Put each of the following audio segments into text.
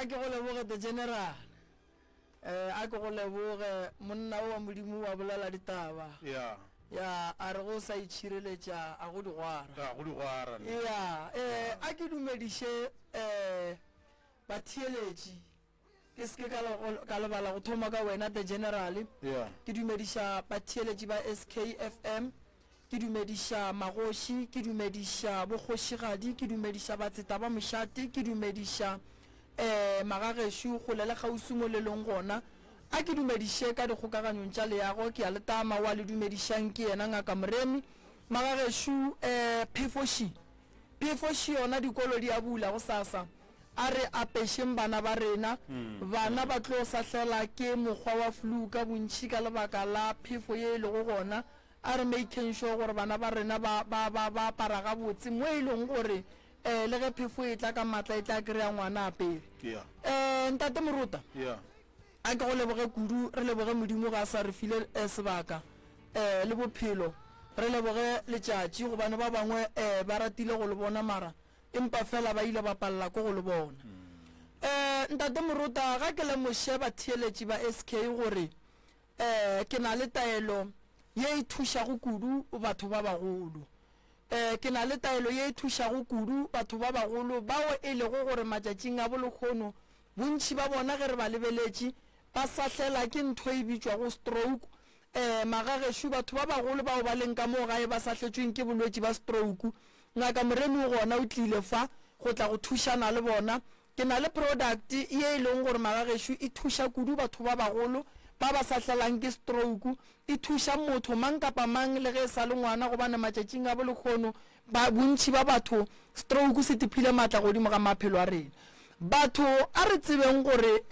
A ke go leboge the general. Eh, a ke go leboge monna o wa Modimo wa bolela ditaba. Yeah. Ya, a re go sa itšhireletša a go digwara. A go digwara. Ne. Ya, eh a ke dumediše eh batheeletši ke se ke ka ka lebala go thoma ka wena the general. Yeah. Ke dumediša batheeletši ba SKFM. Ke dumediša magoši, ke dumediša bokgošigadi, ke dumediša batseta ba mošate, ke dumediša um magagešo kgole le kgauswi mo le leng gona. A ke dumediše ka dikgokaganyong tša leago, ke a le tama, wa le dumedišang ke yena Ngaka Moremi. Magagešo um phefoši, phefoši yona dikolo di a bula gosasa. A re apešeng bana ba rena. Bana ba tlo sahlela ke mokgwa wa flu ka bontši ka lebaka la phefo ye e lego gona. A re makeng sure gore bana ba rena ba, ba, ba, ba apara gabotse mo e leng gore um le ge phefo e tla ka maatla e tla kry-a ngwana a apere. Yeah. Um Ntate Morota, Yeah. a ke go leboge kudu, re leboge Modimo ge a sa re file um sebaka um le bophelo, re leboge letšatši gobane ba bangwe um ba ratile go le bona mara empa fela ba ile ba palela ko go le bona. Um Ntate Morota, ga ke lemoše batheeletši ba SK gore Ee, ke na le taelo ye e thušago kudu batho ba bagolo. Ee, ke na le taelo ye e thušago kudu batho ba bagolo bao e lego gore matšatšing a bolehono bontši ba bona ge re ba lebeletše ba sahlela ke ntho e bitšwago stroke. Ee, magagešo, batho ba bagolo bao ba leng ka mo gae ba sahletšweng ke bolwetši ba stroke, Ngaka Moremi o gona o tlile fa go tla go thušana le bona. Ke na le product ye e leng gore magagešo e thuša kudu batho ba bagolo ba ba sahlelang ke stroke. E thuša motho mang kapa mang le ge e sa le ngwana gobane matšatšing a bolehono ba bontši ba batho stroke se tiphile maatla godimo ga maphelo a rena. Batho a re tsebeng gore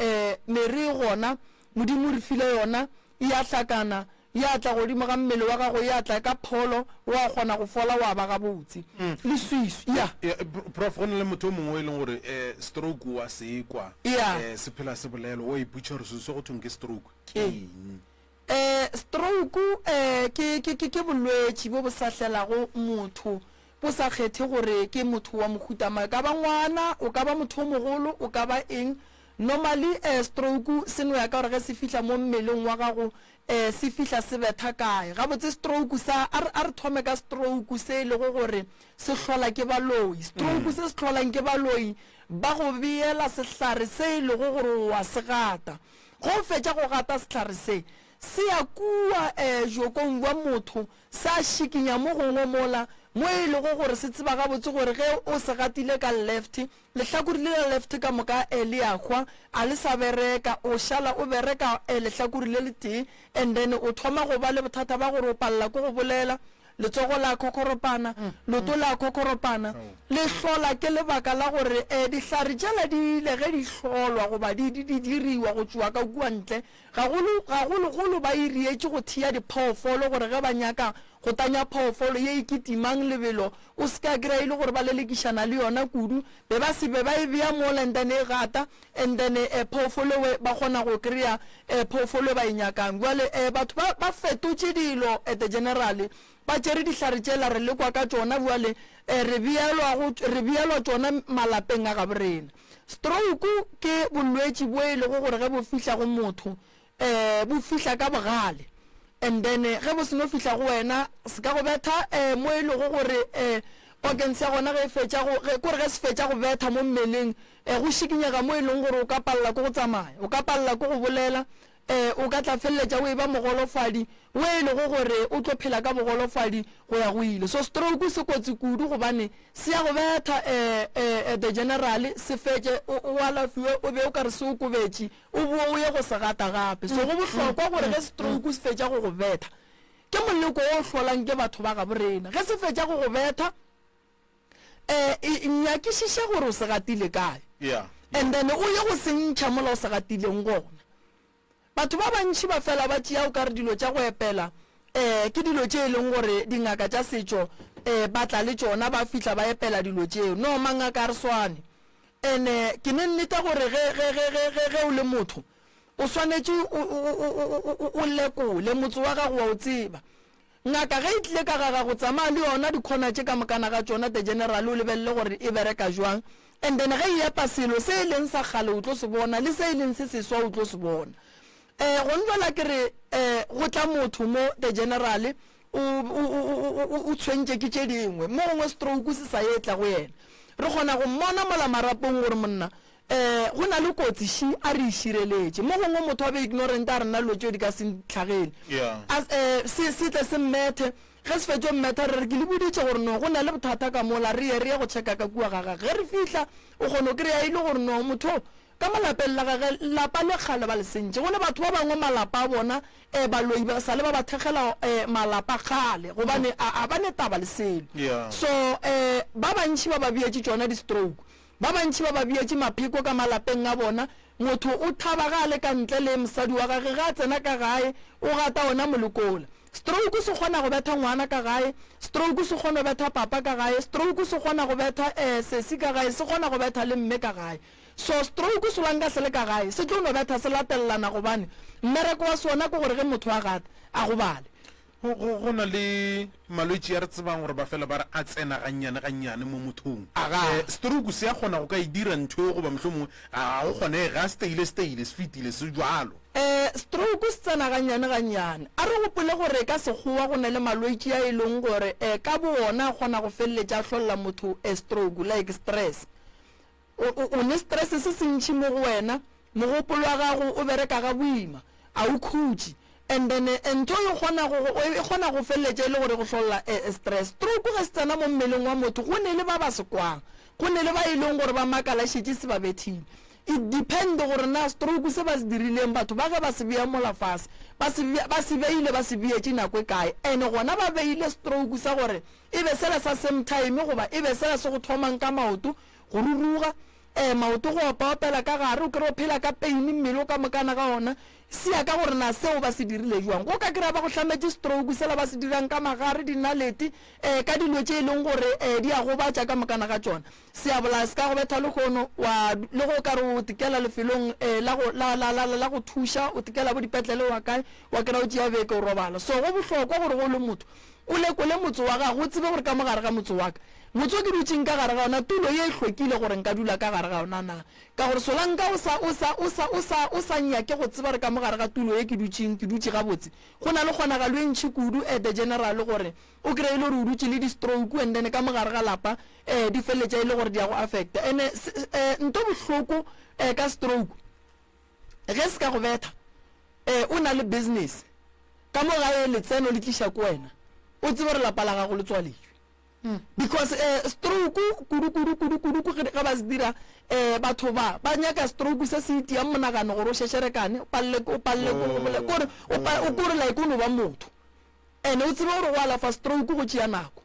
mere e gona, Modimo o re file yona, e a hlakana, Ya tla godimo ga mmele wa gago, ya tla ka pholo, wa kgona go fola wa ba gabotse. Leswiswi, ya. Ya, Prof, go na le motho o mongwe e leng gore um stroke o a se kwa, Ya. um se phela se bolelwa, o a ipotšiša gore selo se go thweng ke stroke ke Ee. eng? Um stroke um ke, ke, ke, ke bolwetši bo bo sahlelago motho bo sa kgethe gore ke motho wa mohuta mang, e ka ba ngwana, o ka ba motho o mogolo, o ka ba eng. Normally um stroke se no ya ka gore ge se fihla mo mmeleng wa gago um se fihla se betha kae. Gabotse stroke sa, a re, a re thome ka stroke se e lego gore se hlola ke baloi. Stroke se se hlolang ke baloi, ba go beela sehlare se e lego gore o a se gata. Ge o fetša go gata sehlare se, se ya kua um jokong bja motho, Sa šikinya mo gongwe mola, mo e lego gore se tseba gabotse gore ge o se gatile ka left, lehlakore le la left ka moka le a hwa, a le sa bereka, o šala o bereka lehlakore le letee, and then o thoma go ba le bothata ba gore o palela ke go bolela, letsogo la khokhoropana, leoto la khokhoropana, le hlola ke lebaka la gore dihlare tšela di ile ge di hlolwa goba di di diriwa go tšwa ka kua ntle, Gagolo, gagologolo ba irietše go thea diphoofolo gore ge ba nyaka go tanya phoofolo ye e kitimang lebelo, o se ke a kry-a e le gore ba lelekišana le yona kudu, be ba se be ba e bea mola and then e gata and then phoofolo ewe ba kgona go kry-a phoofolo e ba e nyakang. Bjale batho ba, ba fetotše dilo at the generally, ba tšere dihlare tšela re lekwa ka tšona bjale re beelwa go, re beelwa tšona malapeng a gabo rena. Stroke ke bolwetši bo e lego gore ge bo fihla go motho um bo fihla ka bogale and then ge bo seno fihla go wena se ka go betha um mo e lego gore um organs ya gona ge e fetša go ge kore ge se fetša go betha mo mmeleng um go šikinyega mo e leng gore o ka palela ke go tsamaya o ka palela ke go bolela Ee, o ka tla feleletša o eba mogolofadi wo e lego gore o tlo phela ka bogolofadi go ya go ile. So stroke se kotsi kudu gobane se ya go betha eh, eh, the general se fetše o, o alafiwe o be o ka re se okobetše o boe o ye go se gata gape. So go bohlokwa gore ge stroke se fetša go go betha, ke moleko wo o hlolang ke batho ba gabo rena. Ge se fetša go go betha, eh, nyakišiša gore o se gatile kae. Yeah. And then o ye go se ntšha mola o se gatileng gona. Batho ba bantši ba fela ba tšea o ka re dilo tša go epela eh, ke dilo tše e leng gore dingaka tša setšo eh, ba tla le tšona ba fihla ba epela dilo tšeo. No, mangaka a re swane. And-e ke ne nneta gore ge, ge, ge, ge, ge, ge o le motho o swanetše o, o, o, o, o, o lekole motse wa gago wa o tseba. Ngaka ge e tlile ka ga gago, tsamaya le yona dikhona tše ka mokana ga tšona, the general, o lebelele gore e bereka jwang. And then ge e epa selo se e leng sa kgale o tlo se bona le se e leng se seswa o tlo se bona. Um go njwala ke re um go tla motho mo the general o, o, o, o, o tshwentše ke tše dingwe, mo gongwe stroke se sa etla go yena. Re kgona go mmona mola marapong gore monna um go na le kotsi ši a re e šireletše. Mo gongwe motho a be ignorant a re nna dilo tšeo di ka se ntlhagele. Yeah. A, um se, se tle se mmethe, ge se fetšo mmetha re re ke le boditše gore no go na le bothata ka mola re ye re ye go checka ka kua ga gage. Ge re fihla o kgona go kry-a e le gore no motho o Ka mo lapeng la gage, lapa le kgale ba le sentše. Go ne batho ba bangwe malapa a bona, eh, baloi ba sa le ba ba thekgela, eh, malapa kgale, gobane a, a ba ne taba le selo. Yeah. So, eh, ba bantši ba ba beetše tšona di-stroke. Ba bantši ba ba beetše mapheko ka malapeng a bona. Motho o thaba ge a le ka ntle le mosadi wa gage, ge a tsena ka gae, o gata ona molekola. Stroke se kgona go betha ngwana ka gae, stroke se kgona go betha papa ka gae, stroke se kgona go betha, eh, sesi ka gae, se kgona go betha le mme ka gae. So stroke solanka se le ka gae se tlo no betha se latelelana gobane mmereko wa sona ke gore ge motho a gata a gobale. Go, go, go na le malwetši a re tsebang gore ba fela ba re a tsena gannyane gannyane mo mothong. Aga. Eh, stroke se a kgona go ka e dira ntho eo goba mohlomongwe ga go kgonege, ga se teile se teile, se fetile, se bjalo. Eh, stroke se tsena gannyane gannyane. A re gopole gore ka Sekgowa go na le malwetši a e leng gore eh, ka bowona a kgona go feleletša a hlolla motho eh, stroke, like stress. O, o, o ne stress se sentši mo go wena, mogopolo wa gago o bereka ga boima, a o khutše. And then ntho e kgona go, e kgona go feleletša e le gore e go hlolla stress. Stroke ge se tsena mo mmeleng wa motho, go ne le ba ba se kwang, go ne le ba e leng gore ba makala šetše se ba bethile. It depend gore na stroke se ba se dirileng batho ba ge ba se bea mola fase, ba se, ba se beile ba se beetše nako e kae. And gona ba beile stroke sa gore e be sela sa same time goba e be sela se go thomang ka maoto go ruruga, ee, maoto go opaopela ka gare, o kry-e o phela ka pain mmele o ka mokana ga ona, se ya ka gore na seo ba se dirile jwang. Go ka kry-a ba go hlametše stroke sela ba se dirang ka magare, dinalete, ee, ka dilo tše e leng gore ee di a gobatša ka mokana ga tšona. Se a bolaya, se ka go betha lehono, wa, le ge o ka re o tekela lefelong ee la go, la, la, la, la go thuša, o tekela bo dipetlele wa kae, wa kry-a o tšea beke o robala. So go bohlokwa gore ge o le motho, O lekole motse wa gago, o tsebe gore ka mo gare ga motse wa ka, motse o ke dutšeng ka gare ga ona, tulo ye e hlwekile gore nka dula ka gare ga ona na? Ka gore solanka o sa, o sa, o sa, o sa, o sa nyake go tseba gore ka mo gare ga tulo ye ke dutšeng, ke dutše gabotse. Go na le kgonagalo e ntši kudu, eh, the general, gore o kreye e le gore o dutše le di-stroke and then ka mo gare ga lapa, eh, di feleletša e le gore di a go affecta. And-e, eh, nto bohloko, eh, ka stroke, ge se ka go betha, eh, o na le business, Ka mo gae letseno le tliša ko wena, o tsebe gore lapa la gago le tswaletšwe. Because eh, stroke kudu kudu kudu kudu ku ge ba se dira eh, batho ba ba nyaka stroke se se itiang monagano gore o šešerekane, o palele o palele ko go bolela, kore o pa o kore like o no ba motho. Ene o tsebe gore go alafa stroke go tšea nako.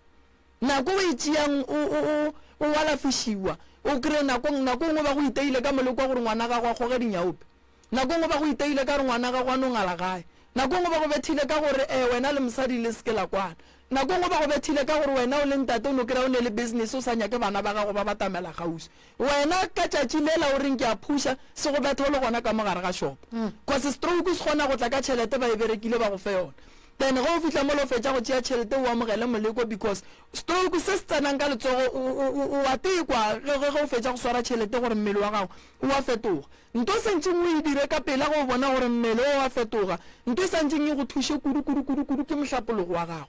Nako o e tšeang o o o o alafišiwa, o kry-e nako nako nngwe ba go iteile ka moleko wa gore ngwana gago a kgoge dinyaope. Nako nngwe ba go iteile ka gore ngwana gago a no ngala gae. Nako nngwe ba go bethile ka gore eh wena le mosadi le se ke la kwana. Nako nngwe ba go bethile ka gore wena o le ntate o no kry-a o ne le business o sa nyake bana ba gago ba batamela kgauswi. Wena ka tšatši lela o reng ke a phuša, se go betha o le gona ka mo gare ga shop. Cause stroke se kgona go tla ka tšhelete ba e berekile ba go fe yona. Then ge o fihla mola o fetša go tšea tšhelete o amogele moleko because stroke se se tsenang ka letsogo o, o, o, o a tekwa ge, ge, ge o fetša go swara tšhelete gore mmele wa gago o a fetoga. Nto e santšeng o e dire ka pela ge o bona gore mmele o a fetoga, nto e santšeng e go thuše kudu, kudu, kudu, kudu ke mohlapologo wa gago.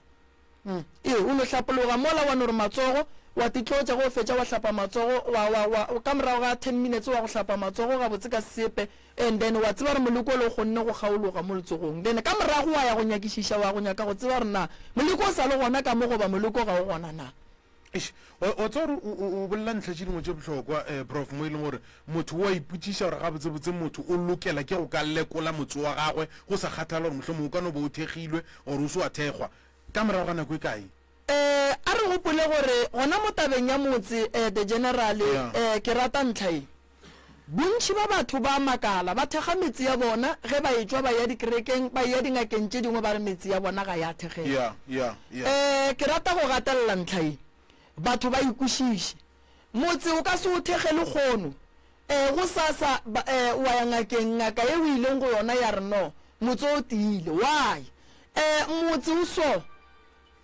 Ee, o no hlapologa mola wa no re matsogo, wa titlotša, ge o fetša wa hlapa matsogo, wa, wa, wa, ka morago ga ten minutes wa go hlapa matsogo gabotse ka sesepe, and then wa tseba gore moleko ole o kgonne go kgaologa mo letsogong. Then ka morago wa ya go nyakišiša, wa go nyaka go tseba gore na moleko o sa le gona ka mo goba moleko ga o gona na. Eish, wa, wa tseba gore o, o, o bolela ntlha tše dingwe tše bohlokwa, eh, Prof, mo e leng gore motho o a ipotšiša gore gabotsebotse motho o lokela ke go ka lekola motse wa gagwe go sa kgathale gore mohlomongwe o ka no ba o thekgilwe or o se wa thekgwa ka morago ga nako e kae. Eh, a re gopole gore gona mo tabeng ya motse, eh, the general, Yeah. eh, ke rata ntlha ye. Bontši ba batho ba a makala, ba thekga metse ya bona ge ba etšwa ba eya dikerekeng, ba eya dingakeng tše dingwe ba re metse ya bona ga ya thekgega. Yeah, yeah, yeah. Eh, ke rata go gatelela ntlha ye, batho ba e kwešiše. Motse o ka se o thekge lekgono, eh, gosasa ba, eh, wa ya ngakeng, ngaka ye o ileng go yona ya re no, motse o tiile. Why? Eh, motse o so.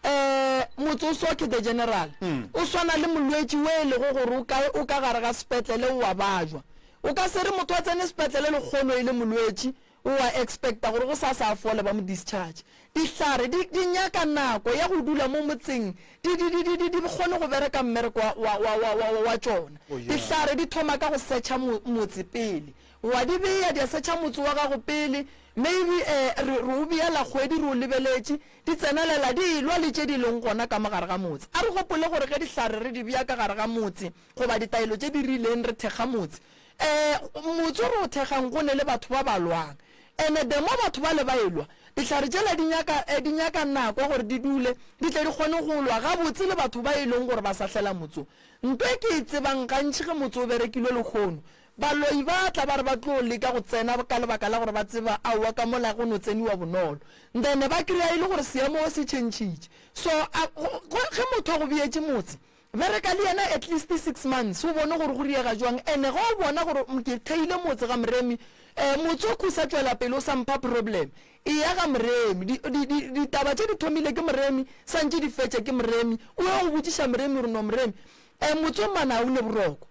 Um motsoso ke the general. O swana le molwetši o e lego gore o ka, o ka gare ga sepetlele o a bajwa. O ka se re motho a tsene sepetlele lekgono e le molwetši, o a expecta gore gosasa a fole ba mo discharge. Dihlare di, di nyaka nako ya go dula mo motseng di, di, di, di, di, di kgone go bereka mmereko wa, wa, wa, wa, wa, wa tšona. Oh, yeah. Dihlare di thoma ka go setšha mo, motse pele. Wa di bea, di a setšha motse wa gago pele, maybe eh, re, re o beela kgwedi re o lebeletše, di tsenelela di elwa le tše di leng gona ka mo gare ga motse. A re gopole gore ge dihlare re di bea ka gare ga motse goba ditaelo tše di rileng re thekga motse, eh, motse o re o thekgang go ne le batho ba ba lwang. Ene the more batho bale ba elwa, dihlare tšela di nyaka, eh, di nyaka nako gore di dule, di tle di kgone go lwa gabotse le batho ba e leng gore ba sahlela motse o. Nto e ke e tsebang gantši ge motse o berekilwe lehono, Baloi ba tla ba re ba tlo leka go tsena ka lebaka la gore ba tseba aowa ka mola go no tseniwa bonolo. Then ba kry-a e le gore seemo se tšhentšhitše. So a, go, go, ge motho a go beetše motse, bereka le yena at least six months o bone gore go riega jwang. And-e ge o bona gore ke theile motse ga Moremi, um motse o sa tšwela pele o sa mpha problem, eya ga Moremi. Di, di, di, ditaba tše di thomile ke Moremi, santše di fetše ke Moremi. O ye go botšiša Moremi gore no Moremi, um motse o mane ga o ne boroko.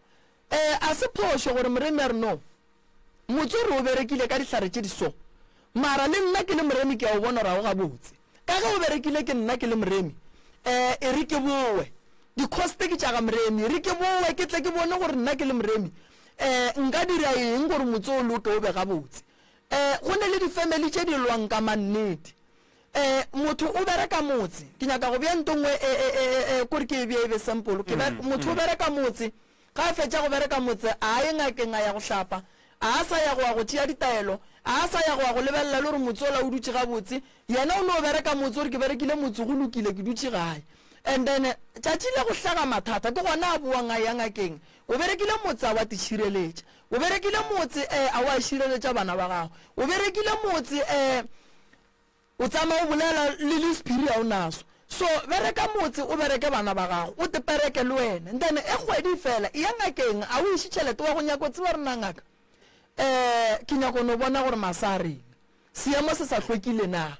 Ee, a se phošo gore moremi a re no. Motse o re o berekile ka dihlare tše di so. Mara le nna ke le moremi ke a o bona gore ga o gabotse. Ka ge o berekile ke nna ke le moremi, ee, e re ke bowe. Di-cost ke tša ga moremi. E re ke bowe ke tle ke bone gore nna ke le moremi, ee, nka dira eng gore motse o loke o be gabotse. Ee, go ne le di-family tše di lwang ka mannete. Ee, motho o bereka motse. Ke nyaka go bea nto nngwe e, e, e, e, e, kore ke e bee e be sample. Ke be, motho o bereka motse. Ge a fetša go bereka motse, a a ye ngakeng a ya go hlapa. A a sa ya go ya go tšea ditaelo. A a sa ya go ya go lebelela le gore motse ola o dutše gabotse. Yena o no bereka motse, o re ke berekile motse, go lokile, ke dutše gae. And then, tšatši le go hlaga mathata, ke gona a boang a ya ngakeng. O berekile motse, a wa te šireletša. O berekile motse, eh, a wa šireletša bana ba gago. O berekile motse, eh, O tsamaya o bolela le le sephiri ga o naso. So bereka motse o bereke bana ba gago o tepereke le wena. Then e kgwedi e fela eya ngakeng a o iše tšhelete wa go nyaka o tseba gore na ngaka um ke nyaka go no bona gore masa a reng. Seemo se sa hlwekile na.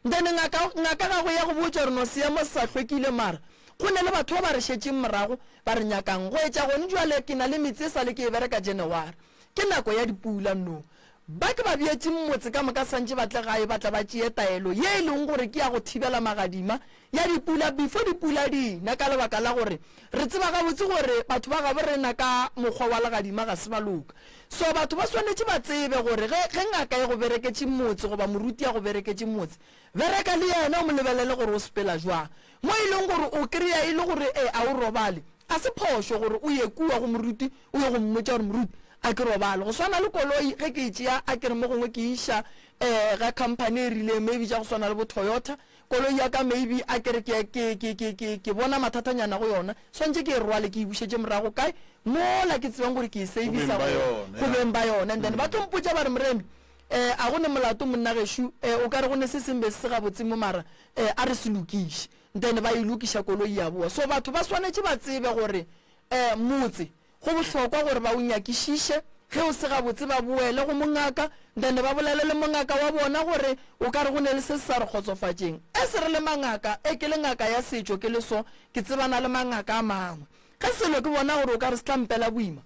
Then ngaka ngaka gago ya go botša gore no seemo se sa hlwekile mara go ne le batho ba ba re šetšeng morago ba re nyakang go etša gone jwale ke na le metse e sale ke e bereka January ke nako ya dipula no Ba ke ba bjetše motse ka moka santše ba tle gae ba tla ba tšee taelo ye e leng gore ke ya go thibela magadima ya dipula before dipula di na ka lebaka la gore re tseba gabotse gore batho ba gabo rena ka mokgwa wa legadima ga se ba loka. So batho ba swanetše ba tsebe gore ge ge ngaka e go bereketše motse goba moruti a go bereketše motse bereka le yena o mo lebelele gore o sepela jwang mo e leng gore o kry-a e le gore e a o robale a se phošo gore o ye kua go moruti o ye go mmotša gore moruti A ke robale. Go swana le koloi, ge ke e tšea, a ke re mo gongwe ke e iša um ga company e rileng, maybe tša go swana le bo Toyota, koloi ya ka maybe a ke re ke, ke, ke, ke, ke, ke bona mathatanyana go yona, swantše ke e rwale ke e bušetše morago kae? Mola ke tsebang gore ke e Go beng servisa ba go, yona, go ya. beng ba yona. And then ba tlo mpotša ba re, Moremi, um a go ne molato monna gešo, um o ka re go ne se seng be se se gabotse mo mara um a re se lokiše. Then ba e lokiša koloi ya boa. So batho ba swanetše ba tsebe gore um motse Go bohlokwa gore ba o nyakišiše, ge o se gabotse ba boele go mongaka then ba bolele le mongaka wa bona gore o ka re go ne le se se sa re kgotsofatšeng. As re le mangaka, e ke le ngaka ya setšo ke le so, ke tsebana le mangaka a mangwe. Ge selo ke bona gore o ka re se tla mpela boima,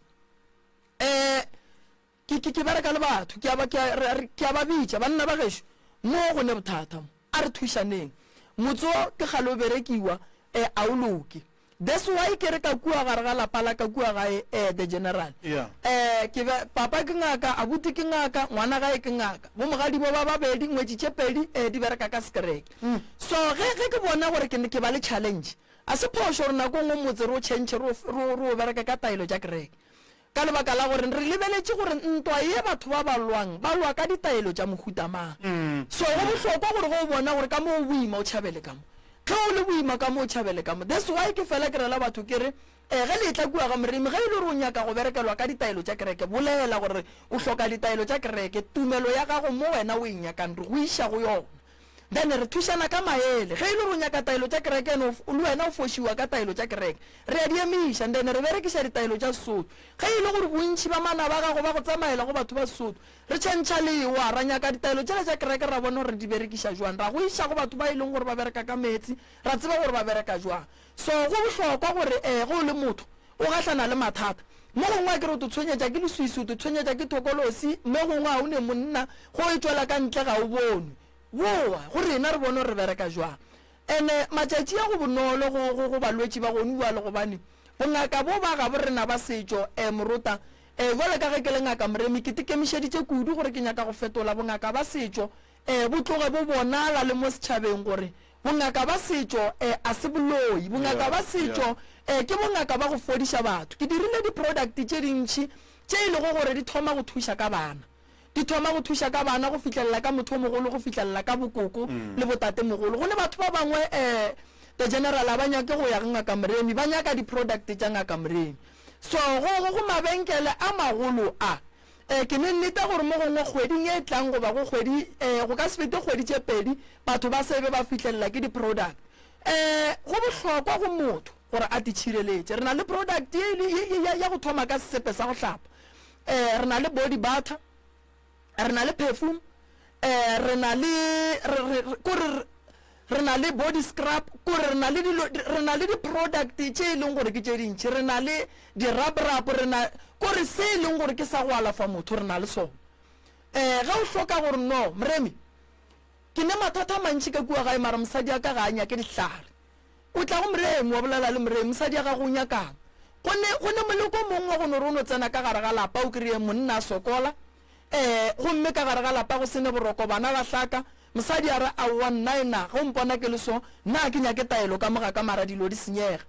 eh, Ke, ke, ke bereka le batho, ke a ba, ke a, re, re, ke a ba bitša, banna ba gešo, mo go ne bothata mo, a re thušaneng. Motse wo ke kgale o berekiwa, eh, a o loke. That's why ke re ka kua gare ga lapa la ka kua gae, eh, the general. Yeah. Eh, ke be, papa ke ngaka, abuti ke ngaka, ngwana gae ke ngaka. Bo mogadibo ba babedi, ngwetši tše pedi, eh, di bereka ka sekereke. So ge, ge ke bona gore ke, ke ba le challenge, a se phošo gore nako e nngwe motse re o change, re o, re o, re o bereke ka taelo tša kereke. Ka lebaka la gore re lebeletše gore ntwa ye batho ba ba lwang, ba lwa ka ditaelo tša mohuta mang. So go bohlokwa gore ge o bona gore ka mo o boima o tšhabele ka mo. Ge o le boima ka mo o tšhabele ka mo. That's why ke fela ke rela batho ke re, eh, ge le etla kua ga Moremi, ge e le gore o nyaka go berekelwa ka ditaelo tša kereke, bolela gore o hloka ditaelo tša kereke, tumelo ya gago mo wena o e nyakang re go iša go yona. Then re thušana ka maele. Ge e le gore o nyaka taelo tša kereke and le wena o fošiwa ka taelo tša kereke, re a di emiša and then re berekiša ditaelo tša Sesotho. Ge e le gore bontši ba manaba a gago ba go tsamaela go batho ba Sesotho, re tšhentšha lewa, ra nyaka ditaelo tšela tša kereke ra bona gore re di berekiša jwang, ra go iša go batho ba e leng gore ba bereka ka meetse, ra tseba gore ba bereka jwang. So go bohlokwa gore ge o le motho o gahlana le mathata, mo gongwe akere o to tshwenyetša ke leswiswi, o to tshwenyetša ke thokolosi, mo gongwe ga o ne monna, go e tšwela ka ntle ga o bonwe. Bowa go rena re bone gore re bereka jwang. Ene matšatši a go bonolo go, go, go balwetši ba gonu bjalo gobane bongaka bo ba gabo rena ba setšo, eh, morota, eh, bjalo ka ge ke le Ngaka Moremi, ke tekemišeditše kudu gore ke nyaka go fetola bongaka ba setšo, eh, bo tloge bo bonala le mo setšhabeng gore bongaka ba setšo, eh, a se boloi. Bongaka ba setšo, eh, ke bongaka ba go fodiša batho. Ke dirile di-product tše dintši tše e lego gore di thoma go thuša ka bana. Di thoma go thuša ka bana go fihlelela ka motho o mogolo go fihlelela ka bokoko le botatemogolo. Go ne batho ba bangwe um the general a ba nyake go ya go Ngaka Moremi, ba nyaka di-product tša Ngaka Moremi. So go, go, go mabenkele a magolo a, um ke ne nneta gore mo gongwe kgweding e tlang goba go kgwedi um go ka se fete kgwedi tše pedi batho ba se be ba fihlelela ke di-product. Um go bohlokwa go motho gore a titšhireletše. Re na le product ye, ye, ye, ya go thoma ka sesepe sa go hlapa. Eh, re na le body butter, re na le perfume, eh, re na le re, re, re, kore re na le body scrub, kore re na le dilo, re na le di-product tše e leng gore ke tše dintši, re na le di-rub-rub, re na kore se e leng gore ke sa go alafa motho re na le sona. Eh, ge o hloka gore no, Moremi, ke ne mathata a mantši ka kua gae mara mosadi a ka ga a nyake dihlare. O tla go Moremi, wa bolela le Moremi, mosadi ya gago o nyakang? Go ne, go ne moleko o mongwe wa go no re o no tsena ka gare ga lapa o kry-e monna a sokola, ee, gomme ka gare ga lapa go se ne boroko, bana ba hlaka, mosadi a re, Aowa, nnaena, ge o mpona ke le so, nna ga ke nyake taelo ka mo ga ka, mara dilo di senyega.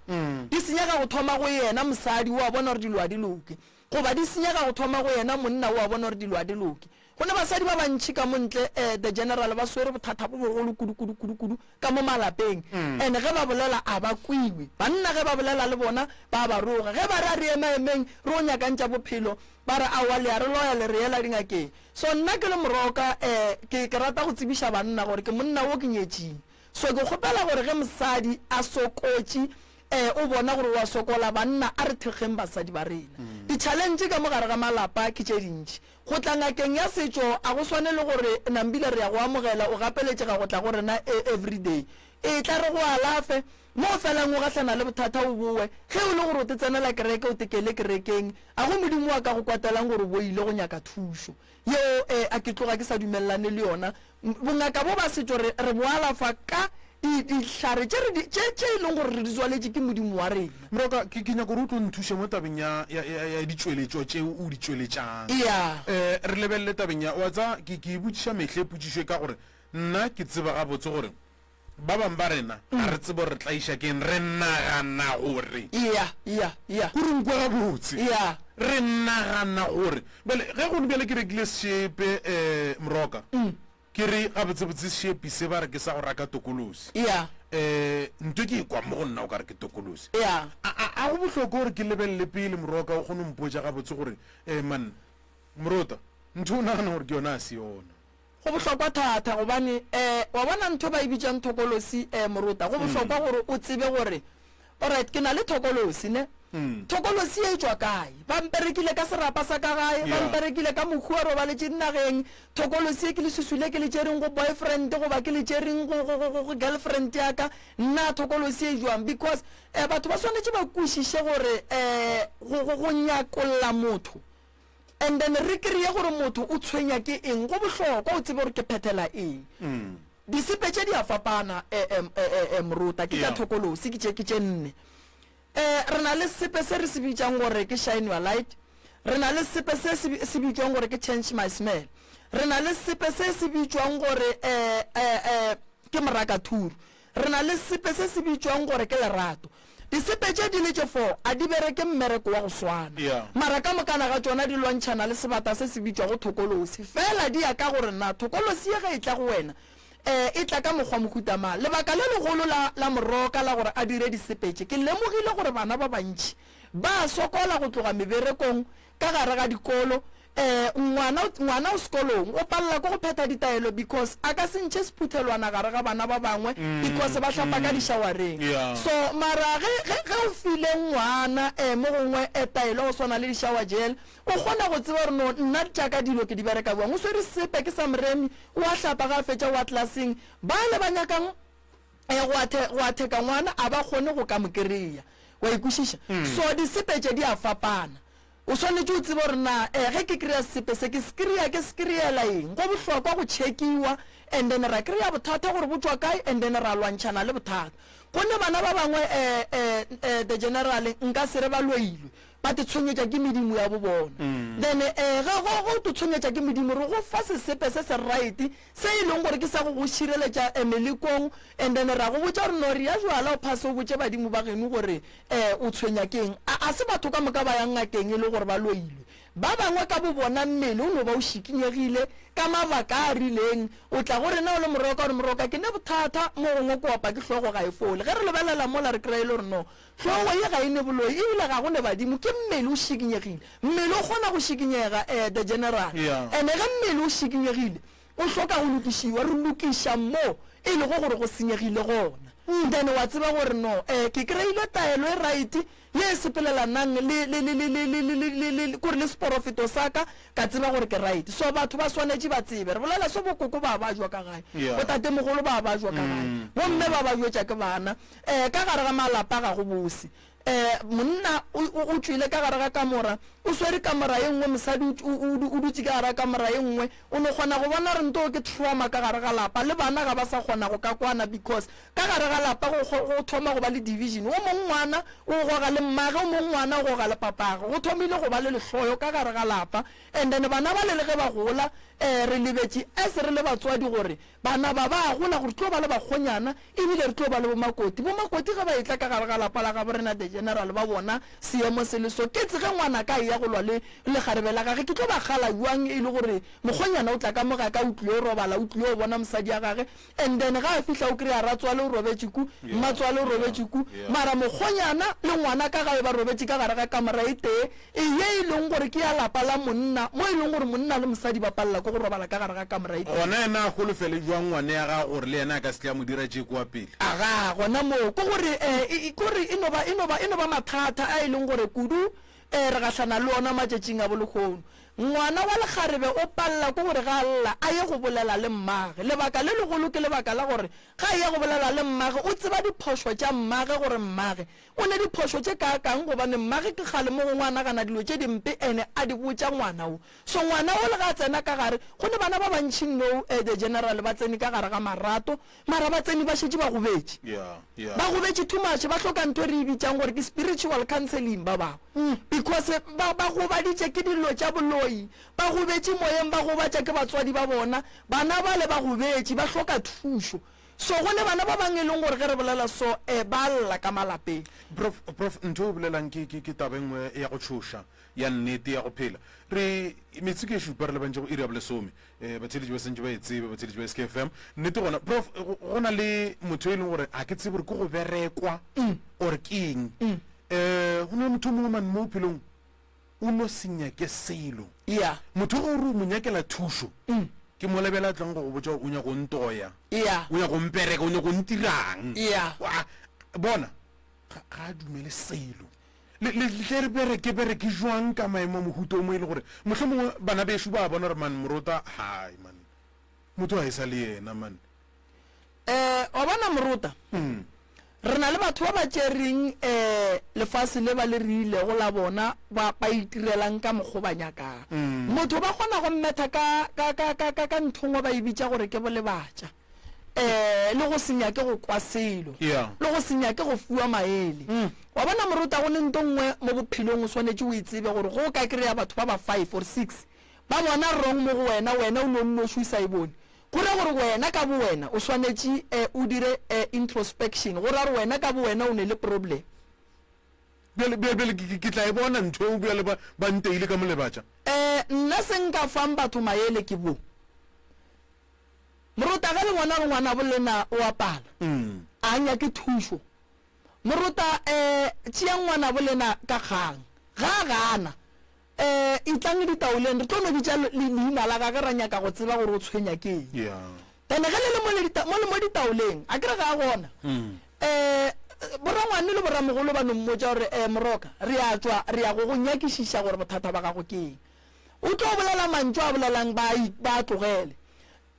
Di senyega go thoma go yena mosadi, o a bona gore dilo ga di loke. Goba di senyega go thoma go yena monna, o a bona gore dilo ga di loke. Go ne basadi ba bantši ka mo ntle, eh, the general, ba swere bothata bo bogolo kudu, kudu, kudu, kudu ka mo malapeng. And ge ba bolela a ba kwiwe. Banna ge ba bolela le bona, ba ba roga. Ge ba re a re ema-emeng re o nyakang tša bophelo, ba re aowa le a re loya le re yela dingakeng. So nna ke le Moroka, eh, ke, ke rata go tsebiša banna gore ke monna wo ke nyetšing. So ke kgopela gore ge mosadi a sokotše, eh, o bona gore o a sokola, banna a re thekgeng basadi ba rena. Di-challenge ka mo gare ga malapa ke tše dintši. Go tla ngakeng ya setšo a go swane le gore Nambile re ya go amogela, o gapeletšega go tla go rena everyday. Etla re go alafe, mo o felang o gahlana le bothata o bowe. Ge o le gore o te tsenela kereke o tekele kerekeng, a go Modimo wa ka go kwatelang gore o bo ile go nyaka thušo. Yeo a ke tloga ke sa dumelelane le yona. Bongaka bo ba setšo re, re bo alafa ka di, dihlare tše re di, tše, tše e leng gore re di tswaletše ke Modimo wa rena. Moroka, ke, ke nyaka gore o tlo nthuše mo tabeng ya, ya, ya, ya ditšweletšwa tše o di tšweletšang. Eya. Eh, re lebelele tabeng ya, wa tseba, ke, ke e botšiša mehle potšišo e ka gore nna ke tseba gabotse gore ba bangwe ba rena ga re tsebe gore re tlaiša ke eng, re nagana gore. Eya, eya, eya. Kore o nkwe gabotse. Eya. Re nagana gore. Bjale, ge gone bjale ke rekile sešepe, eh, Moroka, ke re gabotsebotse sešepi se ba re ke sa go raka tokolosi. Eya. Eh, nto ke e kwa mo go nna o ka re ke tokolosi. Eya. A, a, a go bohlokwa gore ke lebelele pele, Moroka, o kgone go mpotša gabotse gore, eh, man, Morota, ntho o nagana gore ke yona a se yona. Go bohlokwa thata gobane eh wa bona ntho ba e bitšang thokolosi eh morota go bohlokwa gore o tsebe gore alright ke na le thokolosi ne thokolosi e tšwa kae ba mperekile ka serapa sa ka gae ba mperekile ka mohu a robaletše dinageng thokolosi e ke lesusu le ke le tšereng go boyfriend goba ke le tšereng go, go, go, go girlfriend ya ka nna thokolosi e jwang because eh batho ba swanetše ba kwešiše gore eh go, go, go nyakolla motho And then re kreye gore motho o tshwenya ke eng, go bohlokwa o tsebe gore ke phethela eng. Disepe tše di a fapana Morota, ke tša thokolosi, ke tše, ke tše nne. Re na le sepe se re se bitšang gore ke shine your light, re na le sepe se se bitšwang gore ke change my smell, re na le sepe se se bitšwang gore ke morakathuru, Re na le sepe se se bitšwang gore ke lerato. Disepe tše di le tše fo a di bereke mmereko wa go swana. Yeah. Mara ka mokana ga tšona di lwantšhana le sebata se se bitšwago thokolosi. Fela di ya ka gore na thokolosi ye ge e tla go wena, eh, e tla ka mokgwa mohuta mang. Lebaka le legolo la, la Moroka la gore a dire disepe tše, ke lemogile gore bana ba bantši ba a sokola go tloga meberekong, ka gare ga dikolo. Um ngwana, ngwana o sekolong, o palela ke go phetha ditaelo because a ka se ntšhe sephuthelwana gare ga bana ba bangwe because ba hlapa ka dišawareng. So mara ge, ge, ge o file ngwana um mo gongwe um taelo ya go swana le di-shower gel, o kgona go tseba gore no nna tša ka dilo ke di bereka bjang. O swere sepe ke sa moremi, o a hlapa ge a fetša o ya klaseng. Bale ba nyakang um go athe, go atheka ngwana a ba kgone go ka mo kry-a. Wa e kwešiša? So disepe tše di a fapana. O swanetše o tsebe gore na eh ge ke kry-a sepe se ke se kry-a ke se kry-ela eng. Go bohlokwa go check-iwa and then ra kry-a bothata gore bo tšwa kae and then ra lwantšhana le bothata. Go ne bana ba bangwe eh eh eh the general nka se re ba loilwe ba te tshwenyetša ke medimo ya bo bona. Then eh ge go go te tshwenyetša ke medimo re go fa sesepe se se right se e leng gore ke sa go go šireletša eh melekong and then ra go botša gore no rea jwala o phase o botše badimo ba geno gore Ee, o tshwenya ke eng? A a se batho ka moka ba yang ngakeng e le gore ba loilwe. Ba bangwe ka bobona mmele o no ba o šikinyegile ka mabaka a a rileng. O tla go rena o le moroka o re, Moroka, ke ne bothata, mo gongwe ke opa ke hlogo ga e fole. Ge re lebelela mola re kry-a e le gore no, hlogo ye ga e ne boloi ebile ga go ne badimo, ke mmele o šikinyegile. Mmele o kgona go šikinyega, eh, the general. And-e ge mmele o šikinyegile, O hloka go lokišiwa. Re lokiša mo e lego gore go senyegile gona. Then wa tseba gore no, eh, ke kry-ile taelo e right ye e sepelelanang le, le, le, le, le, le, le, le, le, le, kore le seporofeto sa ka, ka tseba gore ke right. So batho ba swanetše ba tsebe. Re bolela so bokoko ba bajwa ka gae, Yeah. botatemogolo ba bajwa ka gae, bomme ba ba jwetša ke bana. Eh, ka gare ga malapa ga go bose. Eh, monna o, o, o tšwele ka gare ga kamora, o swere kamora ye nngwe, mosadi o, o, o, o dutše ka gare ga kamora ye nngwe. O no kgona go bona gore nto ke trauma ka gare ga lapa, le bana ga ba sa kgona go ka kwana because ka gare ga lapa go, go, go thoma go ba le division. O mong ngwana o goga le mmage, o mong ngwana o goga le papage. Go thomile go ba le lehloyo ka gare ga lapa. And then bana bale le ge ba gola, eh, re lebetše as re le batswadi gore Bana ba ba a gola gore tlo ba le bakgonyana ebile re tlo ba le bomakoti. Bomakoti ge ba etla ka gare ga lapa la gabo rena the general ba bona seemo se le so. Ketse ge ngwanaka a eya go lwa le lekgarebe la gage ke tlo ba kgala bjang e le gore mokgonyana o tla ka mo ga ka o tlile o robala o tlile o bona mosadi ya gage and then ga a fihla o kry-a ratswale o robetše ku, mmatswale o robetše ku mara mokgonyana le ngwanaka gae ba robetše ka gare ga kamora e tee E ye e leng gore ke ya lapa la monna, mo e leng gore monna le mosadi ba palela ke go robala ka gare ga kamora e tee. Gona yena a holofele bjang ngwane ya gagwe gore le yena a ka se tle a mo dira tše kua pele? Agaa, gona moo, ke gore, e, e, ke gore e no ba, e no ba, e no ba mathata a e leng gore kudu, e, re gahlana le ona matšatšing a bolehono. Ngwana wa lekgarebe o palela ke gore ge a lla a ye go bolela le mmage. Lebaka le legolo ke lebaka la gore ge a eya go bolela le mmage o tseba diphošo tša mmage gore mmage O ne diphošo tše kaakang gobane mmage ke kgale mo gongwe a nagana dilo tše dimpe ene a di botša ngwana wo. So ngwana wo le ge a tsena ka gare, go ne bana ba bantši nou eh the general ba tsene ka gare ga marato mara ba tsene ba šetše ba gobetše. Ba gobetše too much ba hloka ntho e re e bitšang gore ke spiritual counseling ba bangwe because ba ba gobaditše ke dilo tša boloi, ba gobetše moyeng ba gobatša ke batswadi ba bona, bana bale ba gobetše ba hloka thušo. So go ne bana ba bang e leng gore ge re bolela so eh ba lla ka malapeng. Prof, prof, ntho e o bolelang ke, ke, ke taba e nngwe ya go tšhoša, ya nnete, ya go phela. Re, metsotso ke e šupa re lebantše go iri ya bolesome. Eh, batheeletši ba santše ba e tsebe, batheeletši ba SKFM. Nnete gona, prof, go, go na le motho e leng gore ga ke tsebe gore ke go berekwa or ke eng. Eh, go na le motho o mongwe man mo bophelong, O no se nyake selo. Yeah. Motho ge o re o mo nyakela thušo, ke mola bjale a tlang go go botša gore o nyaka go ntoya, Yeah. o nyaka go mpereka, o nyaka go ntirang. Yeah. Wa, bona, ga, ga a dumele selo. Le, le, le tle re bereke, bereke jwang ka maemo a mohuta o mo e le gore mohlomongwe bana bešo ba bona gore man morota, hai man, motho ga e sa le yena man. Eh, wa bona morota, re na le batho ba ba tšereng eh lefase le ba le riilego la bona ba ba itirelang ka mokgo ba nyakang. Motho ba kgona go mmetha ka ka ka ka ka ka ntho ngwe ba e bitša gore ke bolebatša. Eh, le go se nyake go kwa selo. Yeah. Le go se nyake go fiwa maele. Wa bona morota go ne nto nngwe mo bophelong o swanetše o e tsebe gore go ka kry-a batho ba ba five or six ba bona wrong mo go wena, wena o no nnoši o sa e bone. Go ra gore wena ka bowena o swanetše o dire introspection, go ra gore wena ka bowena o ne le problem. Bjale, bjale, bjale ke, ke, ke tla e bona ntho eo bjale ba, ba nteile ka molebatša. Nna se nka fang batho maele ke bo, Morota ge le bona gore ngwanabo lena o a pala, a nyake thušo, morota tšeang ngwanabo lena ka kgang, ga a gana. Um etlang ditaoleng, re tlo no bitša le, leina la gage ra nyaka go tseba gore o tshwenya ke eng. Yeah. Then ge le le mo le dita, mo le mo ditaoleng, a ke re ga a gona. Um borangwane le boramogolo ba no mmotša gore, um Moroka, re a tšwa, re ya go go nyakišiša gore bothata ba gago ke eng. O tlo bolela mantšu a bolelang ba a, ba a tlogele.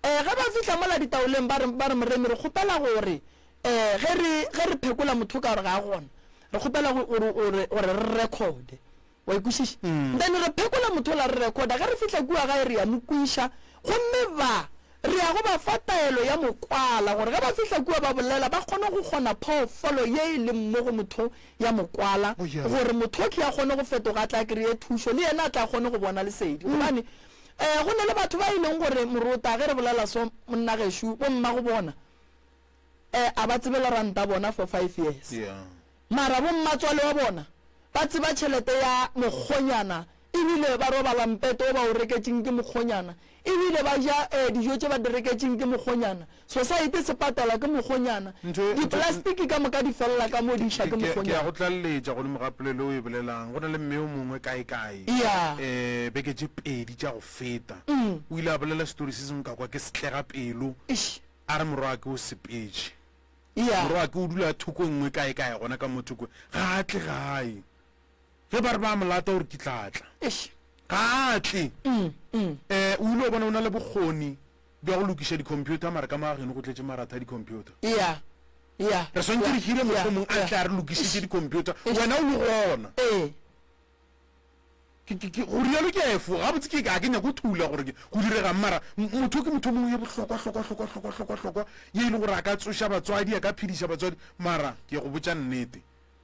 Um ge ba fihla mola ditaoleng ba re, ba re, Moremi, re kgopela gore, um ge re, ge re phekola motho ka gore ga a gona, re kgopela go, gore, gore, gore re recorde. Wa e kwešiša? Then re phekola motho ola, re recorda. Ge re fihla kua gae re ya mo kwiša, gomme ba, re ya go ba fa taelo ya mokwala gore ge ba fihla kua ba bolela ba kgone go kgona phoofolo ye e leng mo go motho ya mokwala, gore motho okhwi a kgone go fetoga a tle a kreye thušo, le yena a tle a kgone go bona lesedi. Gobane um go na le batho ba e leng gore morota ge re bolela so monna gešo, bommago bona um a ba tsebe le ranta bona for five years. Mara bommatswale wa bona ba tseba tšhelete ya mokgonyana ebile ba robala mpete wo ba o reketšeng ke mokgonyana ebile ba ja eh, dijo tše ba di reketšeng ke mokgonyana. Sosaete se patela ke mokgonyana. Diplastiki ka moka di felela ka mo di iša ke Ke, ke ya mokgonyana. go tlaleletša godimo ga polelo o e bolelang. Go na le mme yo mongwe kae-kae, Ya. eh, beke tše pedi tša go feta, o ile a bolela setori se sengwe ka kwa ke setlega pelo. Eish. A re morwake o sepetše. Yeah. Morwake o dula thoko e nngwe kae kae gona ka mo thoko, ga a tle gae. Ge ba re ba mo lata o re ke tla tla. Eish. Ga a tle. Eh, o ile wa bona o na le bokgoni bja go lokiša di-computer mara ka mo ga geno go tletše maratha a di-computer. Yeah. Yeah. Re swanetše re Yeah. hire Yeah. mohlomong a Yeah. tle a re lokišetše di-computer, wena o le gona. Ee. Ke, ke, ke, go rialo ke a efoga. Gabotse ke, ga ke nyake go thula gore ke, go diregang, mara m, motho ke motho o mongwe ye bohlokwa, hlokwa, hlokwa, hlokwa, hlokwa, hlokwa, ye e leng gore a ka tsoša batswadi, a ka phediša batswadi. Mara ke go botša nnete,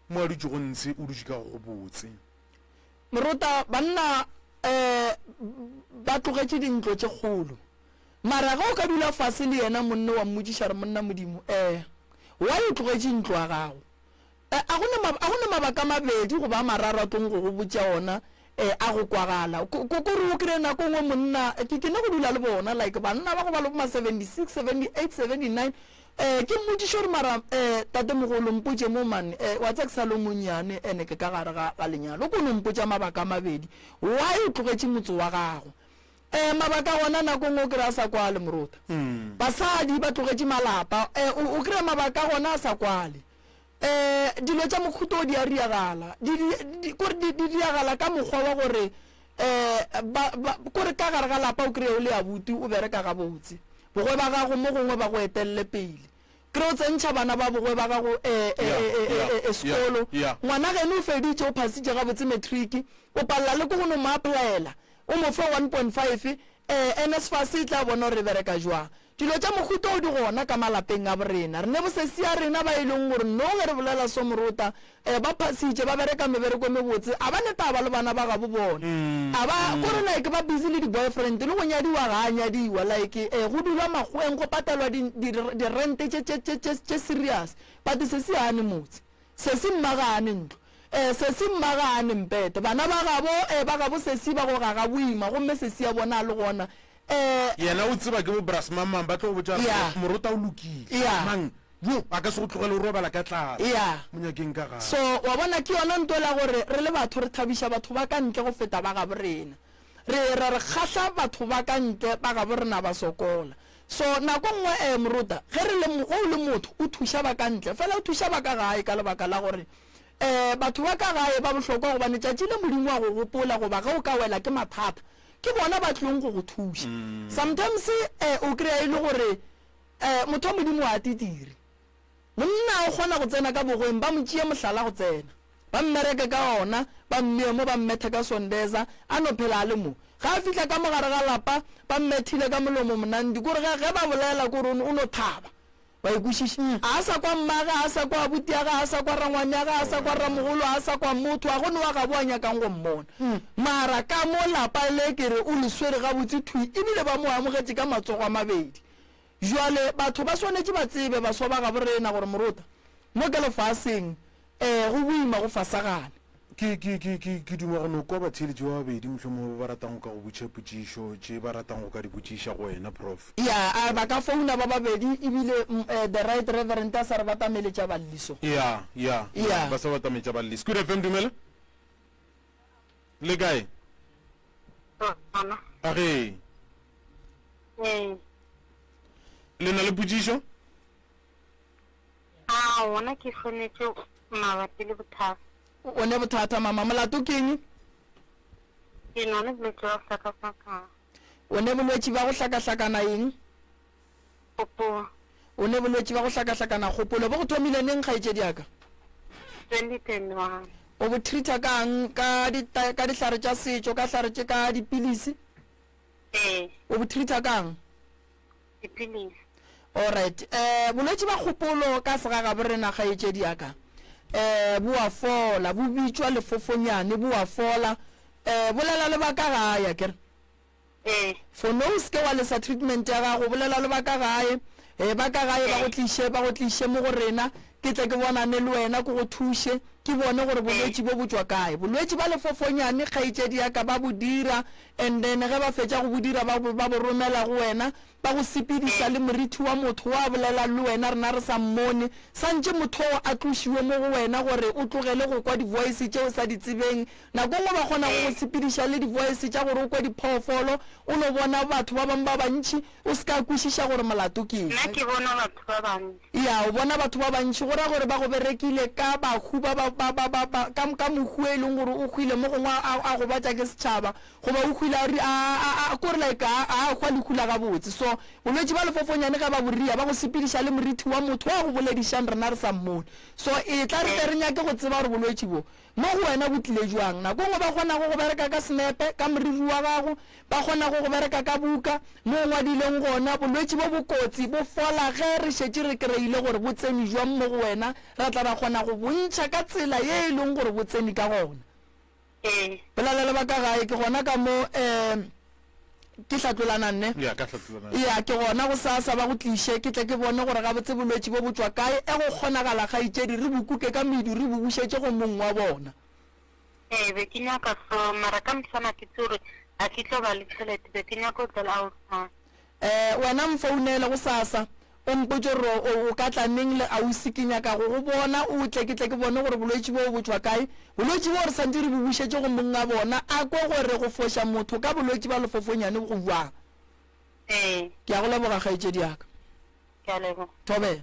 mo a dutšego ntshe, o dutše ka go go botse. Morota, banna um ba tlogetše dintlo tše kgolo. Mara ge o ka dula fase le yena monne wa mmotšiša re, Monna Modimo, um why o tlogetše ntlo ya gago? E, a go ne, a go ne mabaka a mabedi goba a mararo a tlong go go botša ona, e, a go kwagala. Ko, ko, ko re o kry-e nako nngwe monna, ke, ke ne go dula le bona, like banna ba go ba le bo ma 76, 78, 79, e, ke mmotšiše gore mara, e, tatemogolo mpotše mo man, e, wa tseba ke sa le o monnyane ene ke ka gare ga, ga lenyalo, o ko no mpotša mabaka a mabedi, why o tlogetše motse wa gago? E, mabaka a gona nako nngwe o kry-a a sa kwale morota. Basadi ba tlogetše malapa, e, o, o kry-a mabaka a gona a sa kwale. Um dilo tša mohuta o di a riagala, di, di, di, kore di, di riagala ka mokgwa wa gore um ba, ba, kore ka gare ga lapa o kry-e o le abuti o bereka gabotse, bogwe ba gago mo gongwe ba go etelele pele, kry o tsentšha bana ba bogwe ba gago um e, e, e, e, e, sekolo, ngwana geno o feditše o phasitše gabotse matric, o palela le ke go no mo applyela o mo fe 1.5, um NSFAS e tla bona gore e bereka jwang. Dilo tša mohuta wo di gona ka malapeng a borena. Re ne bosesi ya rena ba e leng gore no ge re bolela so morota, eh, ba phasitše, ba bereka mebereko e mebotse, a ba ne taba le bana ba gabo bona. A ba, kore like ba busy le di-boyfriend, le go nyadiwa ga a nyadiwa, like eh, go dulwa makgoweng, go patalwa di, di, di-rent tše, tše, tše, tše, tše serious. But sesi ga a ne motse. Sesi mma ga a ne ntlo. Eh, sesi mma ga a ne mpete. Bana ba gabo, eh, ba gabo sesi ba go gaga boima, gomme sesi ya bona a le gona. Eh. Yena o tseba ke bo bras mang mang ba tlo go botša gore Yeah. morota o lokile. Yeah. Mang, yo, a ka se go tlogele o robala ka tlala. Yeah. Mo nyakeng ka gae. So, wa bona, ke yona nto la gore re le batho re thabiša batho ba ka ntle go feta ba gabo rena. Re, re, re kgahla batho ba ka ntle, ba gabo rena ba sokola. So, nako nngwe, eh, morota, ge re le, ge o le motho, o thuša ba ka ntle, fela o thuša ba ka gae ka lebaka la gore, eh, batho ba ka gae ba bohlokwa gobane tšatši le Modimo a go gopola goba ge o ka wela ke mathata, ke bona ba tlilong go go thuša. Sometimes, eh, o kry-a e le gore, eh, motho wa Modimo ga a titire. Monna o kgona go tsena ka bogweng, ba mo tšee mohlala go tsena, ba mmereke ka ona, ba mmee mo, ba mmethe ka sondeza, a no phela a le mo. Ge a fihla ka mo gare ga lapa, ba mmethile ka molomo monandi, kore ge, ge ba bolela kore o no, o no thaba. Wa e kwešiša? A sa kwa mmage, a sa kwa abutiage, a sa kwa rangwaneage, a sa kwa ramogolo, a sa kwa motho, a go ne wa gabo a nyakang go mmona. Mara ka mo lapa le ke re o le swere gabotse thwi, ebile ba mo amogetše ka matsogo a mabedi. Bjale batho ba swanetše ba tsebe, baswa ba gabo rena, gore morota mo ka lefaseng, ee, go boima go fasagane. Ke, ke, ke, ke, ke duma go no kwa batheeletši ba babedi mohlomongwe ba ba ratang go ka go botšiša potšišo, tše ba ratang go ka di botšiša go wena, Prof. Ya, a ba ka founa ba babedi, ebile mm, eh, the right reverend a sa re batameletša balli so. Ya, ya, Ya. ba sa batametša balli. Scoot FM, dumela. Le kae? Gona. A ge. Ee. Le na le potšišo? A gona ke swanetše mabapi le bothata. O ne bothata mama, molato ke eng? Ke na le bolwetši bja go hlakahlakana. O ne bolwetši bja go hlakahlakana eng? Kgopolo. O ne bolwetši bja go hlakahlakana kgopolo. Bo go thomile neng kgaetšedi ya ka? 2021. O bo treata ka'ng? Ka di, ka dihlare tša setšo, ka hlare tše, ka dipilisi? Ee. O bo treata ka'ng? Dipilisi. Alright. Eh, bolwetši bja kgopolo ka segagabo rena kgaetšedi ya ka, eh, bo a fola, bo bitšwa lefofonyane, bo a fola. Eh, bolela le ba ka gae, akere? Ee. For no o se ke wa lesa treatment ya gago, bolela le ba ka gae, eh, ba ka gae ba go tliše, ba go tliše mo go rena, ke tle ke bonane le wena, ke go thuše, ke bone gore bolwetši bo bo tšwa kae. Bolwetši ba lefofonyane, kgaetšedi ya ka, ba bo dira, and then ge ba fetša go bo dira, ba, ba bo romela go wena, ba go sepediša le morithi wa motho wa bolela le wena, rena re sa mmone. Santše motho oo a tlošiwe mo go wena gore o tlogele go kwa di-voice tše o sa di tsebeng. Nako nngwe ba kgona go go sepediša le di-voice tša gore o kwe diphoofolo, o no bona batho ba bangwe ba bantši, o se ka kwešiša gore molato ke eng. Nna ke bona batho ba bantši. Ya, o bona batho ba bantši, go ra gore ba go berekile ka bahu ba ba, ba, ba, ba, ba, ka, ka mohu e leng gore o hwile, mo gongwe a, a gobatša ke setšhaba, goba o hwile a ri, a, a, a, kore like a, a hwa lehu la gabotse. So, bolwetši bja lefofonyane ge ba bo ria, ba go sepediša le morithi wa motho wa go boledišang rena re sa mmone. So, etla re tle re nyake go tseba gore bolwetši bo mo go wena bo tlile bjang. Nako nngwe ba kgonago go bereka ka senepe, ka moriri wa gago, ba kgonago go bereka ka buka, mo o ngwadileng gona. Bolwetši bo bo kotsi bo fola ge re šetše re kreile gore bo tsene bjang mo go wena, ra tla ra kgona go bo ntšha ka tsela ye e leng gore bo tsene ka gona. Ee. Bolela le ba ka gae, ke gona ka mo um ke hlatlolana nne. Ya, ka hlatlolana. Ya, ke gona gosasa ba go tliše, ke tle ke bone gore gabotse bolwetši bo bo tšwa kae. E go kgonagala, kgaetšedi, re bo kuke ka medu, re bo bušetše go mong wa bona. Ee, be ke nyaka so, mara ka moswana ke tse gore ga ke tlo ba le tšhelete, be ke nyaka go tla le ausi. Eh, wena mfounele gosasa, o mpotše gore o, o ka tla neng le ausi, ke nyaka go go bona, o tle ke tle ke bone gore bolwetši boo bo tšwa kae. Bolwetši boo re santše re bo bušetše go monga bona, a kwe gore go foša motho ka bolwetši bja lefofonyane go bjang. Ee. Ke a go leboga, kgaetšedi ya ka. Ke a leboga. Thobela.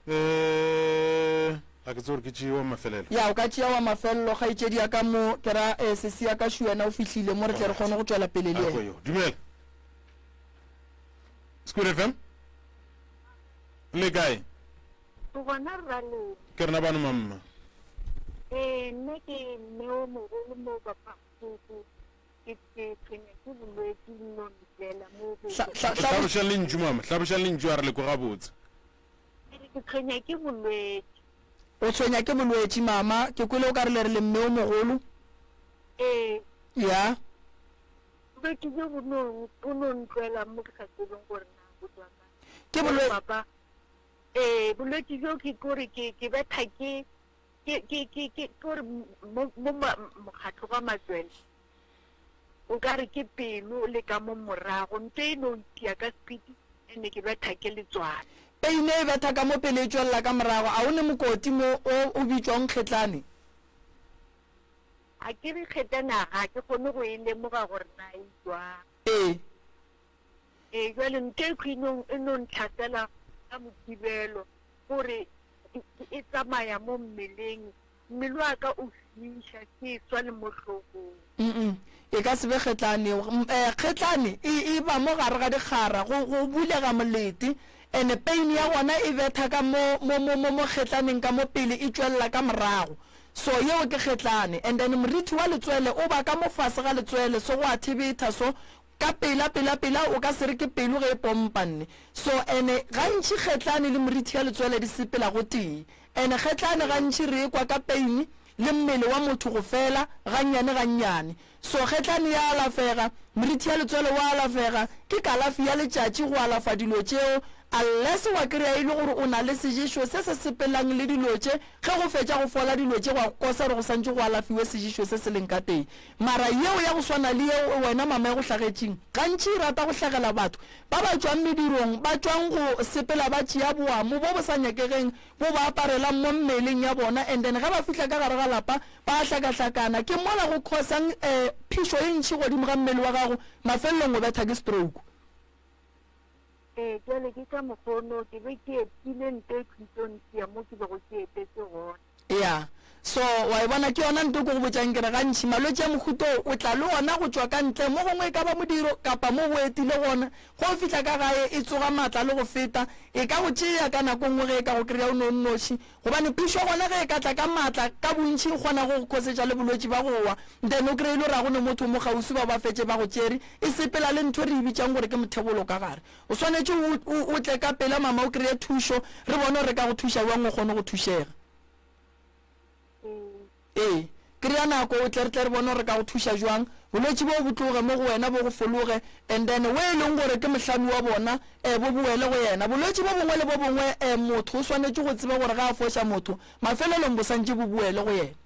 Eh, ga ke tsebe gore ke tšee wa mafelelo. Ya, o ka tšea wa mafelelo, kgaetšedi ya ka mo, ke ra, eh, sesi ya ka šo yena o fihlile mo, re tle re kgone go tšwela pele le A re kwe yena. yo. Dumela. Squid FM. Le kae? Ke gona rra le. Ke rena bano mamma. Ee, nna ke mme o mogolo mo papa ke ke Ke ke tshwenya ke bolwetši nno ntlela mo go. Hla, hla, hla, Hlabošang lentšu mama, hlabošang lentšu a re le kwe gabotse. Ke re ke tshwenya ke bolwetši. O tshwenya ke bolwetši mama, ke kwele o ka re le re le mme o mogolo. Ee. Ya. Bolwetši bjo bo no bo no ntlela mo ke sa tsebeng gore na bo tswa kae. Ke bolwe. Papa, ee bolwetši bjo ke kore ke ke betha ke Ke, ke, ke, ke, ke gore mo, mo mokgatlo wa matswele, o ka re ke pelo le ka mo morago, nto e no ntia ka speed, ene ke betha ke letswalo. Peine e betha ka mo pele e tšwelela ka morago. A o ne mokoti mo o, o bitšwago nkgetlane? A ke re kgetlane a ga ke kgone go e lemoga gore na e jwang. Ee. Ee, jwale nto e khwi no, e no ntlhasela ka Mokibelo, gore e tsamaya mo mmeleng, mmele wa ka o fiša, ke swa le mo hlogong. Mm-mm, e ka se be kgetlane. Eh, kgetlane e, e ba mo gare ga dikgara, go, go bulega molete, ene pain ya gona e betha ka mo, mo, mo, mo, mo kgetlaneng ka mo pele, e tšwelela ka morago. So, yeo ke kgetlane. And then morithi wa letswele o ba ka mo fase ga letswele, so go a thebetha, so Ka pela, pela, pela, o ka se re ke pelo ge e pompa, nne. So, ene, gantši kgetlane le morithi ya letswele di sepela gotee. Ene kgetlane gantši re e kwa ka pain le mmele wa motho go fela, gannyane gannyane. So, kgetlane ya alafega, morithi ya letswele wa alafega, ke kalafi ya letšatši go alafa dilo tšeo. Unless wa kry-a e le gore o na le seješo se se sepelang le dilo tše, ge go fetša go fola dilo tše gwa kosa gore go santše go alafiwe seješo se se leng ka teng. Mara yeo ya go swana le yeo wena mama e go hlagetšeng, gantši e rata go hlagela batho ba ba tšwang medirong, ba tšwang go sepela ba tšea boamo bo bo sa nyakegeng bo ba aparelang mo mmeleng ya bona and then ge ba fihla ka gare ga lapa ba a hlakahlakana. Ke mola go cause-ang phišo e ntši godimo ga mmele wa gago, mafelelong o betha ke stroke. Ee, bjale ke ka mokgono ke be ke etile nto e thutong-tia mo ke bego ke etetse gona. Ya. So, wa e bona, ke yona nto ke go botšang ke re gantši malwetši a mohuta wo o tla le ona go tšwa ka ntle, mo gongwe e ka ba modiro kapa mo o etile gona. Ge o fihla ka gae e tsoga maatla le go feta, e ka go tšea ka nako nngwe ge e ka go kry-a o no nnoši, gobane phišo gona ge e ka tla ka maatla ka bontši e kgona go go khosetša le bolwetši ba go wa, then o kry-e le gore ga go ne motho mo kgauswi ba ba fetše ba go tšere, e sepela le ntho re e bitšang gore ke mothebolo ka gare. O swanetše o, o, o tle ka pela mama o kry-e thušo, re bone gore re ka go thuša bjang o kgone go thušega. Ee, kry-a nako o tle re tle re bone gore re ka go thuša bjang, bolwetši boo bo tloge mo go wena bo go fologe, and then we e leng gore ke mohlami wa bona um bo boele go yena. Bolwetši bo bongwe le bo bongwe um motho o swanetše go tseba gore ge a foša motho, mafelelong bo santše bo boele go yena.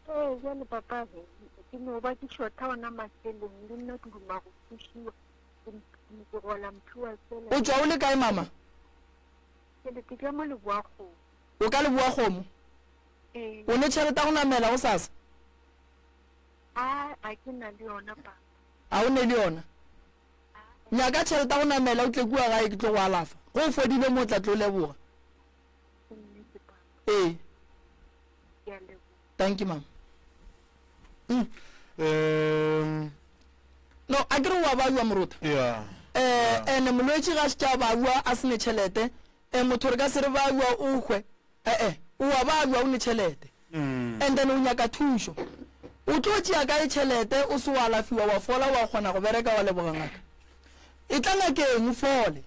Ee, bjale papa he, ke no ba ke šotha ona mašeleng, le nna ke duma go thušiwa, ke, ke gola mphiwa fela. O tšwa o le kae mama? Ke le ke tšwa mo Leboakgomo. O ka Leboakgomo? Ee. O ne tšhelete ya go namela gosasa? A, a ke na le yona papa. A o ne le yona? Nyaka tšhelete ya go namela o tle kua gae ke tlo go alafa. Ge o fodile mo o tla tlo leboga. Ke nnete papa. Ee. Ke a leboga. Thank you mama. Mm. Um. No, a ke re wa bajwa morota. Yeah. Eh, ene molwetši ga šetše a bajwa a se ne tšhelete, eh motho re ka se re bajwa o hwe. Eh eh, o wa bajwa o ne tšhelete. And then o nyaka thušo. O tlo tšea kae tšhelete o se wa alafiwa wa fola wa kgona go bereka wa leboga ngaka. Etla ngakeng o fole.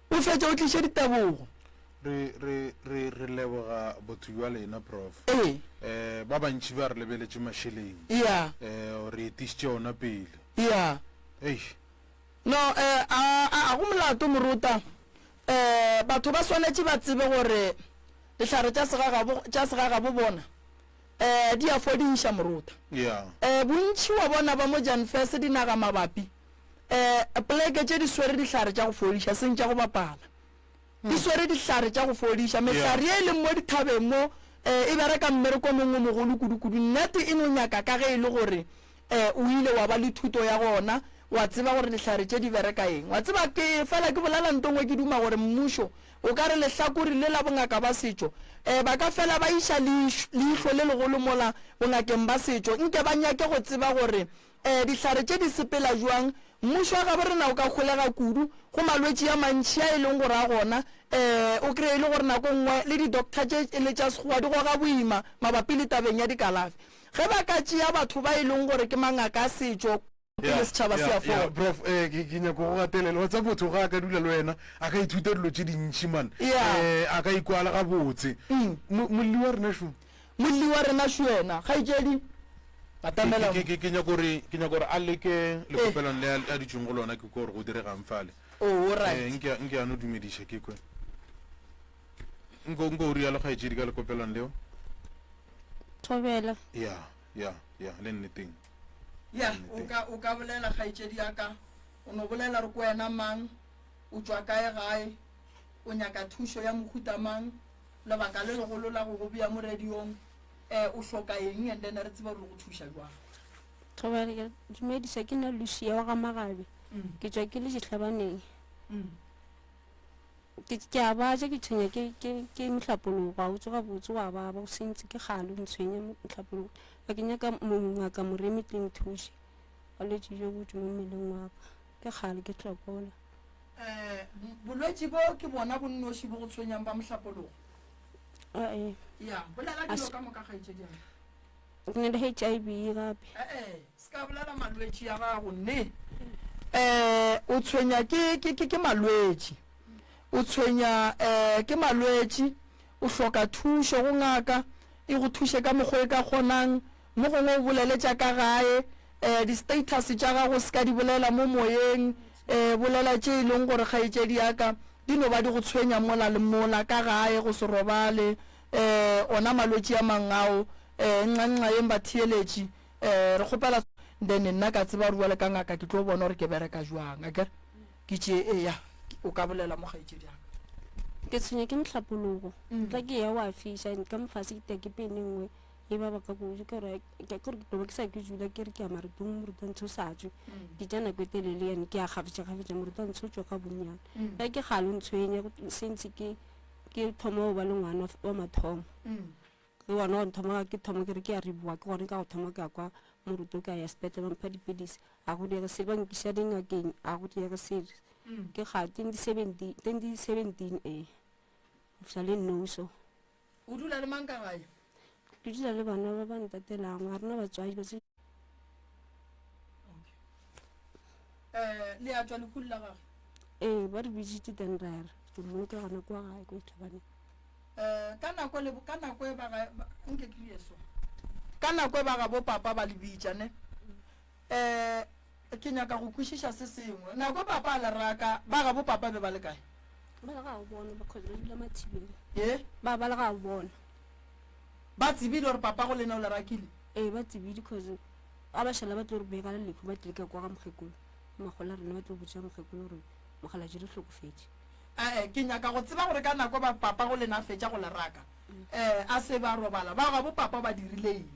O fetše o tliše ditebogo. Re, re, re, re leboga botho bja lena, Prof. Ee. Eh, ba bantši ba re lebeletše mašeleng. Ya. Eh, re etišitše ona pele. Ya. Eish. No, eh, a, a, a go molato, Moruta. Eh, batho ba swanetše ba tsebe gore dihlare tša segagabo, tša segagabo bona, eh, di a fodiša, Moruta. Ya. Eh, bontši wa bona ba mo Jan Fese dinagamabapi, eh, poleke tše di swere dihlare tša go fodiša, seng tša go bapala. Di swere dihlare tša go fodiša. Mehlare ye e leng mo dithabeng mo e bereka mmereko o mongwe o mogolo kudu-kudu. Nnete e no nyaka ka ge e le gore o ile wa ba le thuto ya gona, wa tseba gore dihlare tše di bereka eng. Wa tseba, ke fela ke bolela nto nngwe ke duma gore mmušo o ka re lehlakore le la bongaka ba setšo ba ka fela ba iša leihlo le legolo mola bongakeng ba setšo nke ba nyake go tseba gore Ee, dihlare tše di sepela bjang? Mmušo wa gabo rena o ka holega kudu go malwetši a mantši a e leng gore a gona. Ee, o kreye e le gore nako nngwe le di-doctor tše e le tša Sekgowa di goga boima mabapi le tabeng ya dikalafi. Ge ba ka tšea batho ba e leng gore ke mangaka a setšo pele setšhaba se Ya, a ya, fola. prof, eh, ke, ke nyako go gatelela. Wa tseba motho ga a ka dula le wena, a ka ithuta dilo tše dintši man. Ya. Eh, a ka ikwala gabotse. Mo, molli wa rena šo. Molli wa rena šo yena, kgaetšedi. Batamela Ke, ke, ke, ke nyako gore, ke nyako gore a leke lekopelong le a, a dutšeng go lona, ke kwe gore go diregang fale. Oh, all right. Eh, nke, nke a no dumediša, ke kwe. Nko, nko o rialo kgaetšedi ka lekopelong leo. Thobela. Ya, ya, ya, le nneteng. Ya, o ka, o ka bolela kgaetšedi ya ka. O no bolela gore ke wena mang, o tšwa kae gae, o nyaka thušo ya mohuta mang, lebaka le legolo la go go bea mo radiong. Eh, o hloka eng and then re tsebe gore re go thuša jwang. Thobela, ke dumediša ke nna Lucia wa ga Magabe. Ke tšwa ke le Dihlabaneng. Ke ke a baja ke tshwenya ke ke ke mohlapologo ga o tsoga botse wa baba o sentse ke kgale o ntshwenya mohlapologo. Ga ke nyaka ngaka Moremi tle nthuše. Bolwetši bjo bo tšwe mo mmeleng wa ka. Ke kgale ke hlokola. Eh, bolwetši bo ke bona bo nnoši bo go tshwenyang ba mohlapologo? Ee. Ya, bolela dilo ka moka kgaetšedi ya ka. Ke na le HIV gape. Ee, se ka bolela malwetši a gago ne. Eh, o tshwenya ke ke ke ke malwetši. O tshwenya eh ke malwetši, o hloka thušo go ngaka e go thuše ka mokgo e ka kgonang. Mo gongwe o bolele tša ka gae, eh di-status tša gago se ka di bolela mo moyeng. Um bolela tše e leng gore kgaetšedi ya ka di no ba di go tshwenya mola le mola ka gae, go se robale, um ona malwetši a mang ao. Um nxa nxa yeng batheeletši, um re kgopela then nna ka tseba gore bjale ka ngaka ke tlo bona gore ke bereka jwang, akere? Ke tše, eya, o ka bolela mo kgaetšedi ya ka. Ke tshwenya ke mohlapologo. Tla ke ya wa fiša ka mofase ke tia ke pene nngwe e baba ka kudu ke gore ke gore ke tlo ke sa ke dula ke re ke ya marutong morutantsho o sa tswe ke tša nako e telele yane ke ya gafetša gafetša morutantsho o tswa ka bonnyane ge ke galo ntshwenya since ke ke thoma go ba le ngwana wa mathomo ke gona go nthoma ke thoma ke re ke ya riboa ke gone ka go thoma ke ya kwa moruto ka ya sepetlele ba mpha dipilisi a go diege selo ba nkiša dingakeng a go diege selo ke ga 2017 2017 ee go fihla le nou so O dula le mang ka gae? Ke dula le bana ba ba ntatelang, ga rena batswadi ba Okay. Eh, le a tšwa lehung la gagwe? Ee, ba re bitsitse then ra ya re mmoloka gona kwa gae ko Tlhabaneng. Eh, ka nako le ka nako e ba ga nke ke ye so. Ka nako e ba ga bo papa ba le bitša ne. Eh, ke nyaka go kwešiša se sengwe. Nako papa a le raka, ba gabo papa be ba le kae? Ba le ga bona, ba cause ba dula Mathibeng. Ye? Ba ba le ga bona. Ba tsebile gore papa go lena o le rakile? Ee, ba tsebile cause ga ba šala ba tlo re bega le lehu ba tlile ka kwa ga mokgekolo. Makgolo a rena ba tlo botša mokgekolo gore mokgalabje re hlokofetše. Ee, ke nyaka go tseba gore ka nako ba papa go lena a fetša go le raka, eh, a se ba robala, ba gabo papa ba dirile eng?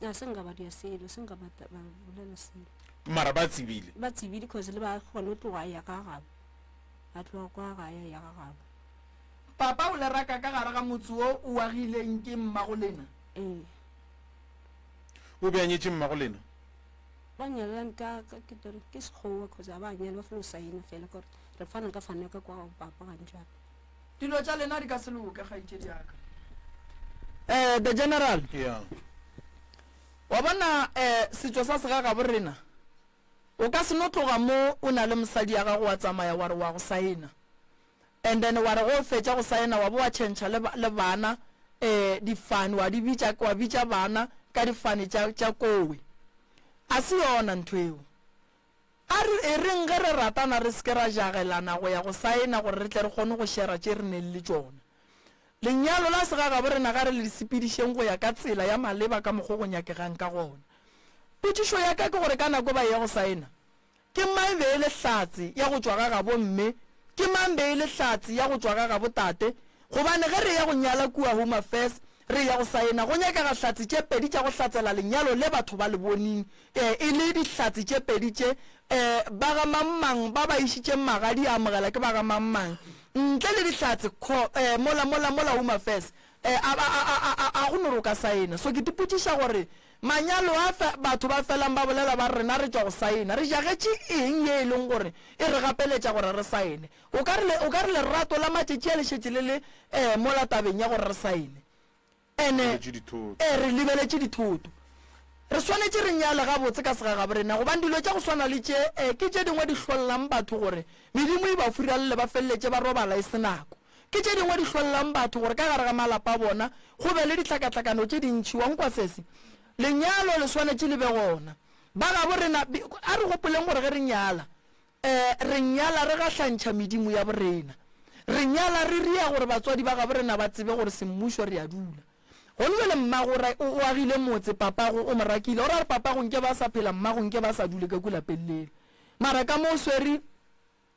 A se nka ba dia selo, se nka ba ba bolela selo. Mara ba tsebile. Ba tsebile cause le ba kgone go tloga a ya ka gabo. A tloga kwa gae a ya ga gabo. Papa o le raka ka gare ga motse wo o agileng ke mmago lena? Ee. O be a nyetše mmago lena? Ba nyalelane ka ka ke tore ke sekgowa cause a ba nyala ba felo saena fela ka gore re fana ka fana ka kwa ga papa gantši gape. Dilo tša lena di ka se loke, kgaetšedi ya ka. Eh, the general. Yeah. Wa bona eh setšo sa segagabo rena. O ka se no tloga mo o na le mosadi ya gago wa tsamaya wa re wa go saena. And then wa re go fetša go saena wa bo wa tšhentšha le le bana eh difane wa di bitša wa bitša bana ka difane tša tša kowe. A se yona ntho eo. A re e reng ge re ratana re se ke ra jagelana go ya go saena gore re tle re kgone go šera tše re neng le tšona. Lenyalo la segagabo rena ga re le sepedišeng go ya ka tsela ya maleba ka mokgo go nyakegang ka gona. Potšišo ya ka ke gore ka nako ba eya go saena, ke mang be e le hlatse ya go tšwa ga gabo mme, ke mang be e le hlatse ya go tšwa ga gabo tate? Gobane ge re eya go nyala kua Home Affairs, re eya go saena, go nyakega hlatse tše pedi tša go hlatsela lenyalo le batho ba le boning, ee, e le dihlatse tše pedi tše, ee, ba ga mang-mang ba ba išitšeng magadi a amogela ke ba ga mang-mang. Ntle le dihlatse, kho, ee, mola, mola, mola Home Affairs, ee, a, a, a, a, a, a go no re o ka saena. So ke tipotšiša gore manyalo a fe, batho ba felang ba bolela ba re rena re tšwa go saena, re jagetše eng ye e leng gore e re gapeletša gore re saene? O ka re le, o ka re lerato la matšatši a le šetše le le eh, mola tabeng ya gore re saene. Ene, Lebeletše dithoto. ee, re lebeletše dithoto. Re swanetše re nyale gabotse ka segagabo rena, gobane dilo tša go swana le tše eh, ke tše dingwe di hlollang batho gore medimo e ba furalele ba feleletše ba robala e se nako. Ke tše dingwe di hlollang batho gore ka gare ga malapa a bona go be le dihlakahlakano tše dintši. Wa nkwa sesi? Lenyalo le swanetše le be gona. Ba gabo rena, a re gopoleng gore ge re nyala, Ee, re nyala re gahlantšha medimo ya borena. Re nyala re ria gore batswadi ba gabo rena ba tsebe gore semmušo re a dula. Gone bjale mmago o o agile motse, papago o mo rakile. O ra gore papago nke ba sa phela, mmago nke ba sa dule ka kua lapeng lela. Mara ka mo o swere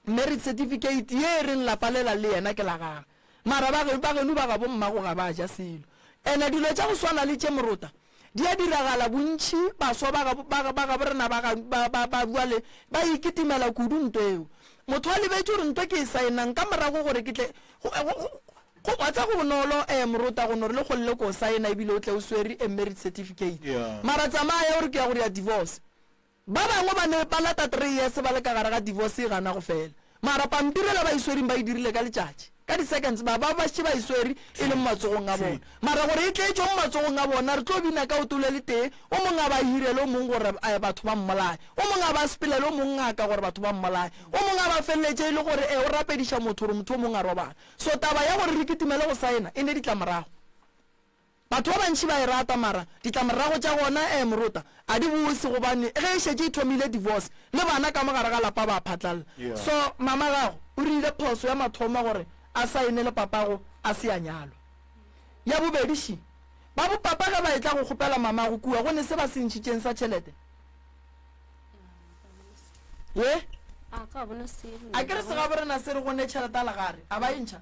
marriage certificate ye e reng lapa lela le yena ke la gagwe. Mara ba ba geno ba gabo mmago ga ba ja selo. Ene dilo tša go swana le tše morota di a diragala bontši baswa ba gabo ba ba gabo rena ba ga ba ba ba bjale ba ikitimela kudu nto eo. Motho a lebetše gore nto ke e saenang ka morago gore ke tle go go go wa tseba go bonolo eh morota go no re le kgolle ko saena ebile o tle o swere a marriage certificate. Yeah. Mara tsamaya o re ke ya go dira divorce. Ba bangwe ba ne ba lata three years ba le ka gare ga divorce e gana go fela. Mara pampiri ela ba e swereng ba e dirile ka letšatši. Ka di seconds ba ba ba šetše ba e swere e le mo matsogong a bona. Mara gore e tle e tšwe mo matsogong a bona re tlo bina ka oto le le tee, o mongwe a ba hirele o mongwe gore batho ba mmolaye, o mongwe a ba sepelele o mongwe ngaka gore batho ba mmolaye, o mongwe a ba feleletše e le gore o rapediša motho gore motho o mongwe a robale. So taba ya gore re kitimele go saena e ne ditlamorago. Batho ba bantši ba e rata mara ditlamorago tša gona eh morota a di bose gobane ge e šetše e thomile divorce le bana ka mo gare ga lapa ba phatlalla. So mama gago o rile phoso ya mathomo gore a saene le papago a se a nyalwa. Ya bobedi še ba bo papa ge ba etla go kgopela mamago kua go ne se ba se ntšhitšeng sa tšhelete? Ye? A ke re segaborena se re go ne tšhelete a legare a ba e ntšha?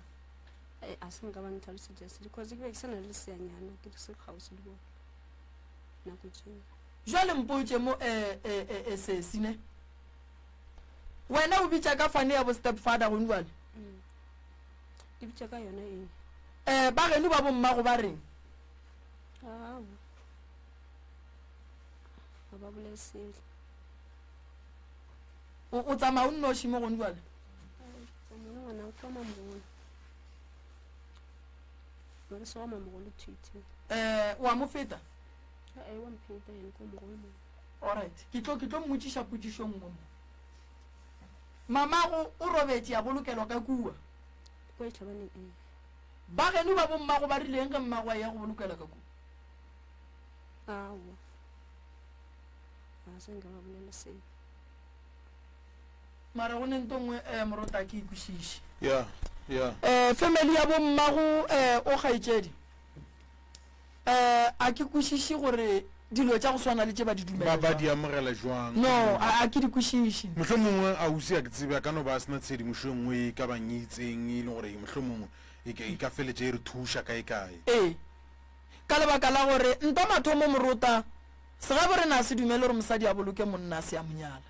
Ee, a se nka ba ntlhalosetša se because ke be ke sa na le leseanyana ke se kgauswi le bona nako tšeo. Jwale mpotše mo eh, eh, eh, eh, sesi ne wena o bitša ka fane ya bo stepfather gone jwale? Mm. Ke bitša ka yona ee. Eh, ba geno ba bommago ba reng? Aowa, ga ba bolele selo. O, o tsamaya o nnoši mo gone jwale? Tsamaya le ngwana kwa mamogolo. Mare se wa mamogolo thwi-thwi. Eh, o a mo feta? Ee, wa mpheta yena ko mogolo mo. Alright, ke tlo ke tlo mmotšiša potšišo nngwe mo. Mamago o robetše a bolokelwa ka kua. Kwa Ditlhabaneng ee. Ba geno ba bommago ba rileng ge mmago a eya go bolokelwa ka kua? Aowa. Ga se nka ba bolela selo. Mara go ne nto nngwe eh morota ke ikwešiše. Ya, ya. Eh family ya bo mmago eh o kgaetšedi eh a ke kwešiše gore dilo tša go swana le tše ba di dumela Ba ba di jwang. amogela jwang? No, a a ke di kwešiše. Mohlomongwe ausi a ke tsebe a ka no ba a sena tshedimošo e nngwe e ka bang e itseng e leng gore mohlomongwe e ka e ka feletša e re thuša kae kae. Ee. Ka lebaka la gore ntwa mathomo morota segabo rena a se dumele gore mosadi a boloke monna a se a mo nyala.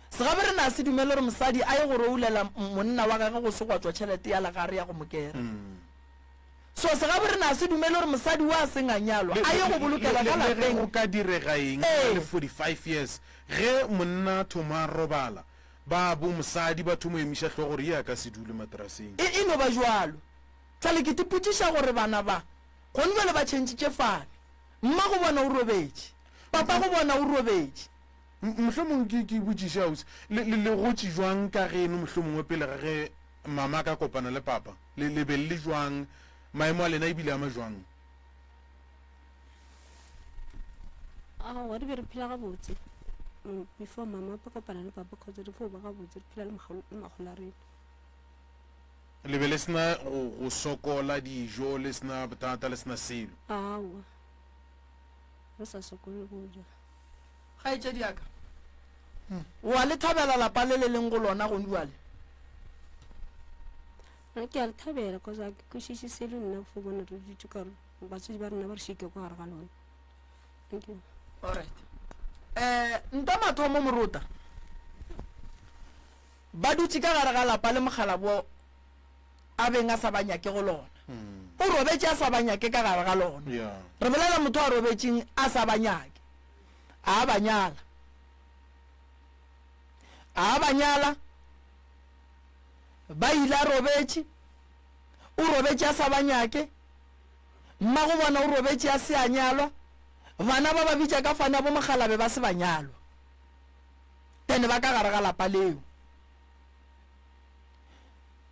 Segaborena a se dumele gore mosadi a ye go roulela monna wa gagwe go se gwa tšwa tšhelete ya legare ya go mo kera. So segaborena a se dumele gore mosadi wa a seng a nyalwa a ye go bolokelwa ka Le ge lapeng. go ka direga eng Ee. a le 45 years, ge monna a thoma a robala, ba bo mosadi ba thomo emiša hlogo gore ye a ka se dule materaseng. E, e no ba bjalo. Bjale ke tipotšiša gore bana ba gone bjale ba tšhentšitše fane. Mmago bona o robetše, papago bona o robetše. Mohlomongwe ke, ke botšiše ausi, le, le, le gotše jwang ka geno mohlomongwe pele ga ge mama a ka kopana le papa? Le, le be le le jwang? Maemo a lena e bile a ma jwang? Aowa, re be re phela gabotse mm, before mama a kopana le papa cause re fo ba gabotse re phela le mogolo le makgolo a rena. Le be le sena go, go sokola dijo, le sena bothata, le sena selo? Aowa, re sa sokole go ja. Kgaetšedi ya ka, o a le thabela lapa le le leng go lona gone bjale? Nna ke a le thabela cause ga ke kwešiše selo nna fo bona re dutše ka gore batswadi ba rena ba re šike kwa gare ga lona. Thank you. Alright. Eh, ntwa mathomo morota. Ba dutše ka gare ga lapa le mokgalabo a beng a sa ba nyake go lona. O robetše a sa ba nyake ka gare ga lona. Yeah. Re bolela motho a robetšeng a sa ba nyake. A ba nyala. A ba nyala. Ba ile a robetše. O robetše a sa ba nyake. Mmago bona o robetše a se a nyalwa. Bana ba ba bitša ka fane ya bo mogalabe ba se ba nyalwa. Then ba ka gare ga lapa leo.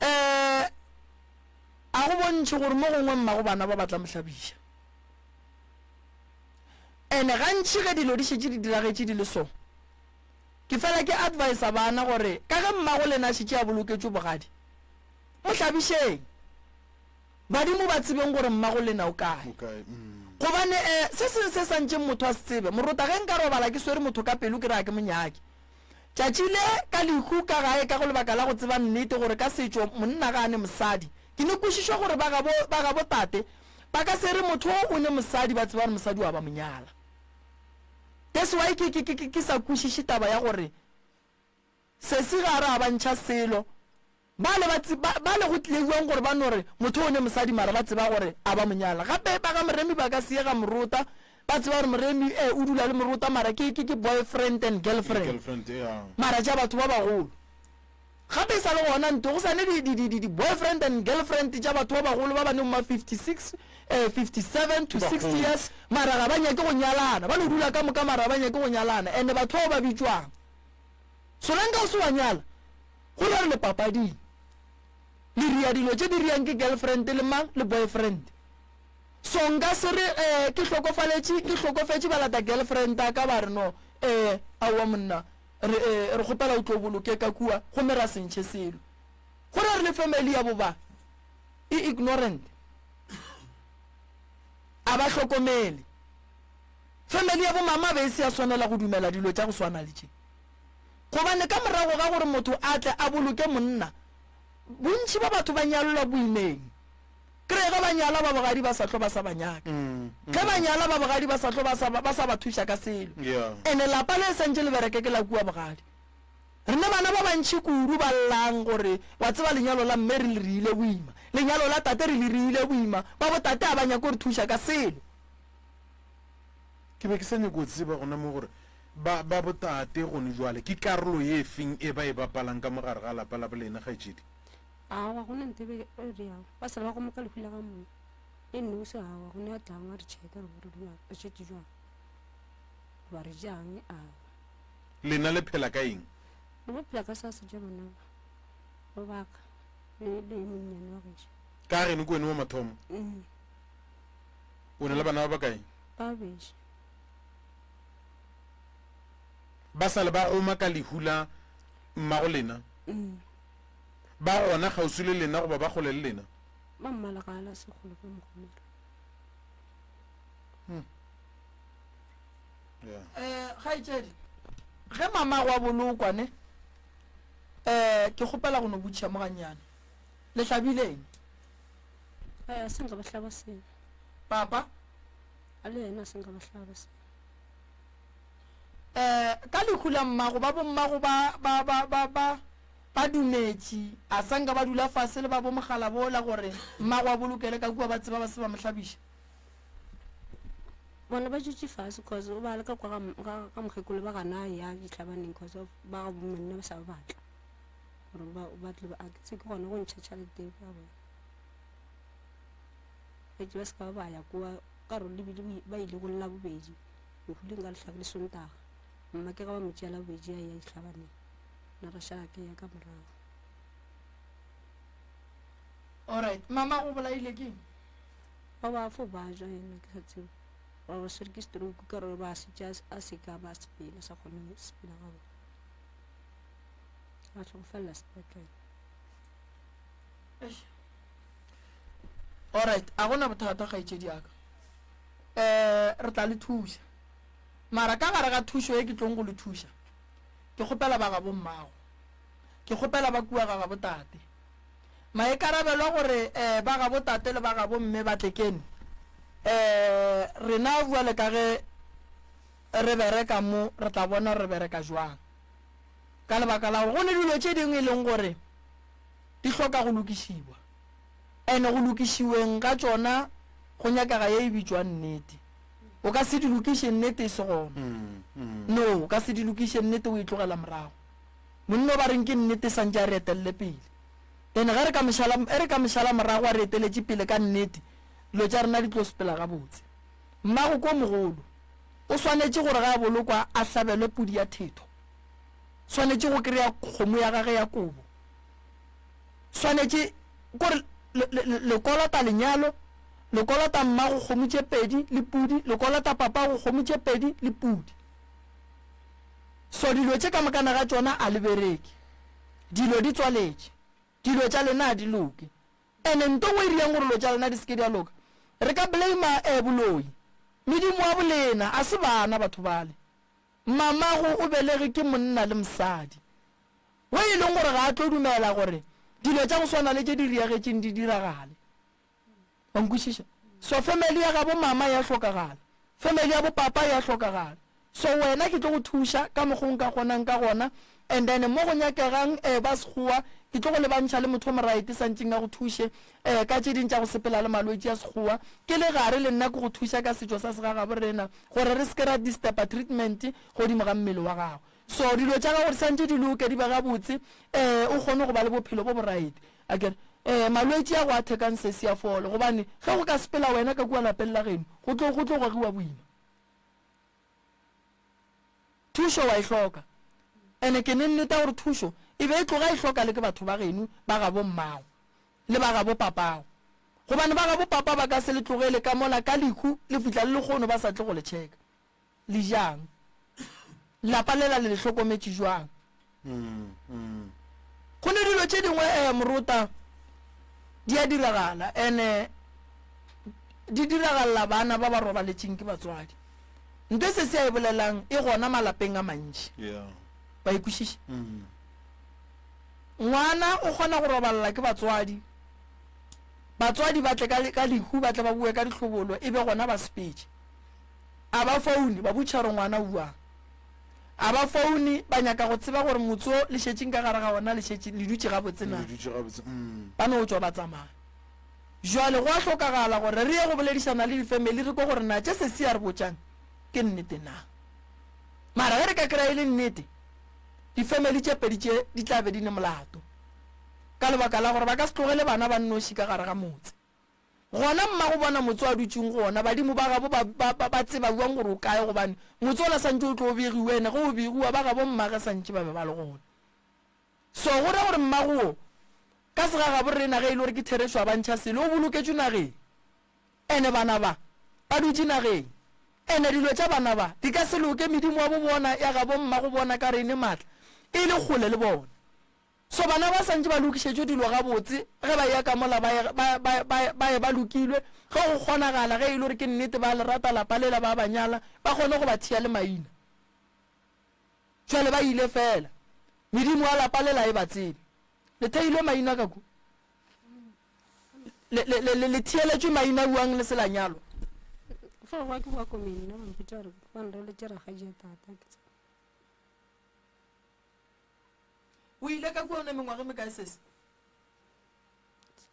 Eh a go bontšhe gore mo gongwe mmago bana ba ba tla mo hlabiša. Ene gantši ge dilo di šetše di diragetše di le so, ke fela ke advisa bana gore ka ge mmago lena a šetše a boloketšwe bogadi, mo hlabišeng. Badimo ba tsebeng gore mmago lena o kae. Gobane eh, se seng se sa ntšeng motho a se tsebe, morota ge nka robala ke swere motho ka pelo ke re a ke mo nyake. Tšatši le ka lehu ka gae ka go lebaka la go tseba nnete gore ka setšo monna ga a ne mosadi, Ke ne kwešišwa gore ba gabo, ba gabo tate ba ka se re motho o o ne mosadi, ba tseba gore mosadi wa ba mo nyala. That's why ke, ke, ke, ke sa kwešiše taba ya gore sesi ga a re a ba ntšha selo. Ba le ba, ba, ba le go tlile bjang gore ba no re motho o ne mosadi mara ba tseba gore a ba mo nyala. Gape ba ga Moremi ba ka se ye ga Morota, ba tseba gore Moremi eh o dula le Morota mara ke, ke, ke boyfriend and girlfriend. Girlfriend, yeah. Mara tša batho ba bagolo. Gape e sa le gona nto go sa ne di, di, di, di, di boyfriend and girlfriend tša batho ba bagolo ba ba neng ma 56, eh, 57 to 60 years, mara ga ba nyake go nyalana. Ba no dula ka moka mara ga ba nyake go nyalana. And batho bao ba bitšwang? Solanka o se wa nyala, go ra gore le papading. Le ria dilo tše di riang ke girlfriend le mang le boyfriend. So nka se re eh ke hlokofaletše, ke hlokofetše ba lata girlfriend ya ka ba re no eh aowa monna re eh re kgopela o tlo boloke ka kua gomme ra se ntšhe selo. Go ra re le family ya bo ba e ignorant. A ba hlokomele. Family ya bo mama be e se ya swanela go dumela dilo tša go swana le tše. Gobane ka morago ga gore motho a tle a boloke monna, bontši ba batho ba nyalelwa boimeng. Kry-e ge ba nyala ba bogadi ba sa hlo ba sa ba nyaka. Ge ba nyala ba bogadi ba sa hlo ba sa ba sa ba thuša ka selo. Ene lapa le santše le bereke ke la kua bogadi. Re ne bana ba bantši kudu ba llang gore wa tseba lenyalo la mme re le riile boima, lenyalo la tate re le riile boima, ba bo tate a ba nyake go re thuša ka selo. Ke be ke sa nyako tseba gona mo gore ba ba bo tate gone jwale ke karolo ye feng e ba e bapalang ka mo gare ga lapa la bolena kgaetšedi? Aowa go ne nto e be e re aowa ba sala ba gomoka lehu la ga monna le nnosi aowa go ne a tlang a re checka re re jwang re šetše jwang goba re jang aowa. Lena le phela ka eng? Re bo phela ka sa se ja bana ba ba baka le le yo monnyane wa gešo. Ka geno ke wene wa mathomo? Mm. O na le bana ba bakae? Ba bedi. Ba sa le ba goma ka lehu la mmago lena? Mm. Ba gona kgauswi le lena goba ba kgole le lena? Ba mmalagala se kgole ka mokgomela. Hmm. Yeah. Eh, kgaetšedi, ge mamago a bolokwa ne, eh, ke kgopela go no botšiša mo gannyane. Le hlabile eng? Eh, a se nka ba hlaba selo. Papa? A le yena a se nka ba hlaba selo. Eh, ka lehu la mmago, ba bommago ba, ba, ba, ba, ba, ba dumetše, a sa nka ba dula fase le ba bomogala bola gore mmago a bolokele ka kua ba tseba ba se ba mo hlabiša? Bona ba dutše fase cause o ba le ka kwa ga, ga, ga mokgekolo ba gana a ya dihlabaneng cause of ba ga bommenne ba sa ba batla gore ba, ba tle ba, a ke tse ke gona go ntšha tšhelete eo ya bona. Fetše ba se ka ba ba ya kua ka gore le bile ba ile go lla bobedi lehu le nka le hlabile Sontaga mma ke ga ba mo tšea la bobedi a ya dihlabaneng nna ra šala ke ya ka morago. Alright, mama go bolaile ke eng? Ba ba fo ba ja yena ke sa tsebe ba ba swere ke stroke ka gore ba šetše a se ka ba sepela sa kgone go sepela ga bona a tlhokofalela sepetlele. Alright, a gona bothata kgaetšedi ya ka. Eh, re tla le thuša. Mara ka gare ga thušo e ke tlong go le thuša, ke kgopela ba gabo mmago. Ke kgopela ba kua ga gabo tate. Maikarabelo a gore eh ba gabo tate le ba gabo mme ba tle kene. Eh, rena bjale ka ge re bereka mo, re tla bona gore re bereka jwang. Ka lebaka la gore go ne dilo tše dingwe e leng gore di hloka go lokišiwa. And go lokišiweng ga tšona go nyakega ye e bitšwang nnete. O ka se di lokiše nnete e se gona. No, o ka se di lokiše nnete o e tlogela morago. Monna o ba reng ke nnete santše a re etelele pele. Then ge re ka mo šala, e re ka mo šala morago a re eteletše pele ka nnete, dilo tša rena di tlo sepela gabotse. Mmago ko mogolo o swanetše gore ge a bolokwa a hlabelwe pudi ya thetho. Swanetše go kry-a kgomo ya gage ya kobo. Swanetše kore le, le, le, le kolota lenyalo, le kolota mmago kgomo tše pedi le pudi, le kolota papago kgomo tše pedi le pudi. So dilo tše ka mokana ga tšona a le bereke. Dilo di tswaletše. Dilo tša lena a di loke. Ene nto ngwe e riyang gore dilo tša lena di se ke di a loka, re ka blame eh boloi. Medimo wa bolena, a se bana batho bale. Mamago o belege ke monna le mosadi. We e leng gore ga a tlo dumela gore dilo tša go swana le tše di riagetšeng di diragale. Wa nkwešiša? So family ya gabo mama ya hlokagala, family ya bo papa ya hlokagala. So wena ke tlo go thuša ka mokgo nka kgonang ka gona and then mo go nyakegang eh ba sekgowa ke tlo go lebantšha le motho o moraete santšeng a go thuše eh ka tše ding tša go sepela le malwetši a sekgowa. Ke le gare le nna ke go thuša ka setšo sa segagabo rena gore re se ke ra disturba treatment godimo ga mmele wa gago. So dilo tša gago di santše di loke di be gabotse eh o kgone go ba le bophelo bo boraete. Akere eh malwetši a go a thekang sesi a fole gobane ge go ka sepela wena ka kua lapeng la geno go tlo go tlo gogiwa boima. Thušo wa e hloka. Ene ke ne nneta gore thušo e be e tloga e hloka le ke batho ba geno ba gabo mmago le ba gabo papago. Gobane ba gabo papa ba ka se le tlogele ka mola ka lehu le fihla le lekgono ba sa tle go le checka. Le jang? Lapa lela le le hlokometše jwang? Go ne dilo tše dingwe eh morota di a diragala ene di diragalela bana ba ba robaletšeng ke batswadi. Nto e se se a e bolelang e gona malapeng a mantši. Wa e kwešiša? Ngwana o kgona go robalela ke batswadi. Batswadi ba tle ka, ka lehu, ba tle ba boe ka dihlobolo, e be gona ba sepetše. A ba foune, ba botšiša gore ngwana o buang. A ba foune, ba nyaka go tseba gore motse o le šetšeng ka gare ga ona le šetše le dutše gabotse na. Le dutše gabotse, mm. Ba no tšwa ba tsamaya. Jwale go a hlokagala gore re ye go boledišana le difemeli re kwe gore na tše sesi a re botšang ke nnete na. Mara ge re ka kry-a e le nnete, difemeli tše pedi tše di tla be di ne molato. Ka lebaka la gore ba ka se tlogele bana ba nnoši ka gare ga motse. Gona mmago bona motse o a dutšeng go wona, badimo ba gabo ba, ba, ba, ba tseba bjang gore o kae, gobane motse ola santše o tlo begiwa, ene ge o begiwa ba gabo mmage santše ba be ba le gona. So go ra gore mmago wo, ka segagabo rena ge e le gore ke therešo a ba ntšha selo, o boloketšwe nageng. Ene bana ba, ba dutše nageng. Ene dilo tša bana ba, di ka se loke, medimo wa bo bona, ya gabo mmago bona ka re e ne maatla, e le kgole le bona. So bana ba santše ba lokišetšwe dilo gabotse ge ba eya ka mola ba ye, ba, ba, ba, ba ye ba lokilwe, ge go kgonagala, ge e le gore ke nnete ba le rata lapa lela ba ba nyala, ba kgone go ba thea le maina. Jwale ba ile fela. Medimo ya lapa lela e ba tsebe. Le theilwe maina ka ku. Le, le, le, le, le theeletšwe maina buang le se la nyalwa. Ge wa ke wa komeng nna ba mpotša gore ba nreletše rakgadi ya tata ke tseba. O ile ka kua o ne mengwaga e mekae sesi?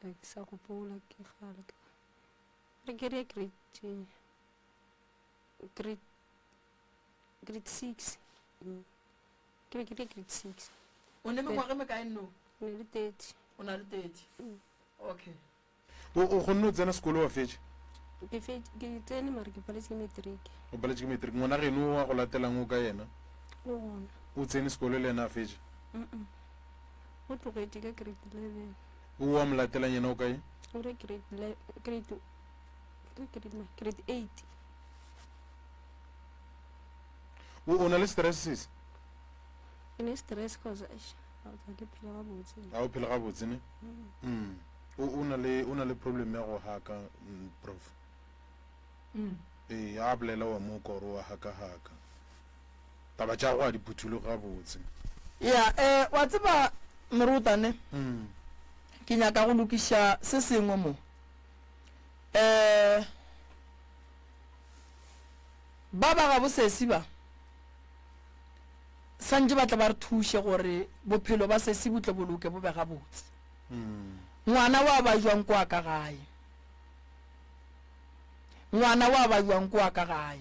Ga ke sa gopola ke kgale ka re ke re grade grade grade 6 ke be ke re grade 6 O ne mengwaga e mekae no? Ne le 30 O na le 30. Okay. O, o kgonne go tsena sekolo wa fetša? Ke fetše, ke tsene mara ke paletše ke matric. O paletše ke matric. Ngwana geno wa go latelang o ka yena? O gona. O tsene sekolo le yena a fetša? Mm-mm. O tlogetše ka grade 11. O wa mo latelang yena o kae? O re grade le, grade, ke grade ma, grade 8. O, o na le stress sesi? Ke ne stress cause eish, ga ke phele gabotse. Ga o phele gabotse ne? Mm. O, o na le, o na le problem ya go haka, mm, prof. Mm. Ee, a bolela wa mo kwa gore wa haka haka. Taba tša go a di phuthologe gabotse. Ya, eh, wa tseba morutane, Mm. ke nyaka go lokiša se sengwe mo. Eh, ba ba gabo sesi ba santše ba tla ba re thuše gore bophelo ba sesi bo tle bo loke bo be gabotse. Ngwana wa ba jwang kwa ka gae? Ngwana wa ba jwang kwa ka gae?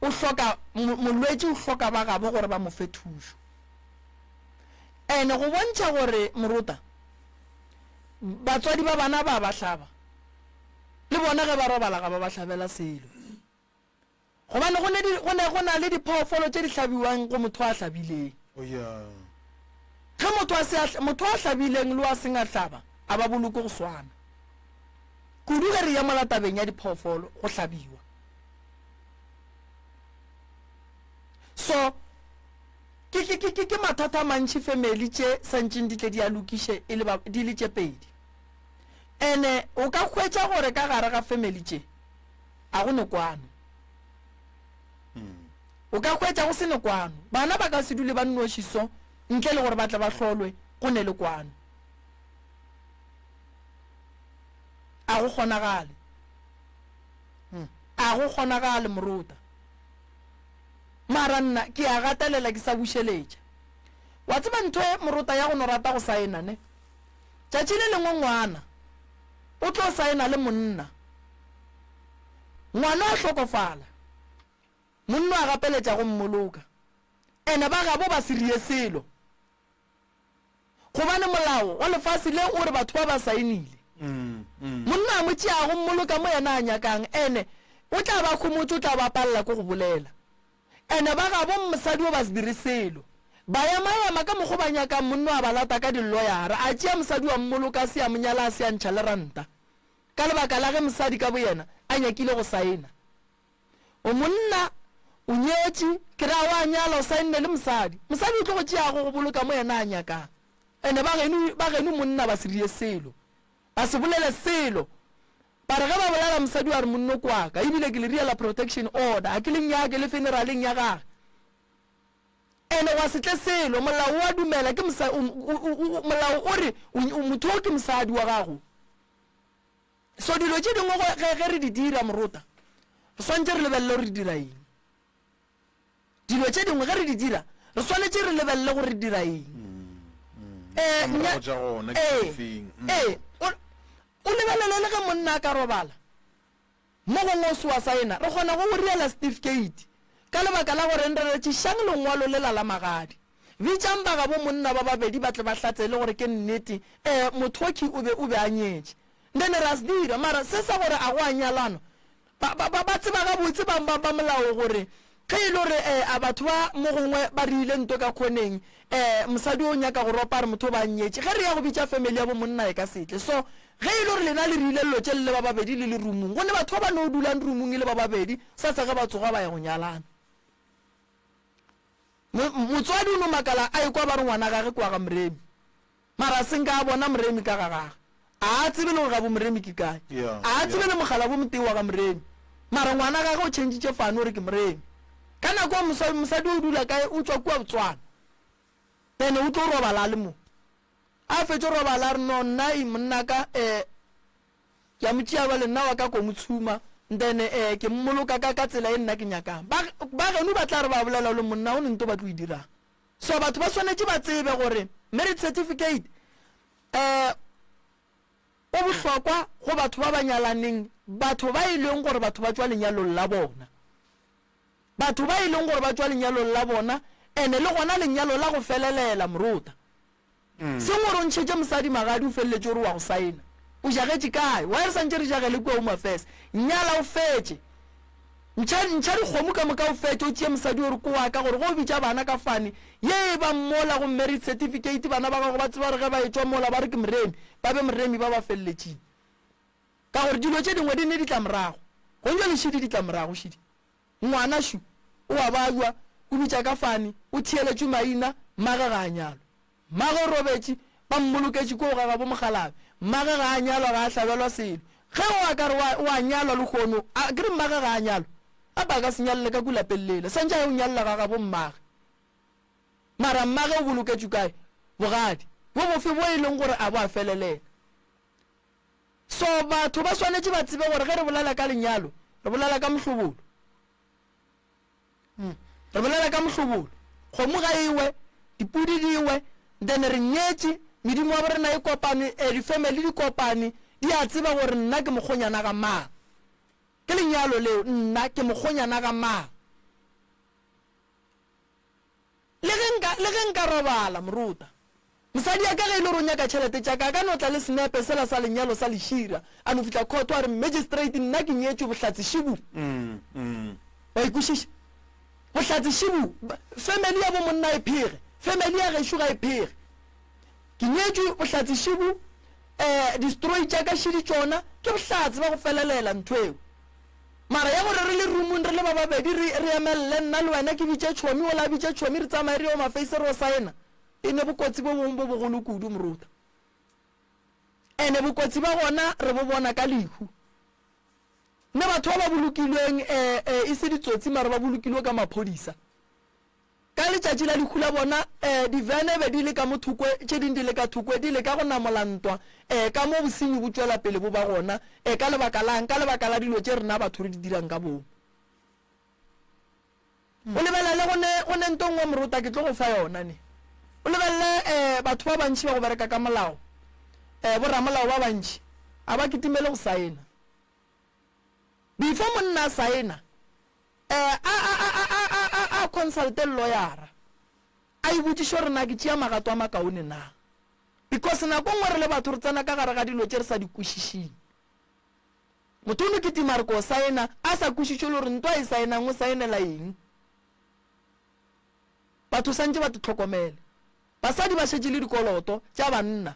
O hloka molwetši o hloka ba gabo gore ba mo fe thušo. Ene go bontšha gore morota batswadi ba bana ba ba hlaba le bona ge ba robala ga ba ba hlabela selo. Gobane go ne di, go ne go na le diphoofolo tše di hlabiwang go motho a hlabileng. Oh, yeah. Ge motho a se a, motho a hlabileng le wa seng a hlaba, a ba boloke go swana. Kudu ge re ya mola tabeng ya diphoofolo, go hlabiwa. So, ke, ke, ke, ke, ke mathata a mantši family tše santšeng di tle di a lokiše e le ba, di le tše pedi. Ene o ka hwetša gore ka gare ga family tše, a go ne kwano. O ka hwetša go se ne kwano. Bana ba ka se dule ba nnoši so ntle le gore ba tle ba hlolwe go ne le kwano. A go kgonagale. A go kgonagale morota. Mara nna ke a gatelela ke sa bušeletša. Wa tseba ntho e morota ya go no rata go saena ne? Tšatši le lengwe ngwana o tlo saena le monna. Ngwana a hlokofala, monno a gapeletša go mmoloka. Ene ba gabo ba se rie selo, gobane molao wa lefase le o re batho ba ba saenile. Monna a mo tšea go mmoloka mo yena a nyakang, ene o tla ba khomotše, o tla ba palela ke go bolela. Ene ba gabo mosadi o ba se dire selo. Ba emaema ka mokgo ba nyakang, monna a ba lata ka dilloyara, a tšea mosadi wa mmoloka a se a mo nyala a se a ntšha le ranta, ka lebaka la ge mosadi ka boyena a nyakile go saena. O monna, o nyetše, ke ra wa nyala, o saenne le mosadi. Mosadi o tlo go tšea go go boloka mo yena a nyakang. Ene ba geno, ba geno monna ba se rie selo, ba se bolele selo. Ba re ge ba bolela mosadi wa re monno ke wa ka, ebile ke le riela protection order, ga ke le nyake le feneraleng ya gage. Ene gwa se tle selo, molao o a dumela, ke mosa, o, o, o, o, molao o re o, o, motho o ke mosadi wa gago. So dilo tše dingwe go, ge, ge re di dira morota, re swanetše re lebelele gore re dira eng. Dilo tše dingwe ge re di dira, re swanetše re lebelele gore re dira eng. Eh, Ditlamorago tša gona ke ee, difeng? Mm. ee, o, o lebelele le ge monna a ka robala, Mo gongwe o se wa saena, re kgona go go riela setifikeiti ka lebaka la gore re re tšišang lengwalo lela la magadi. Bitšang ba gabo monna ba babedi ba tle ba hlatsele gore ke nnete, ee, mothoki o be o be a nyetše. Then ra se dira. Mara se sa gore a go a nyalanwa, ba, ba, ba, ba tseba gabotse ba, ba, ba molao gore ge e le gore, ee, a batho ba mo gongwe ba riile nto ka khoneng, Ee, mosadi o nyaka go ropa a re motho o ba nyetše. Ge re ya go bitša family ya bo monna e ka se tle. So ge e le gore lena le rile llo tše le le ba babedi le le roomong, go ne batho ba ba no dulang roomong e le ba babedi, sasa ge ba tsoga ba ya go nyalana. Mo, motswadi o no makala a ekwa ba re ngwana gage ke wa ga Moremi. Mara a se nka a bona Moremi ka ga gage. A a tsebe le gore gabo Moremi ke kae. Yeah, A a tsebe yeah. le mogala bo motee wa ga Moremi. Mara ngwana gage o tšhentšitše fane o re ke Moremi. Ka nako eo mosadi, mosadi o dula kae? O tšwa kua Botswana. Then o tlo robala a le mo. A fetše robala a re no nna e monna ka eh ke a mo tšea bjale nna wa ka ko mo tshuma then eh ke mmoloka ka ka tsela e nna ke nyakang. Ba ba geno ba tla re ba bolela le monna o ne nto ba tlo e dirang. So batho ba swanetše ba tsebe gore marriage certificate eh o bohlokwa go batho ba ba nyalaneng, batho ba e leng gore batho ba tšwa lenyalong la bona. Batho ba e leng gore ba tšwa lenyalong la bona, ene le gona lenyalo la go felelela, morota. Seng gore o ntšhetše mosadi magadi o feleletše o re wa go saena. O jagetše kae? Why re santše re jagele kua Home Affairs? Nyala o fetše. Ntšha, ntšha dikgomo ka moka o fetše, o tšee mosadi o re ke wa ka gore ge o bitša bana ka fane ye e ba mola go marriage certificate bana ba gago ba tseba gore ge ba etšwa mola ba re ke moremi, ba be moremi ba ba feleletšeng. Ka gore dilo tše dingwe di ne ditlamorago. Gong jwale šidi ditlamorago šidi. Ngwana šu o a babja, o bitša ka fane, o theeletšwe maina, mmage ga a nyalwa. Mmage o robetše, ba mmoloketše koo ga gabo mokgalabje. Mmage ga a nyalwa, ga a hlabelwa selo. Ge o a ka re o a nyalwa lehono, a ke re mmage ga a nyalwa? Gape a ka se nyalele ka ku lapeng lela, swantše a ye go nyalela ga gabo mmage. Mara mmage o boloketšwe kae? Bogadi bo bofe bo e leng gore a bo a felelela? So batho ba swanetše ba tsebe gore ge re bolela ka lenyalo, re bolela ka mohlobolo. Re bolela ka mohlobolo. Kgomo ga e we, dipudi di we, then re nyetše, medimo wa borena e kopane, eh, di-family di kopane, di a tseba gore nna ke mokgonyana ga mang. Ke lenyalo leo, nna ke mokgonyana ga mang. Le ge nka, le ge nka robala, moruta. Mosadi ya ka ge e le gore o nyaka tšhelete tša ka, a ka no tla le senepe sela sa lenyalo sa lešira, a no fihla khoto a re, Magistrate, nna ke nyetšwe, bohlatse šibu. Wa e kwešiša? Bohlatse šibu. Family ya bo monna e phege, family ya gešo ga e phege. Ke nyetšwe, bohlatse šibu, eh, distroi tša ka šidi tšona, ke bohlatse ba go felelela ntho eo. Mara ya gore re le roomong re le ba babedi re, re emelele, nna le wena, ke bitše tšhomi, wola a bitše tšhomi, re tsamaye re ye Home Affairs re yo saena, e ne bokotsi bo bongwe bo bogolo kudu, moruta. Ene bokotsi ba gona re bo bona ka lehu. Ne batho ba ba bolokilweng, e, e, e se ditsotsi mara ba bolokilwe ka maphodisa. Ka letšatši la lehu la bona, ee, divene be di le ka mo thoko, tše ding di le ka thoko, di leka go namola ntwa, ee, ka mo bosenyi bo tšwela pele bo ba gona, ee, ka lebaka la'ng? Ka lebaka la dilo tše rena batho re di dirang ka boomo. O lebelele, go ne, go ne nto nngwe morota, ke tlo go fa yona, ne. O lebelele, ee, batho ba bantši ba go bereka ka molao, ee, boramolao ba bantši, a ba kitimele go saena. Before monna a saena, eh, a, a, a, a, a, a, a, a consulte lloyara, a e botšiše gore na ke tšea magato a makaone na. Because nako nngwe re le batho re tsena ka gare ga dilo tše re sa di kwešišing. Motho o no kitima a re ko saena, a sa kwešiše le gore nto a e saenang o saenela eng. Batho santše ba tihlokomele. Basadi ba šetše le dikoloto tša banna.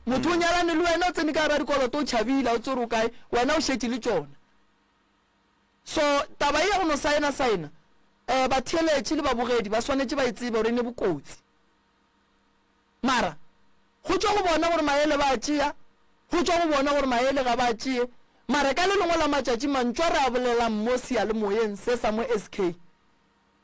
Motho o nyalane le wena o tsene ka gara dikoloto o tšhabile a o tsebe gore o kae, wena o šetše le tšona. So taba ye ya go no saena saena, um batheeletši le babogedi ba swanetše ba e tsebe gore e ne bokotsi. Mara go tšwa go bona gore maele ba a tšea, go tšwa go bona gore maele ga ba a tšee. Mara ka le lengwe la matšatši mantšu a re a bolelang mo seyalemoyeng se sa mo SK,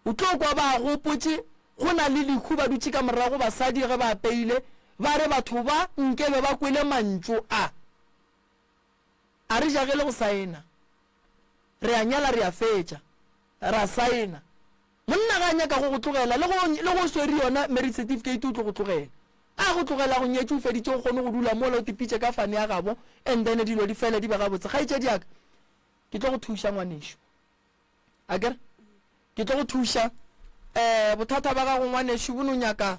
O tlo kwa ba gopotše go na le lehu ba dutše ka morago basadi ge ba apeile ba re batho ba nke be ba kwele mantšu a. A re jagele go saena. Re a nyala re a fetša. Ra saena. Monna ga a nyaka go go tlogela le go le go o swere yona marriage certificate o tlo go tlogela. A go tlogela go nyetše o feditše o kgone go dula mola o tipitše ka fane ya gabo and then dilo di fele di be gabotse. Kgaetšedi ya ka ke tlo go thuša ngwanešu. Akere ke tlo go thuša. Um bothata ba gago ngwanešu bo no nyaka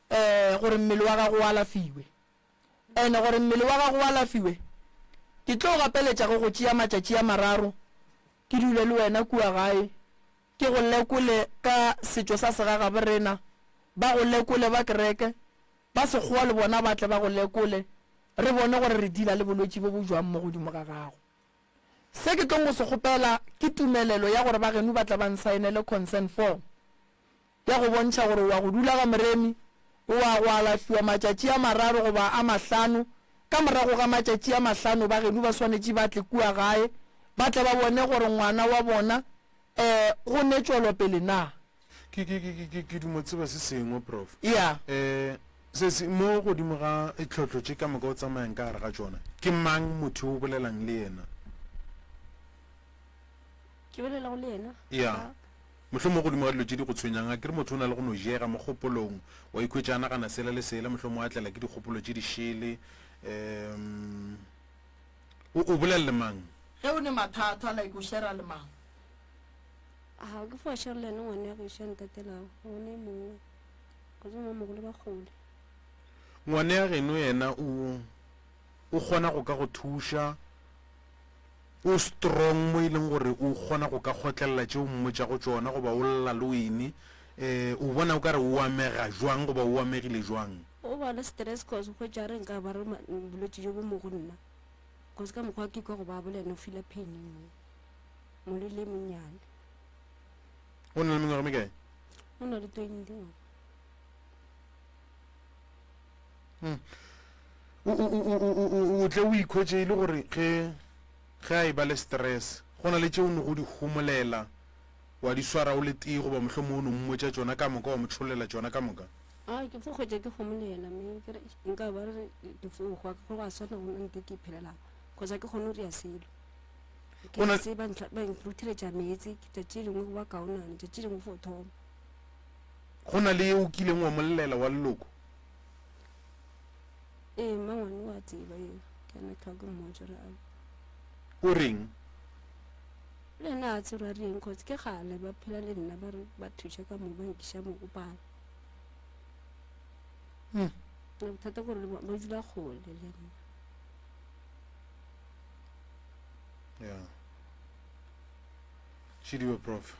um gore mmele wa gago o alafiwe. Ene gore mmele wa gago o alafiwe, ke tlo gapeletša go go tšea matšatši a mararo ke dule le wena kua gae, ke go lekole ka setšo sa segagaborena, ba go lekole ba kereke, ba sekgowa le bona ba tle ba go lekole, re bone gore re deala le bolwetši bo bo jwang mo godimo ga gago. Se ke tlong go se kgopela ke tumelelo ya gore ba geno ba tla ba nsaenele consent form ya go bontšha gore o wa go dula ga Moremi, o wa go alafiwa matšatši a mararo goba a mahlano. Ka morago ga matšatši a mahlano ba geno ba swanetše ba tle kua gae ba tle ba bone gore ngwana wa bona um go ne tšwelopele na. Ke, ke, ke, ke, ke dumo tseba se sengwe, Prof. Ya. Eh, se, se, mo godimo ga ditlhohlo tše ka moka o tsamayang ka gare ga tšona, ke mang motho yo o bolelang le yena? Ke bolelago le yena? Ya. Mohlomongwe godimo ga dilo tše di go tshwenyang, a ke re motho o na le go no jega mo kgopolong, wa ikhwetša a nagana sela le sela, mohlomongwe a tlela ke dikgopolo tše di šele. Um, o, o bolela le mang? Ge o ne mathata, like o share-a le mang? Ga ke fo share le yena ngwana ya gešo ya ntatelago, ga gona e mongwe. Go tswa mamogolo ba kgole. Ngwana ya geno yena o o kgona go ka go thuša, o strong mo e leng gore o kgona go ka kgotlelela tše o mmotšago tšona goba o lla le wene. Um o bona o ka re o amega jwang goba o amegile jwang? O ba le stress cause o hwetša a re nka ba re bolwetši jo bo mo go nna. Cause ka mokgwa ke kwa go ba bolela o feela pain e nngwe. Molwele e monnyane. O na le mengwaga mekae? O na le 20 ngwaga. Hmm. O, o, o, o, o, o tle o ikhwetše e le gore ge ge a e ba le stress go na le tše o no go di homolela wa di swara o le tee goba mohlomongwe o no mmotša tšona ka moka wa mo tšhollela tšona ka moka. A ke fo hwetša ke homolela mme ke re nka ba re ke fo hwa ke gore a swana go nna nte ke iphelelago cause ga ke kgone go dira selo. Ke O na- se ba ntlha- ba nrutheletša meetse ke tšatši lengwe go ba kaonana tšatši lengwe fo thoma. Go na le yo o kileng wa mo llela wa leloko? Ee, mmangwane o a tseba eo. Ke ena tlhoa ke mmotša gore ao. O reng? Le ena a tseba a reng cause ke kgale ba phela le nna ba re ba thuša ka mo ba nkiša mo go pala. Hmm. Bothata ke gore ba dula kgole le nna. Ya. Šidiwe prof.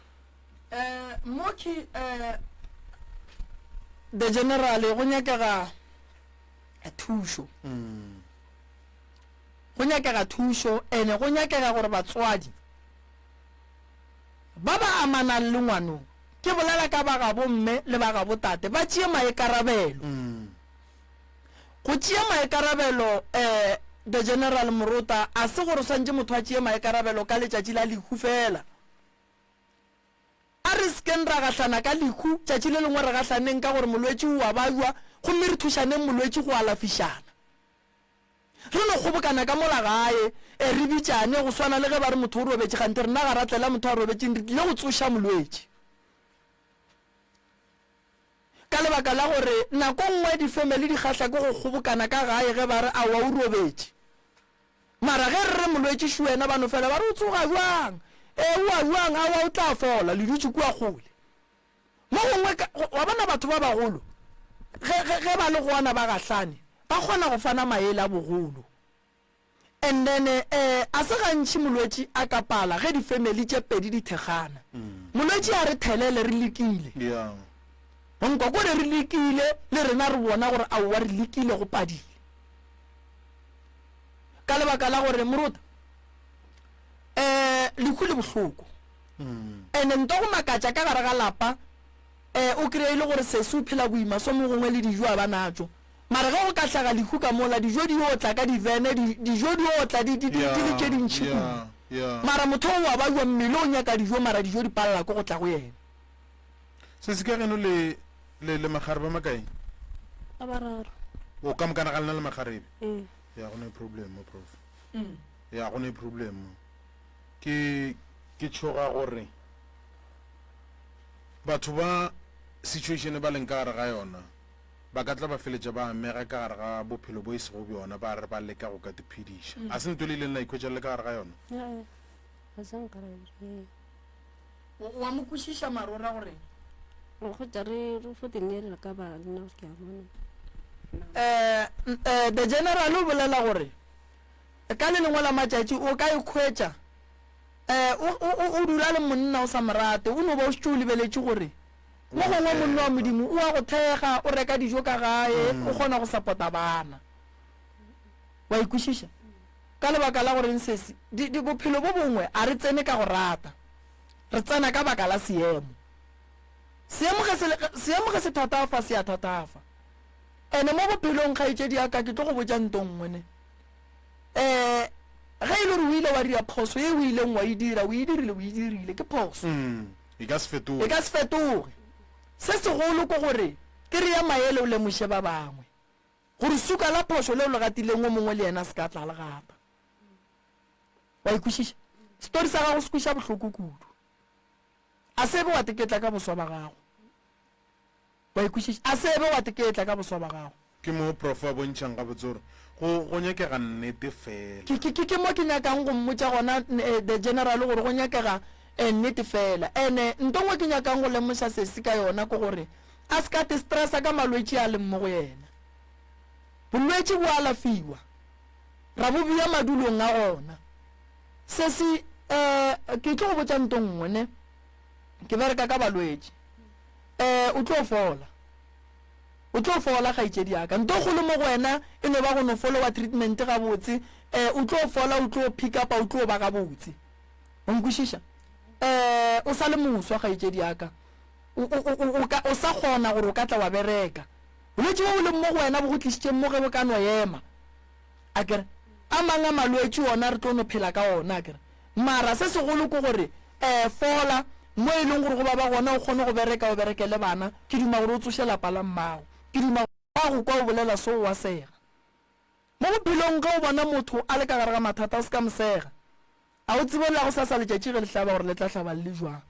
Eh, Mooki, eh, the general, go nyakega thušo. Mm. Go nyakega thušo ene go nyakega gore batswadi ba ba amanang le ngwano, ke bolela ka ba gabo mme le ba gabo tate, ba tšee maikarabelo. Mm. Go tšea maikarabelo, eh, the general Morota, a se gore swantše motho a tšee maikarabelo ka letšatši la lehu fela. A re se keng ra gahlana ka lehu, tšatši le lengwe re gahlaneng ka gore molwetši o a babja gomme re thušaneng molwetši go alafišana. Re no kgobokana ka mola gae, e re bitšane go swana le ge ba re motho o robetše kganthe rena ga ra tlela motho a robetšeng re tlile go tsoša molwetši. Ka lebaka la gore nako nngwe difemeli di kgahla ke go kgobokana ka gae ge ba re aowa o robetše. Mara ge re re molwetši šo wena ba no fela ba re o tsoga bjang? Ee o a bjang? Aowa o tla fola, le dutše kua kgole. Mo gongwe ka, wa bona batho ba bagolo ge, ge, ge ba le gona ba gahlane ba kgona go fana maele a bogolo. And then eh, a se gantši molwetši a ka pala ge difemeli tše pedi di thekgana. Molwetši a re thelele re lekile. Yeah. Wa nkwa? Kore re lekile, le rena re bona gore aowa re lekile go padile. Ka lebaka la gore morota, um lehu le bohloko. Ene nto go makatša ka gare ga lapa, um o kry-e e le gore sesi o phela boima so mo gongwe le dijo a ba natšo. Mara ge go ka hlaga lehu ka mola, dijo di yo tla ka divene, di, dijo di yo tla di, di, di, di le tše dintši kudu. Mara motho o wa bajwa, mmele o nyaka dijo, mara dijo di palela ke go tla go yena. Sesi ka geno le, le, le makgarebe a makae? Ba bararo. O, ka mokana ga lena le makgarebe? Ee. Ya, go ne problem mo, prof. Ya, go ne problem mo. Ke, ke tšhoga gore batho ba situation ba leng ka gare ga yona, ba ka tla ba feletša ba amega ka gare ga bophelo bo e sego bjona, ba re ba leka go ka tiphediša. A se nto le ileng la ikhwetša le le ka gare ga yona? Ee, ga se nka ra e dira. O, o a mo kwešiša mara o ra gore? Go kgotsa re re fo tineelela ka banna ke a bona. Eh, eh, the general o bolela gore ka le lengwe la matšatši o ka ikhwetša eh, o, o, o, o dula le monna o sa mo rate, o no ba o šetše o lebeletše gore mo gongwe monna wa Modimo o a go thekga, o reka dijo ka gae, o kgona go sapota bana. Wa ikwešiša? Ka lebaka la goreng sesi, di, di, bophelo bo bongwe a re tsene ka go rata. Re tsena ka baka la seemo. Seemo ge se, seemo ge se thatafa, se a thatafa. Ene mo bophelong, kgaetšedi ya ka, ke tlo go botša nto nngwe ne. Eh, ge e le gore o ile wa dira phoso ye o ileng wa e dira, o e dirile, o e dirile, ke phoso. Mm, e ka se fetoge. E ka se fetoge. Se segolo ke gore ke re ya maele o lemoše ba bangwe. Gore suka la phošo leo le gatileng o mongwe le yena a se ka tla le gata. Wa e kwešiša? Setori sa gago se kweša bohloko kudu. A se be wa teketla ka boswa ba gago. Wa e kwešiša? A se be wa teketla ka boswa ba gago. Ke mo prof a bontšhang gabotse gore go, go nyakega nnete fela. Ke, ke, ke, ke mo ke nyakang go mmotša gona, the general, gore go nyakega nnete fela. Ene nto nngwe ke nyakang go lemoša sesi ka yona ke gore a se ka te stressa ka malwetši a leng mo go yena. Bolwetši bo alafiwa, ra bo bea madulong a gona. Sesi, eh, ke tlo go botša nto nngwe ne, ke bereka ka balwetši. Eh, o tlo fola. O tlo fola, kgaetšedi ya ka. Nto kgolo mo go wena e no ba go no followa treatment gabotse. Eh, o tlo fola, o tlo pick up-a, o tlo ba gabotse. O nkwešiša? Eh, o sa le moswa, kgaetšedi ya ka. O, o, o, o, ka, o sa kgona gore o ka tla wa bereka. Bolwetši bo bo leng mo go wena bo go tlišitšeng mo ge bo ka no ema. Akere? A mang a malwetši ona re tlo no phela ka ona, akere? Mara se segolo ke gore, eh, fola, mo e leng gore go baba gona o kgone go bereka, o berekele bana. Ke duma gore o tsoše lapa la mmago. Ke duma go go kwa o bolela so o a sega. Mo bophelong ge o bona motho a le ka gare ga mathata o se ka mo sega. A o tsebe la gosasa letšatši ge le hlaba gore le tla hlaba le le jwang.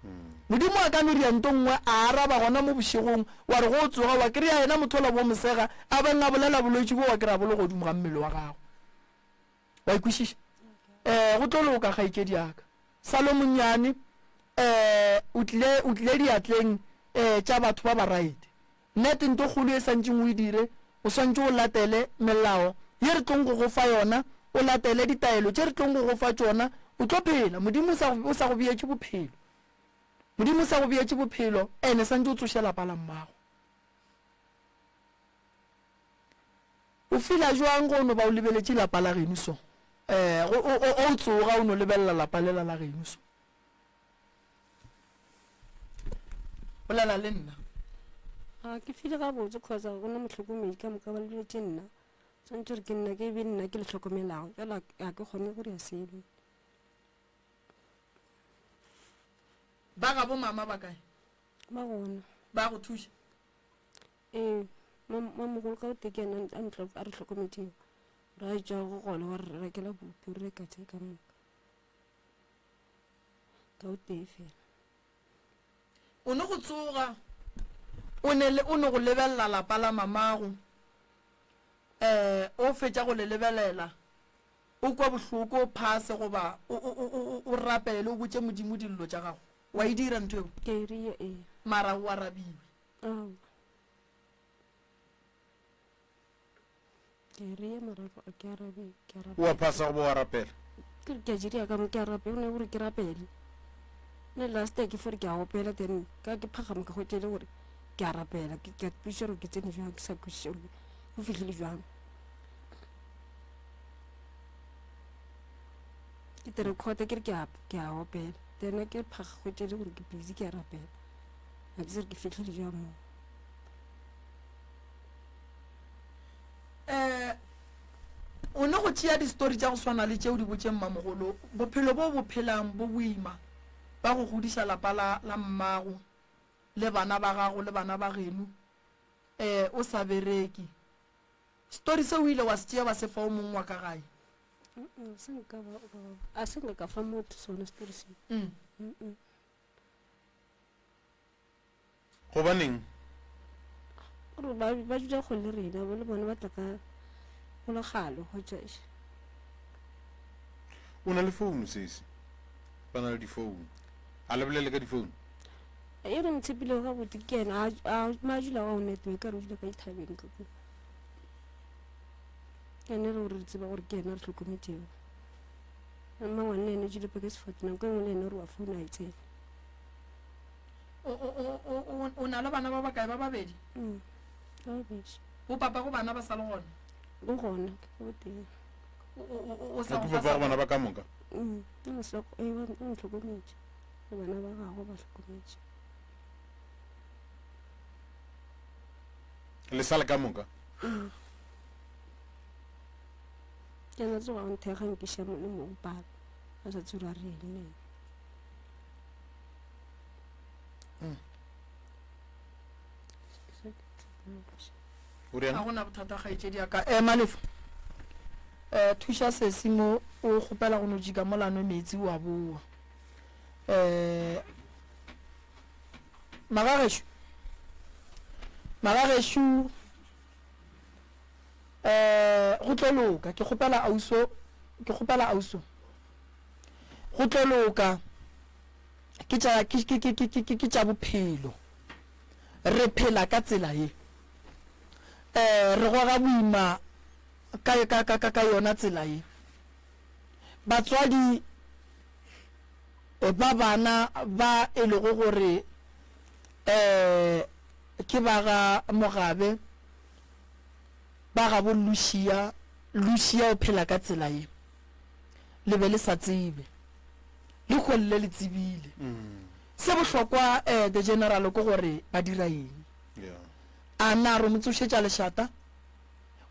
Modimo a ka no dira nto nngwe a araba gona mo bošegong, wa re go o tsoga wa kry-a yena motho ola bo mo sega a beng a bolela bolwetši bo wa kry-a bo le godimo ga mmele wa gago. Wa e kwešiša? Eh, go tlo loka kgaetšedi ya ka. Sa lo monnyane, eh, o tlile, o tlile diatleng, eh, tša batho ba ba right. Nnete nto kgolo e santšeng o e dire, o swantše o latele melao ye re tlong go go fa yona, o latele ditaelo tše re tlong go go fa tšona, o tlo phela. Modimo o sa, o sa go beetše bophelo. Modimo o sa go beetše bophelo, ene santše o tsoše lapa la mmago. O fila jwang ge o no ba o lebeletše lapa la geno so? Eh, go, o, o, o tsoga o no lebelela lapa lela la geno so. Bolela le nna. A ke file gabotse cause ga gona mohlokomedi ka moka ba lebeletše nna. Tshwanetse gore ke nna ke be nna ke le hlokomelago. Jalo ga ke kgone go dira selo. Ba gabo mama ba kae? Ba gona. Ba go thuša? Ee, mamogolo ka o tee ke yena a re hlokometšego. Ra tšwa go gona wa re rekela bupi, re reka tše ka moka. Ka o tee fela. O no go tsoga, o ne le, o no go lebelela lapa la mamago, eh, o fetša go le lebelela, o kwa bohloko, o phase goba o, o, o, o, o rapele, o botše Modimo dillo tša gago. Wa e dira ntho eo? Ke e ria, ee. Mara o arabiwe. Aowa. Ke ria mara ke arabe, ke arabe. O a phasa goba o a rapela? Ke re ke a tšeria ka mo ke a rapela, o ne gore ke rapele. Ne last year ke fore ke a opela then ka ke phagama ka hwetša e le gore. ke a rapela ke ke a kwešiša gore ke tsene jwang ke sa kwešiše gore go fihlile jwang ke te recorda ke re ke a ke a opela then ke phagagwetše le gore ke busy ke a rapela ga ke se re ke fihlile jwang moo um o ne go tšea distori tša go swana le tšeo di botše mmamogolo bophelo bo bo phelang bo boima ba go godiša lapa la la mmago le bana ba gago le bana ba geno um o sa bereke story se o ile wa se tšea wa se fa o mongwe wa ka gae a se nka ka fa motho sone story se mm. Gobaneng? Gore ba ba dula kgole le rena, bo le bona ba tla ka go le galo hwetša eish. O na le founu sesi? Ba na le difounu. A le bolele ka difounu? E re motshepilego gabotse ke yena a a ma dula go network a re o dula ka dithabeng ka kua. Ke yena e le gore re tseba gore ke yena re hlokometšego. Mmangwane le yena o dule Pekesford nako e nngwe le yena o re wa founa a e tsena. O, o, o, o, o, o na le bana ba bakae? Ba babedi? Mm, ba babedi. Bo papa go bana ba sa le gona? O gona, ke o tee. O, o, o, o sa Ke go fa papa go bana support? ba ka moka? Mm, o nhloko- eh, ba- o ntlhokometše. Le bana ba gagwe ba hlokometše. Le sa le ka moka? Mm. Ke yena tsoga o nthekga nkiša mo le mo go papa. A sa tsebe gore a re eng le ena. Ga gona bothata kgaetšedi ya ka. Ema lefa. Um thuša sesi mo o kgopela go no jika mola nwe meetse o a boa. Um magagešo magagešo um go tlo loka ke kgopela auso ke kgopela auso go tlo loka ke tša, ke, ke, ke, ke, ke, ke, ke tša bophelo. Re phela ka tsela ye. Eh, re goga boima ka, ka, ka, ka, ka yona tsela ye. Batswadi eh, ba bana ba e lego gore eh, ke ba ga Mogabe, ba gabo Lucia, Lucia o phela ka tsela ye. Le be le sa tsebe. Lehono le le tsebile. Se bohlokwa eh, the general ke gore ba dira eng. A na re mo tsošetša lešata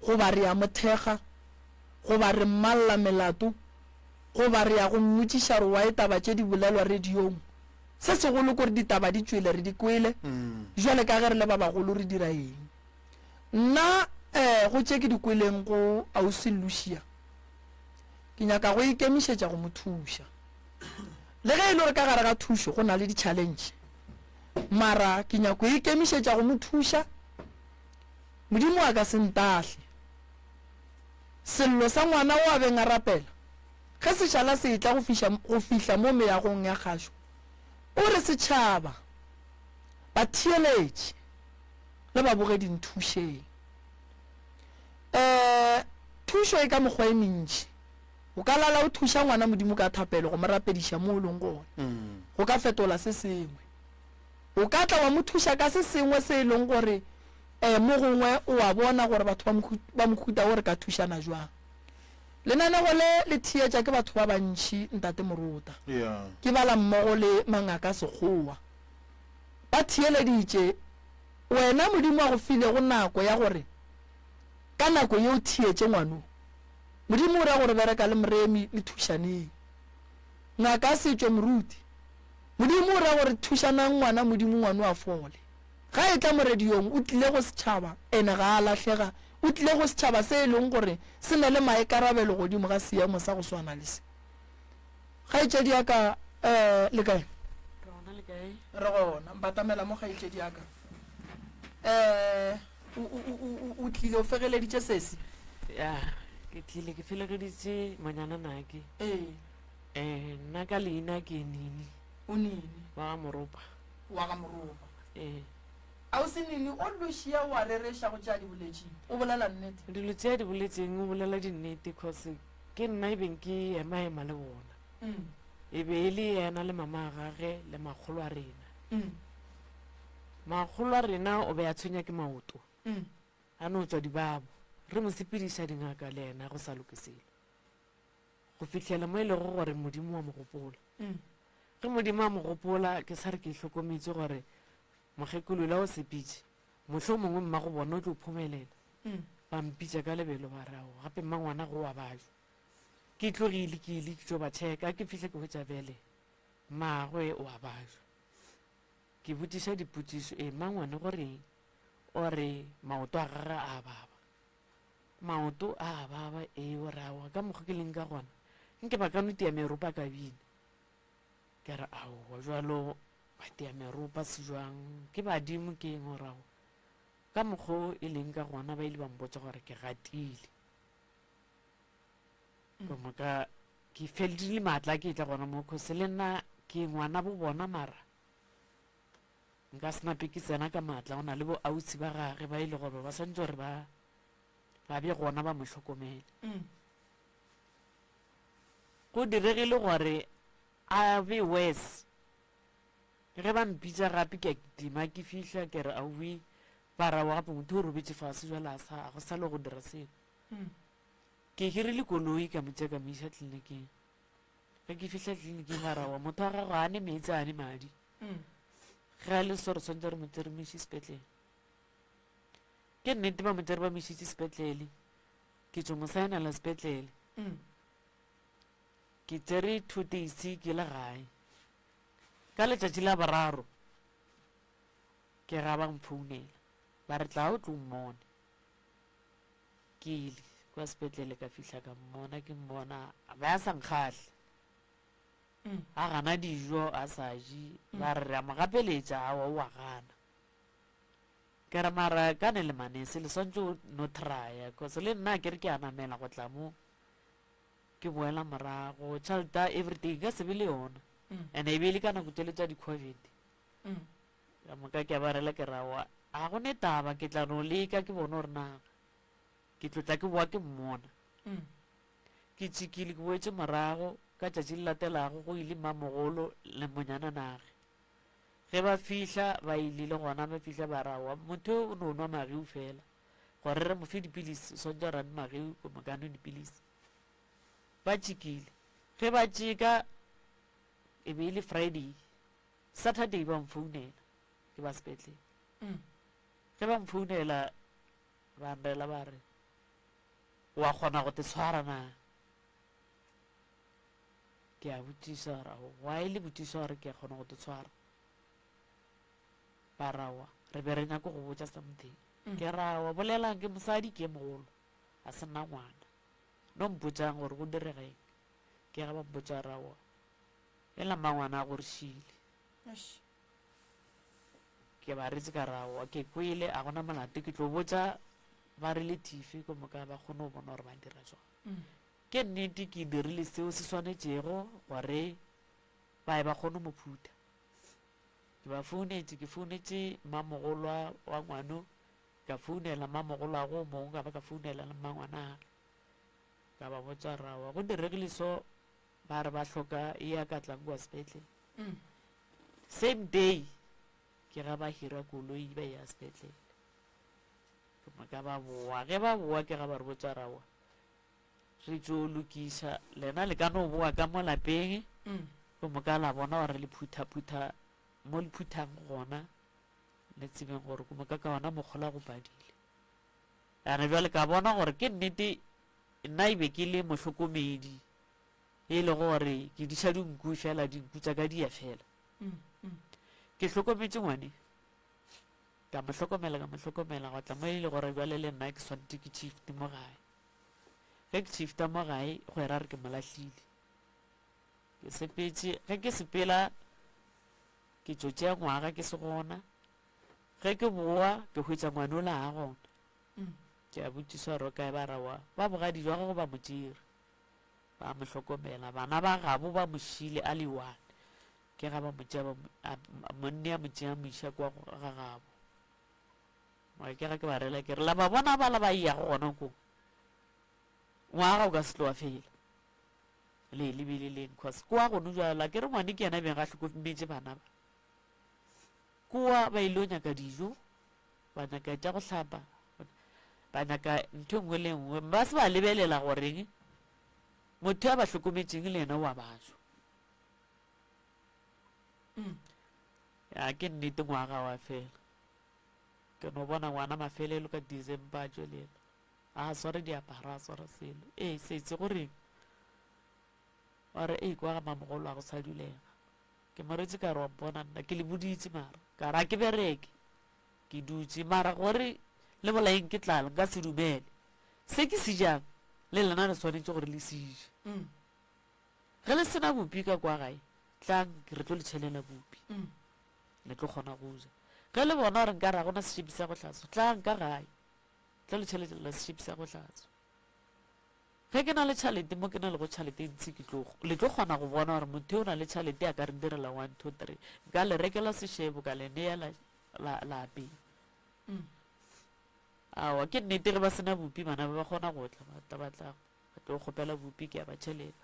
goba re a mo thekga goba re mmalla melato goba re ya go mmotšiša gore why taba tše di bolelwa radiong. Se segolo ke gore ditaba di tšwele re di kwele, jwale ka ge re le ba bagolo re dira eng. Nna eh, go tše ke di kweleng go Ausi Lucia, Ke nyaka go ikemišetša go mo thuša. Le ge e le gore ka gare ga thušo go na le di-challenge, mara ke nyako ikemišetša go mo thuša. Modimo a ka se ntahle. Sello sa ngwana o a beng a rapela ge se šala se etla go fiša go fihla mo meagong ya kgašo, o re setšhaba, batheeletši le babogedi nthušeng. Ee, thušo e ka mekgwa e mentši. O ka lala o thuša ngwana Modimo ka thapelo go mo rapediša mo o leng gona. Go ka fetola se sengwe. O ka tla wa mo thuša ka se sengwe se e leng gore um mo gongwe o a bona gore batho ba mohuta wo re ka thušana jwang. Lenanego le le theetša ke batho ba bantši Ntate Morota. Ke bala mmogo le mangaka a Sekgowa. Ba theeleditše Wena Modimo a go filego nako ya gore ka nako ye o theetše ngwano. Modimo o ra gore bereka le Moremi le thušaneng. Ngaka a setšo moruti. Modimo o ra gore thušanang ngwana Modimo ngwano a fole. Ga e tla mo radiong o tlile go setšhaba ene ga a lahlega o tlile go setšhaba se e leng gore se na le maikarabelo godimo ga seemo sa go swana le se. Kgaetšedi ya ka, eh, le kae? Re gona le kae? Re gona. Mbatamela mo kgaetšedi ya ka. Eh, o, o, o, o, o tlile o fegeleditše sesi? Ya, ke tlile ke felegeditše manyana nake. Ee. Eh, nna ka leina ke Nini. O Nini? Wa ga Moropa. Wa ga Moropa. Ee. Ausi Nini, o Lucia o a rereša go tše a di boletšeng. O bolela nnete? Dilo tše a di boletšeng o bolela dinnete cause Ke nna e beng ke ema-ema le bona. E be e le yena le mama gage le makgolo a rena. Makgolo a rena o be a tshwenya ke maoto. A no tšwa dibabo. Re mo sepediša dingaka le yena go sa loke selo. Go fihlela mo e lego gore Modimo wa mo gopola. Ge Modimo a mo gopola, ke sa re ke hlokometše gore mokgekolo yola o sepetše, mohlomongwe mmago bona o tlo phomelela. Ba mpitša ka lebelo ba re, Aowa, gape mmangwana go wa bajwa. Ke tlogile ke ile ke tšo ba checka, ke fihla ke hwetša bjale mmagwe o a bajwa. Ke botšiša dipotšišo, ee mmangwane go reng? O re maoto a gagwe a baba. Maoto a a baba, ee, o re aowa, ka mokgwa ke leng ka gona, nke ba ka no tia meropa ka bina. Ke re aowa, jwalo ba tia meropa se jwang, ke badimo ke eng? O re aowa, ka mokgwa o e leng ka gona ba ile ba mpotša gore ke gatile. Ke moka ke fedile maatla ke tla gona mo, cause le nna ke ngwana bo bona mara nka se nape ke tsena ka maatla go na le bo ausi ba gage ba e le gore ba swanetše gore ba ba be gona ba mo hlokomele. Go diregile gore a be worse. Ge ba mpitša gape ke a kitima ke fihla ke re aowi ba ra gape motho o robetše fase jwale a sa go sa le go dira selo. Ke hirile koloi ka mo tšea ka mo iša tleliniking. Ge ke fihla tleliniking ba ra wa motho wa gago a ne meetse a ne madi. Ge a le so re swanetše re mo tšere mo iše sepetlele. Ke nnete ba mo tšere ba mo išitše sepetlele. Ke tšo mo saenela sepetlele. Ke tšere 2 days ke le gae. Ka letšatši la boraro ke ga ba mfounela ba re tla o tlo mmone. Ke ile kwa sepetlele ka fihla ka mmona ke mmona a be a sa nkgahle. A gana dijo a sa je ba re re a mo gapeletša aowa o a gana. Ke re mara ka ne le manese le swantše o no trya cause le nna ke re ke a namela go tla mo ke boela morago tšhelete everything ka se be le yona and e be e le ka nako tšele tša di-covid ka moka ke a ba rela ke ra wa ga go ne taba ke tla no leka ke bone gore na ke tlo tla ke boa ke mmona. Ke tšikile ke boetše morago ka tšatši le latelago go ile mmamogolo le monyananage. Ge ba fihla ba ile le gona ba fihla ba ra wa motho o no nwa magiu fela gore re mo fe dipilisi o swanetše gore a nwe magiu ko moka nwe dipilisi. Ba tšikile ge ba tšeka e be e le Friday Saturday ba mfounela ke ba sepetlele. Ge ba mfounela ba nrela ba re wa kgona go te tshwara na? Ke a botšiša gore ao, why le botšiša gore ke a kgona go te tshwara? Ba ra wa, re be re nyaka go botša something. Ke ra wa, bolelang ke mosadi ke mogolo, a se nna ngwana. No mpotšang gore go direga eng. Ke ga ba mpotša ra wa, ela mmangwana a go re šile. Ke ba retse ka ra wa, ke kwele a gona molato ke tlo botša ba relative ko moka ba kgone go bona gore ba dira jwang. Ke nnete ke dirile seo se swanetšego gore ba ye ba kgone go mo phutha. Ke ba founetše, ke founetše mmamogolwa wa ngwano, ka founela mmamogolwa go mongwe, ka ba ka founela le mmangwanage. Ka ba botša gore aowa go diregile so, ba re ba hloka e ya ka tlang kua sepetlele. Same day ke ga ba hira koloi ba ya sepetlele. Ke moka ba boa, ge ba boa ke ga ba re botša gore aowa re tšo lokiša lena le ka no boa ka mo lapeng ke moka la bona gore le phutha-phutha mo le phuthang gona le tsebeng gore ke moka ka ona mokgola go padile. Ane bjale ka bona gore ke nnete nna e be ke le mohlokomedi e le gore ke diša dinku fela dinku tša ka di ya fela. Ke hlokometše ngwane ka mo hlokomela ka mo hlokomela go tla mo e le gore bjale le nna ke swanetše ke shift mo gae. Ge ke shifta mo gae go era re ke mo lahlile. Ke sepetše ge ke sepela ke tšo tšea ngwaga ke se gona. Ge ke boa ke hwetša ngwane ola a gona. Ke a botšiša gore o kae ba ra wa ba bogadi jwa gago ba mo tšere ba mo hlokomela bana ba gabo ba mo šile a le one ke ga ba mo tšea ba monne a mo tšea mo iša kwa ga gabo. Mara ke ga ke ba rela ke re la ba bona ba la ba yago gona ko ngwaga o ka se tloa fela le lebile leng cause kwa gone jwala ke re ngwane ke yena beng ga hlokometše bana ba. Kua ba ile go nyaka dijo, ba nyaka tša go hlapa, ba nyaka ntho e nngwe le e nngwe. Ba se ba lebelela goreng motho a ba hlokometšeng le yena o a bajwa. Ya ke nnete ngwaga wa fela. Ke no bona ngwana mafelelo ka December a tšwelela. A sware diaparo, a sware selo. Ee, setse goreng? Wa re, Ei, kwa ga mamogolo a go sa dulega. Ke mo retše ka re wa mpona nna, ke le boditše mara. Ka re a ke bereke, ke dutše. Mara gore le bolaeng ke tlala, nka se dumele. Se ke se jang, le lena le swanetše gore le se je. Ge le se na bupi ka kwa gae, tlang re tlo le tšhelela bupi. Le tlo kgona go ja. Ge le bona gore nka re ga go na sešepi sa go hlatswa, tlang ka gae, tlo le tšhelela sešepi sa go hlatswa. Ge ke na le tšhalete, mo ke na lego tšhalete e ntši, ke tlo, le tlo kgona go bona gore motho yo o na le tšhalete a ka re direla one, two, three. Nka le rekela sešebo, ka le nea la, la, la apea. Aowa, ke nnete ge ba se na bupi, bana ba ba kgona go tla, ba tla, ba tla, ba tlo kgopela bupi, ke a ba tšhelela.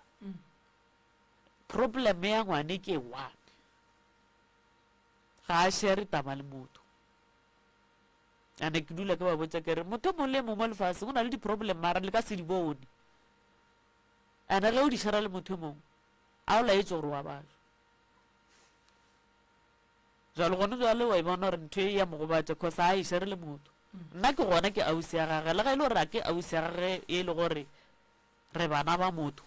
Problem ya ngwane ke one, ga a share taba le motho. Ande ke dula ke ba botša ke re motho mongwe le mongwe mo lefaseng o na le di-problem mara le ka se di bone. Ande ge o di share le motho e mongwe a o laetše gore wa bajwa. Jwale gone jwale wa e bona gore ntho e ya mo gobatša cause a e share le motho. Nna ke gona ke ausi ya gage le ga e le gore a ke ausi ya gage e le gore re bana ba motho.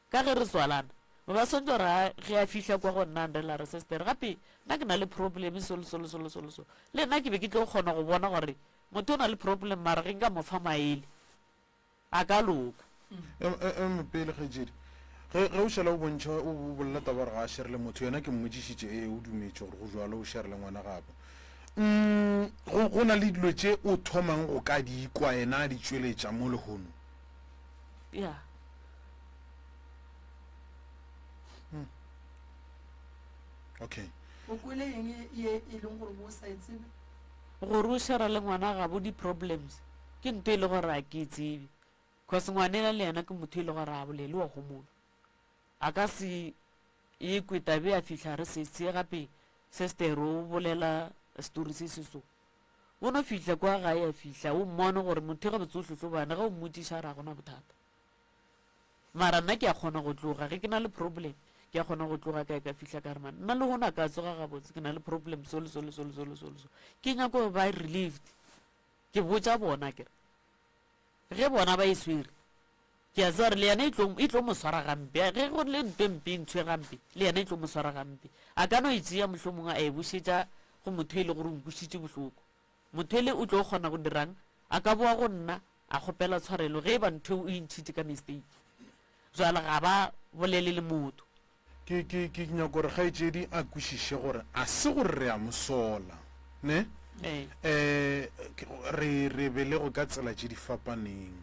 Ka ge re tswalana, ba ba swanetše gore a ge a fihla kwa go nna a nrela a re, Sestere, gape nna ke na le problem so le so le so le so le so. Le nna ke be ke tlo kgona go bona gore motho o na le problem mara ge nka mo fa maele a ka loka. Ema pele, kgaetšedi. Ge, ge o šala o bontšha, o, o bolela taba gore ga a shere le motho, yena ke mmotšišitše, ee, o dumetše gore go bjalo, o shere le ngwana gabo. Mm, go, go na le dilo tše o thomang go ka di kwa yena a di tšweletša mo lehono? Ya. Hmm. Okay. O kwele eng ye e leng gore bo sa e tsebe? Gore o share le ngwana gabo di-problems ke ntho e le gore a ke e tsebe cause ngwanela le yena ke motho e le gore a bolele wa homola a ka se ye kwe tabe a fihla re setse gape sester o bolela story se se so o no fihla kwa gae a fihla o mmone gore motho gabotse o hlohlobane ge o mmotšiša ra gona bothata Mara nna ke a kgona go tloga ge ke na le problem, ke a kgona go tloga kae ka fihla ka re man nna le gona ka tsoga gabotse ke na le problem so le so le so le so le so le so ke nyako go ba relieved. Ke botša bona ke re ge bona ba e swere ke a tseba gore le yena e tlo e tlo mo swara gampe ge go le nto e mpe e ntshwe gampe le yena e tlo mo swara gampe a ka no e tšea mohlomongwe a e bušetša go motho e le gore o nkwešitše bohloko. Motho ele o tlo kgona go dirang? A ka boa go nna a kgopela tshwarelo ge e ba ntho eo o e ntšhitše ka mistake. Jwale ga ba bolele le motho. Ke, ke, ke nyaka gore kgaetšedi a kwešiše gore a se gore re a mo sola, ne? Ee. Eh, re, re belegwe ka tsela tše di fapaneng.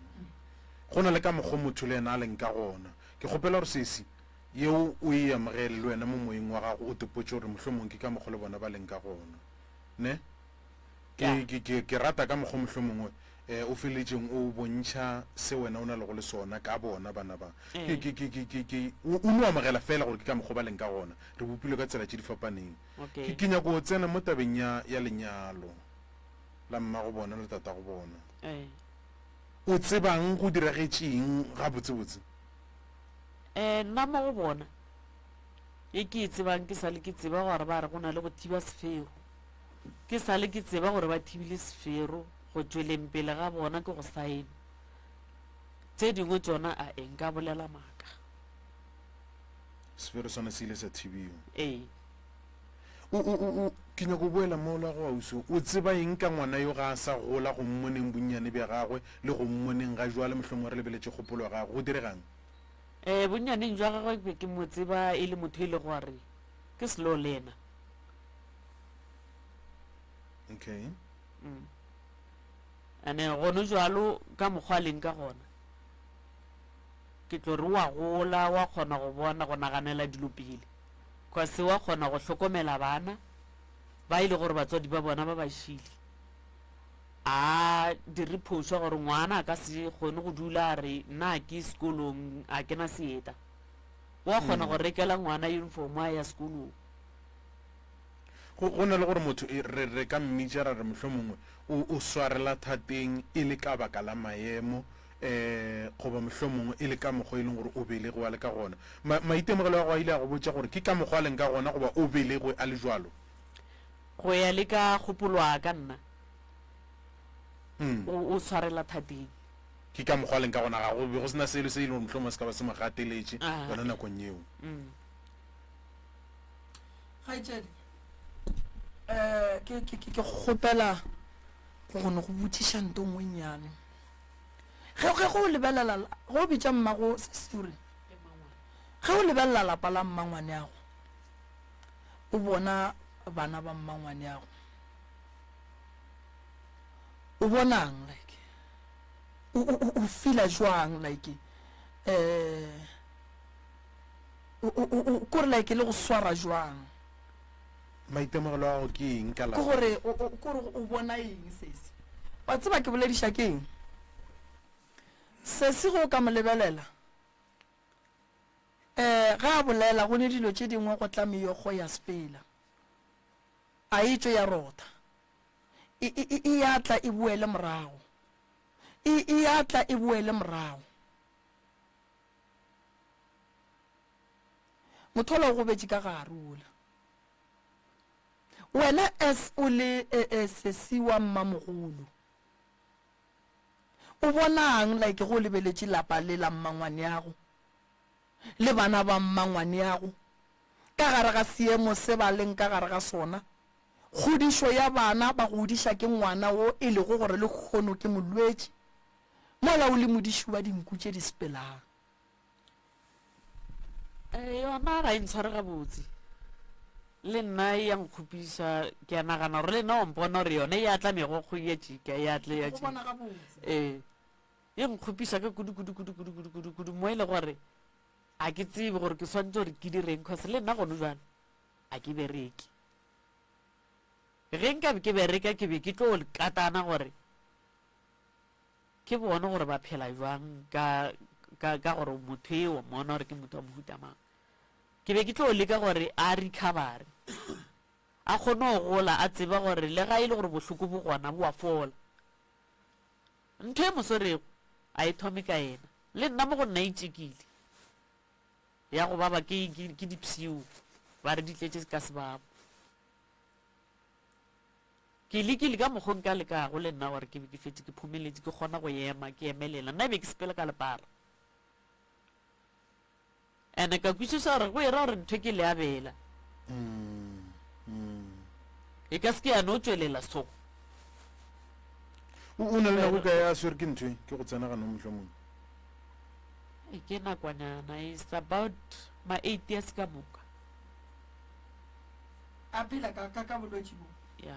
Go na le ka mokgo motho le yena a leng ka gona. Ke kgopela gore sesi yeo o e amogele le wena mo moyeng wa gago, o tepotše gore mohlomong ke ka mokgo le bona ba leng ka gona. Ne? Ke, ke, ke, ke rata ka mokgwa mohlomongwe eh, o feletšeng o bontšha se wena o na lego le sona ka bona bana ba. Ke, ke, ke, ke, ke, ke, o, o no amogela fela gore ke ka mokgwa ba leng ka gona. Re bopilwe ka tsela tše di fapaneng. Okay. Ke, ke nyako go tsena mo tabeng ya, ya lenyalo la mmago bona le tatago bona. Ee. O tsebang go diragetšeng gabotsebotse? Eh, nna mo go bona e ke e tsebang ke sa le ke tseba gore ba re go na le go thiba sefero. Ke sa le ke tseba gore ba thibile sefero go tšweleng pele ga bona ke go saena. Tše dingwe tšona a e nka bolela maaka. Sefero sona se ile sa thibiwa. Ee. O, o, o, o, ke nyako go boela mola go ausi. O tseba eng ka ngwana yo ga a sa gola go mmoneng bonnyane bja gagwe le go mmoneng ga jwale mohlomongwe re lebeletše kgopolo ya gagwe? Go diregang? Ee, bonnyaneng jwa gagwe ke be ke mo tseba e le motho e le gore ke slow learner. Okay. Mm. Ane gone jwalo ka mokgwa a leng ka gona ke tlo re wa gola wa kgona go bona go naganela dilo pele cause wa kgona go hlokomela bana ba e le gore batswadi ba bona ba ba šile a dire phošo gore ngwana a ka se kgone go dula a re nna ke sekolong a ke na seeta wa kgona go rekela ngwana uniform a ya sekolong. Go, go na le gore motho e, re, re ka mmitša ra re mohlomongwe o, o swarela thateng e le ka baka la maemo, um goba mohlomongwe e le ka mokgwa e leng gore o belegwe a le ka gona. Ma, maitemogelo a gago a ile a go botša gore ke ka mokgwa a leng ka gona goba o belegwe a le bjalo? Go ya le ka kgopolo ya ka nna, Mm. o, o swarela thateng. Ke ka mokgwa a leng ka gona, ga go be go se na selo se e leng gore mohlomongwe se ka ba se mo gateletše Ah. yona nakong yeo. Mm. Kgaetšedi, um ke, ke, ke, ke kgopela go no go botšiša nto nngwe nnyane. Ge, ge go lebelela, ge o bitša mmago sesure, ge o lebelela lapa la mmangwaneago, o bona bana ba mmangwaneago, o bonang like, o, o, o, o feela jwang like, um o, o, o, o, kore like le go swara jwang? Maitemogelo a gago ke eng ka Ke lapa? gore o, o, kore o bona eng sesi? Wa tseba ke bolediša ke eng? Sesi ge o ka mo lebelela, um ge a bolela go ne dilo tše dingwe go tla meokgo ya sepela, a e tšwe ya rotha, e, e, e, e ya tla e boele morago, e, e ya tla e boele morago. Motho ola o gobetše ka gare ola. Wena as o le e, e, sesi wa mmamogolo, o bonang like ge o lebeletše lapa le la mmangwaneago le bana ba mmangwaneago ka gare ga seemo se ba leng ka gare ga sona, kgodišo ya bana ba godiša ke ngwana wo e lego gore lehono ke molwetši, mola o le modiši wa dinku tše di sepelang. Eh, yona ga e ntshware gabotse le nna e ya nkgopiša ke a nagana gore le nna wa mpona gore yone e atla megokgo e ya tšika e atla ya Go tšika bona gabotse. ee e nkgopiša ka kudu kudu kudu kudu kudu kudu kudu mo e le gore a ke tsebe gore ke swanetše gore ke direng cause le nna gone jalo a ke bereke ge nkabe ke bereka ke be ke tlo katana gore Ke bone gore ba phela jwang ka, ka, ka gore motho e wa mmona gore ke motho wa mohuta mang. Ke be ke tlo leka gore a recover-e, a kgone go gola, a tseba gore le ga e le gore bohloko bo gona, bo a fola. Ntho e mo swerego a e thome ka yena. Le nna mo go nna e tšekile ya go baba ke, ke, ke dipshio, ba re di tletše ka sebabo. Ke lekile ka mokgo nka lekago le nna gore ke be ke fetše ke phomeletše, ke kgona go ema, ke emelela. Nna e be ke sepela ka lepara. And-e ka kwešiša gore go e ra gore ntho ke leabela. E ka se ke ya no tšwelela so. O, o na le nako e kae a swere ke ntho e? Ke go tsena ganong mohlomongwe. E ke nakwanyana, it's about ma eight years ka moka. A phela ka, ka, ka bolwetši bo. Ya.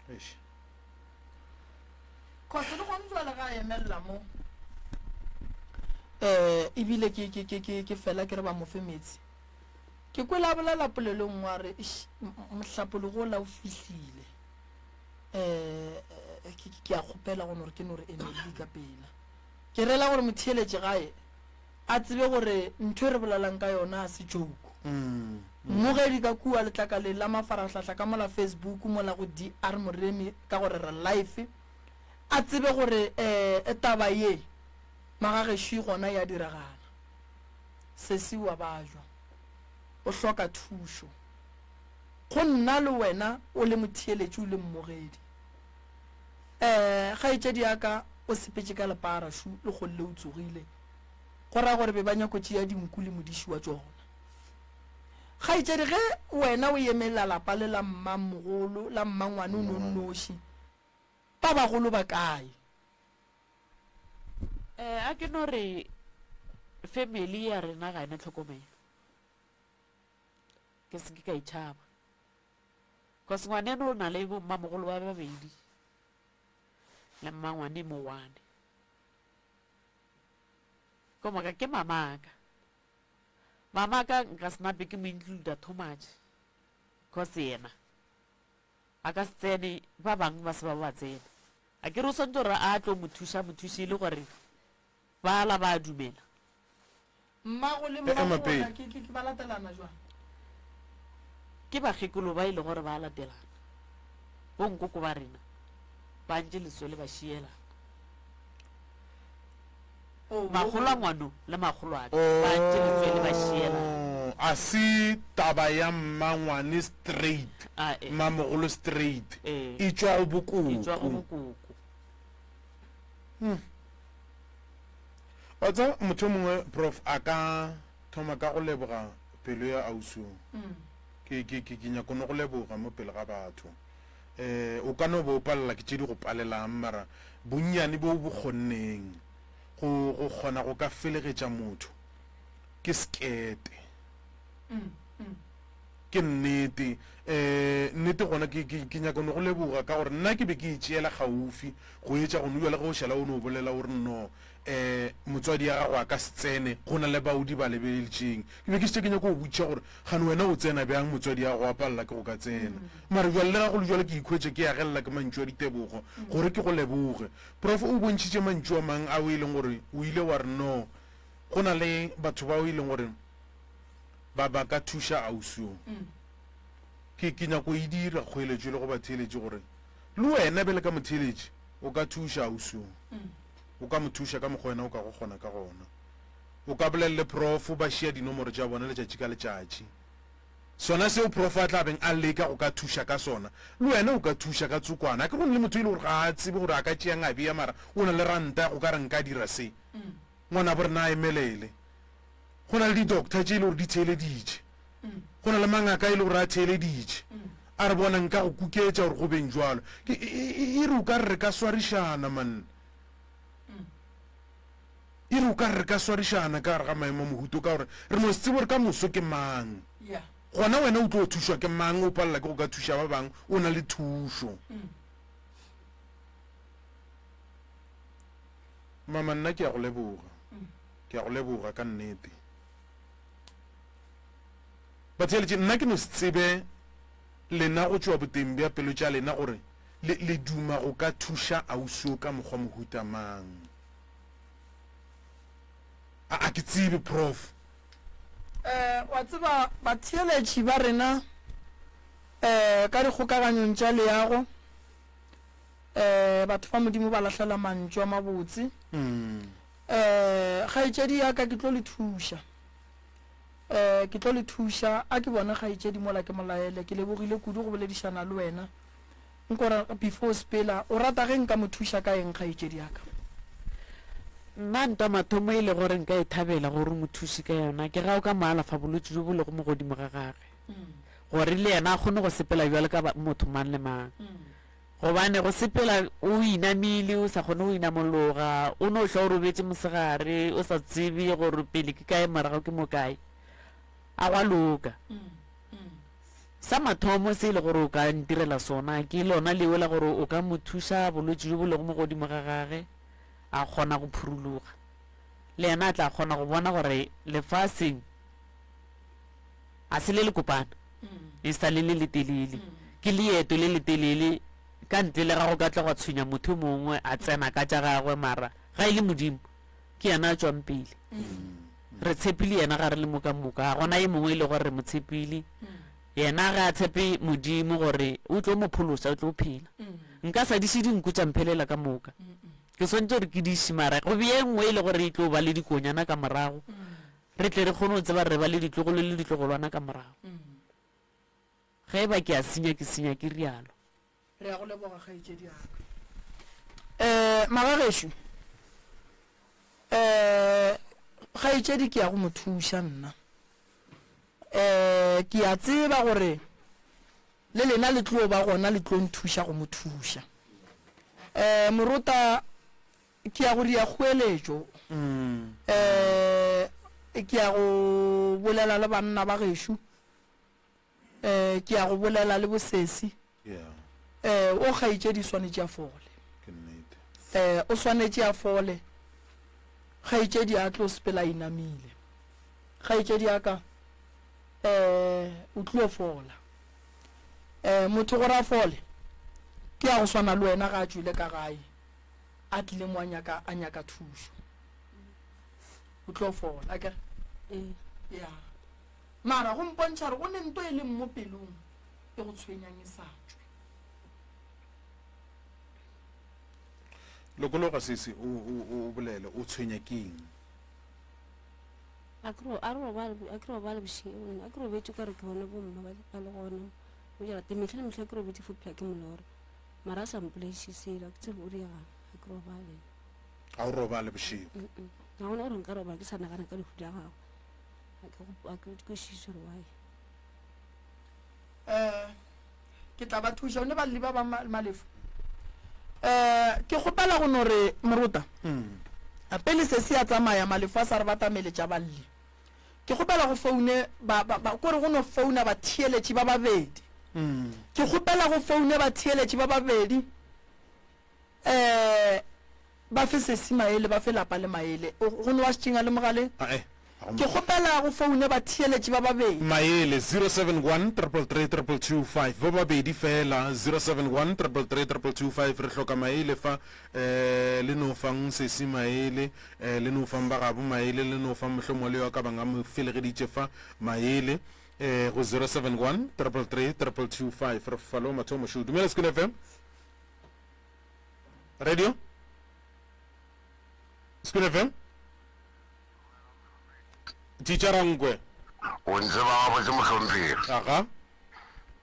Eish. Cause le gone jwale ga a emelela mo. Eh, ebile ke, ke, ke, ke, ke fela ke re ba mo fe meetse. Ke kwele a bolela polelo e nngwe a re, eish, mohlapologo ola o fihlile. Eh, ke, ke, ke a kgopela go no re ke no re emelele ka pela. Ke rela gore motheeletše gae a tsebe gore ntho e re bolelang ka yona a se joke. Mmogedi ka kua letlakaleng la mafarahlahla ka mola Facebook mola go DR Moremi ka gore re live a tsebe gore um taba ye magagešo gona ya diragala. Sesi wa bajwa o hloka thušo. Go nna le wena o le motheeletši o le mmogedi. Um kgaetšedi ya ka o sepetše ka lepara šu le kgolle o tsogile. Go ra gore be ba nyako tšea dinku le modiši wa tšona. Kgaetšedi, ge wena o emela lapa le la mmamogolo, la mmangwane o no nnoši, ba bagolo ba kae? Eh, a ke no re family ya rena ga ena tlhokomelo. Ke se ke ka itšhaba. Cause ngwaneno o na le bommamogolo ba babedi le mmangwane mo one. Ko moka ke mamaka. Mamaka nka se nape ke mo includa too much cause yena a ka se tsene ba bangwe ba se ba ba tsena. A ke re o swanetše gore a tlo mo thuša mo thuše e le gore ba la ba dumela. Mmago le Ema mmago pele. bona ke, ke, ke ba latelana jwang? Ke bakgekolo ba e lego gore ba a latelana. Bonkoko ba rena ba ntše letswele ba šielana. Makgolo a ngwano le makgolo a ka ba ntše letswele ba šielana. Oh, a se taba ya mmangwane straight, A e. mmamogolo straight, Ee. e tšwa go E tšwa go bokoko. bokoko. Wa tseba motho yo mongwe prof a ka thoma ka go leboga pelo ya ausi yo. Ke, ke, ke, ke nyako no go leboga mo pele ga batho. Eh, o ka no ba o palela ke tše di go palelang, mara bonnyane bo o bo kgonneng go, go kgona go ka felegetša motho ke sekete. Ke nnete. Eh, nnete gona ke, ke, ke nyaka no go leboga ka gore nna ke be ke itšeela kgaufi go etša go no bjale ge o šala o no bolela o re no, eh, motswadi ya gago a ka se tsene, go na le bao di ba lebeletšeng. Ke be ke šetše ke nyaka go botšiša gore gane wena o tsena bjang motswadi ya gago a palela ke go ka tsena. Mara bjale le ga go le bjalo ke ikhwetša ke agelela ke mantšu a ditebogo gore ke go leboge. Prof o bontšhitše mantšu a mang ao e leng gore o ile wa re no go na le batho bao e leng gore ba ba ka thuša ausi yo. Ke ke nyako e dira kgoeletšo le go batheeletši gore le wena bjale ka motheeletši o ka thuša ausi yo. O ka mo thuša ka mokgwa wena o ka go kgona ka gona. O ka bolela le prof ba šia dinomoro tša bona letšatši ka letšatši. Sona seo prof a tla beng a leka go ka thuša ka sona, le wena o ka thuša ka tsokwana. Akere go na le motho e le gore ga a tsebe gore a ka tšeang a bea mara o na le ranta ya go ka re nka dira se. Ngwanabo rena a emelele. Go na le di-doctor tše e le gore di theeleditše. Go na le mangaka e le gore a theeleditše. A re bona nka go kuketša gore go beng jwalo. Ke e, e, e re o ka re re ka swarišana man. E re o ka re re ka swarišana ka gare ga maemo a mohuto ka gore re no se tsebe gore ka moso ke mang. Gona wena o tlo thušwa ke mang o palela ke go ka thuša ba bangwe o na le thušo. Mama nna ke a go leboga. Ke a go leboga ka nnete. Batheeletši nna ke no se tsebe lena go tšwa boteng bja pelo tša lena gore Le, le duma go ka thuša ausi yo ka mokgwa mohuta mang? A, a ke tsebe, Prof. Eh, wa tseba, batheeletši ba rena, eh, ka dikgokaganyong tša leago, eh, batho ba Modimo ba lahlela mantšu a mabotse. Eh, kgaetšedi ya ka, ke tlo le thuša. Eh, ke tlo le thuša. A ke bone kgaetšedi mola ke mo laele. Ke lebogile kudu go boledišana le wena. Nko ra, before o sepela, o rata ge nka mo thuša ka eng kgaetšedi ya ka? Nna ntwa mathomo e le gore nka e thabela gore o mo thuše ka yona ke ga o ka mo alafa bolwetši bjo bo lego mo godimo ga gagwe, gore le yena a kgone go sepela bjalo ka motho mang le mang. Gobane go sepela o inamile, o sa kgone go inamologa, o no hlwa o robetše mosegare, o sa tsebe gore pele ke kae morago ke mo kae, a gwa loka. Sa mathomo se e le gore o ka ntirela sona ke lona leo la gore o ka mo thuša bolwetši bjo bo lego mo godimo ga gage a kgona go phuruloga. Le yena a tla kgona go bona gore lefaseng a se le le kopana e sa le le letelele, ke leeto le letelele ka ntle le ga go ka tla gwa tshwenya motho yo mongwe a tsena ka tša gagwe mara ga e le Modimo ke yena a tšwang pele. Re tshepile yena ga re le mo ka moka, ga gona e mongwe e le gore re mo tshepile. Yena ge a tshepe Modimo gore o tlo mo phološa, o tlo phela. Nka sa diše dinku tša mphelela ka moka. Ke swanetše gore ke diše, mara go be e nngwe e le gore e tlo ba le dikonyana ka morago, re tle re kgone go tseba re ba le ditlogolo le ditlogolwana ka morago. Ge e ba ke a senya, ke senya ke rialo. Re a go leboga, kgaetšedi ya ka. Eh, magagešo, eh, kgaetšedi ke ya go mo thuša nna. Eh, ke a tseba gore le lena le tlo ba gona le tlo nthuša go mo thuša. Eh, morota, ke ya go ria kgoeletšo. Eh, ke ya go bolela le banna ba gešo. Eh, ke ya go bolela le bosesi. Eh, o kgaetšedi swanetše a fole. Eh, o swanetše a fole. Kgaetšedi a tlo sepela inamile. Kgaetšedi ya ka, eh, o tlo fola. Eh, motho gore a fole, ke ya go swana le wena ga a tšwile ka gae, a tlile mo a nyaka, a nyaka thušo. O tlo fola, akere? Ee. Ya. Mara go mpontšha gore go ne nto e leng mo pelong e go tshwenyang e sa tšwe. Lokologa sesi o, o, o bolele, o tshwenya ke eng? A ke ro, a re robale, a ke robale bošego, a ke robetše ka re ke bone bomma ba, ba le gona mo jarateng. Mehla le mehla ke robetše fo phela ke molora, mara a sa mpolaiše selo, a ke tsebe o diegang, a ke robale. Ga o robale bošego? Mm-mm. Ga gona gore nka robala ke sa nagana ka lehu la gagwe. A ke, a ke kwešiše gore why. Eh, ke tla ba thuša one balli ba ba malefo. Eh, ke kgopela go no re morota. Mm. Pele se se a tsamaya malefo a sa re batameletša balli. Ke kgopela go foune ba ba, ba kore go no founa batheeletši ba babedi. Mm. Ke kgopela go foune batheeletši ba babedi. Eh, Ba fe sesi maele, ba fe lapa le maele. O, go no wa šetšeng a le mogaleng? Ae, ga go Ke kgopela go foune batheeletši ba babedi. Maele, 071 333 2225. Ba babedi feela, 071 333 2225. Re hloka maele fa. Eh, le no fang sesi maele, eh, le no fang ba gabo maele, le no fang mohlomongwe le yo a ka bang a mo felegeditše fa maele. Eh, go 071 333 2225. Re fa le wa mathomo šo. Dumela Sekolo FM. Radio Sekolo FM Teacher Nkwe. O ntseba gabotse mohlomphegi. Aga.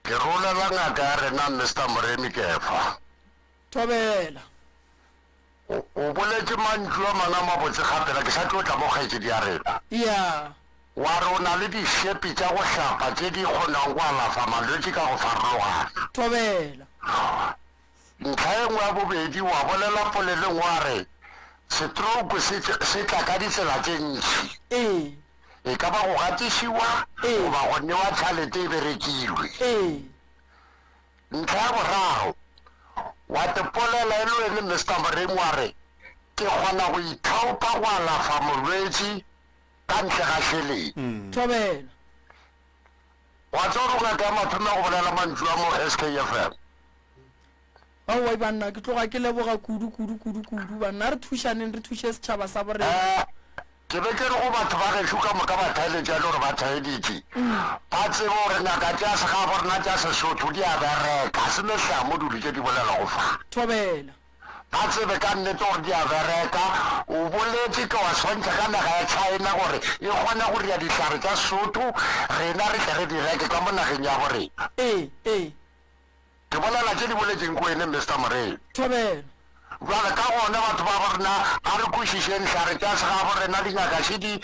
Ke rolela ngaka ya rena Mister Moremi Kefa. Thobela. O, o boletše mantšu a mangwe a mabotse gapela ke sa tlo tla mo kgaetšedi ya rena. Ya. Wa re o na le dišepi tša go hlapa tše di kgonago go alafa malwetši ka go farologana. Thobela. Ntlha e nngwe ya bobedi, wa bolela polelong wa re, Setrouku se, se tla ka ditsela tše ntši. Ee. E ka ba go gatišiwa Ee. goba go newa tšhalete e berekilwe. Ee. Ntlha ya boraro, wa te polela e le wene Mister Moremi wa re, Ke kgona go ithaopa go alafa molwetši ka ntle ga šeleng. Thobela. Wa tseba gore o ngaka ya mathomo ya go bolela mantšu a mo SKFM. Aowa banna, ke tloga ke leboga kudu, kudu, kudu, kudu banna. A re thušaneng, re thuše setšhaba sa borena. Eh, ke be ke re go batho ba gešo ka moka ba theeletša e le gore ba theeditše, ba tsebe gore ngaka tša segabo rena tša Sesotho di a bereka, ga se mehlamo dilo tše di bolelwago fa. Thobela. Ba tsebe ka nnete gore di a bereka. O boletše ke wa swantšha ka naga ya China gore e kgona go dira dihlare tša Sesotho, rena re tle re di reke ka mo nageng ya bo rena. Ee, ee. Ke bolela tše di boletšeng ke wene Mister Moremi. Thobela. Bjale ka gona batho ba bo rena a re kwešišeng hlare tša segabo rena dingaka še di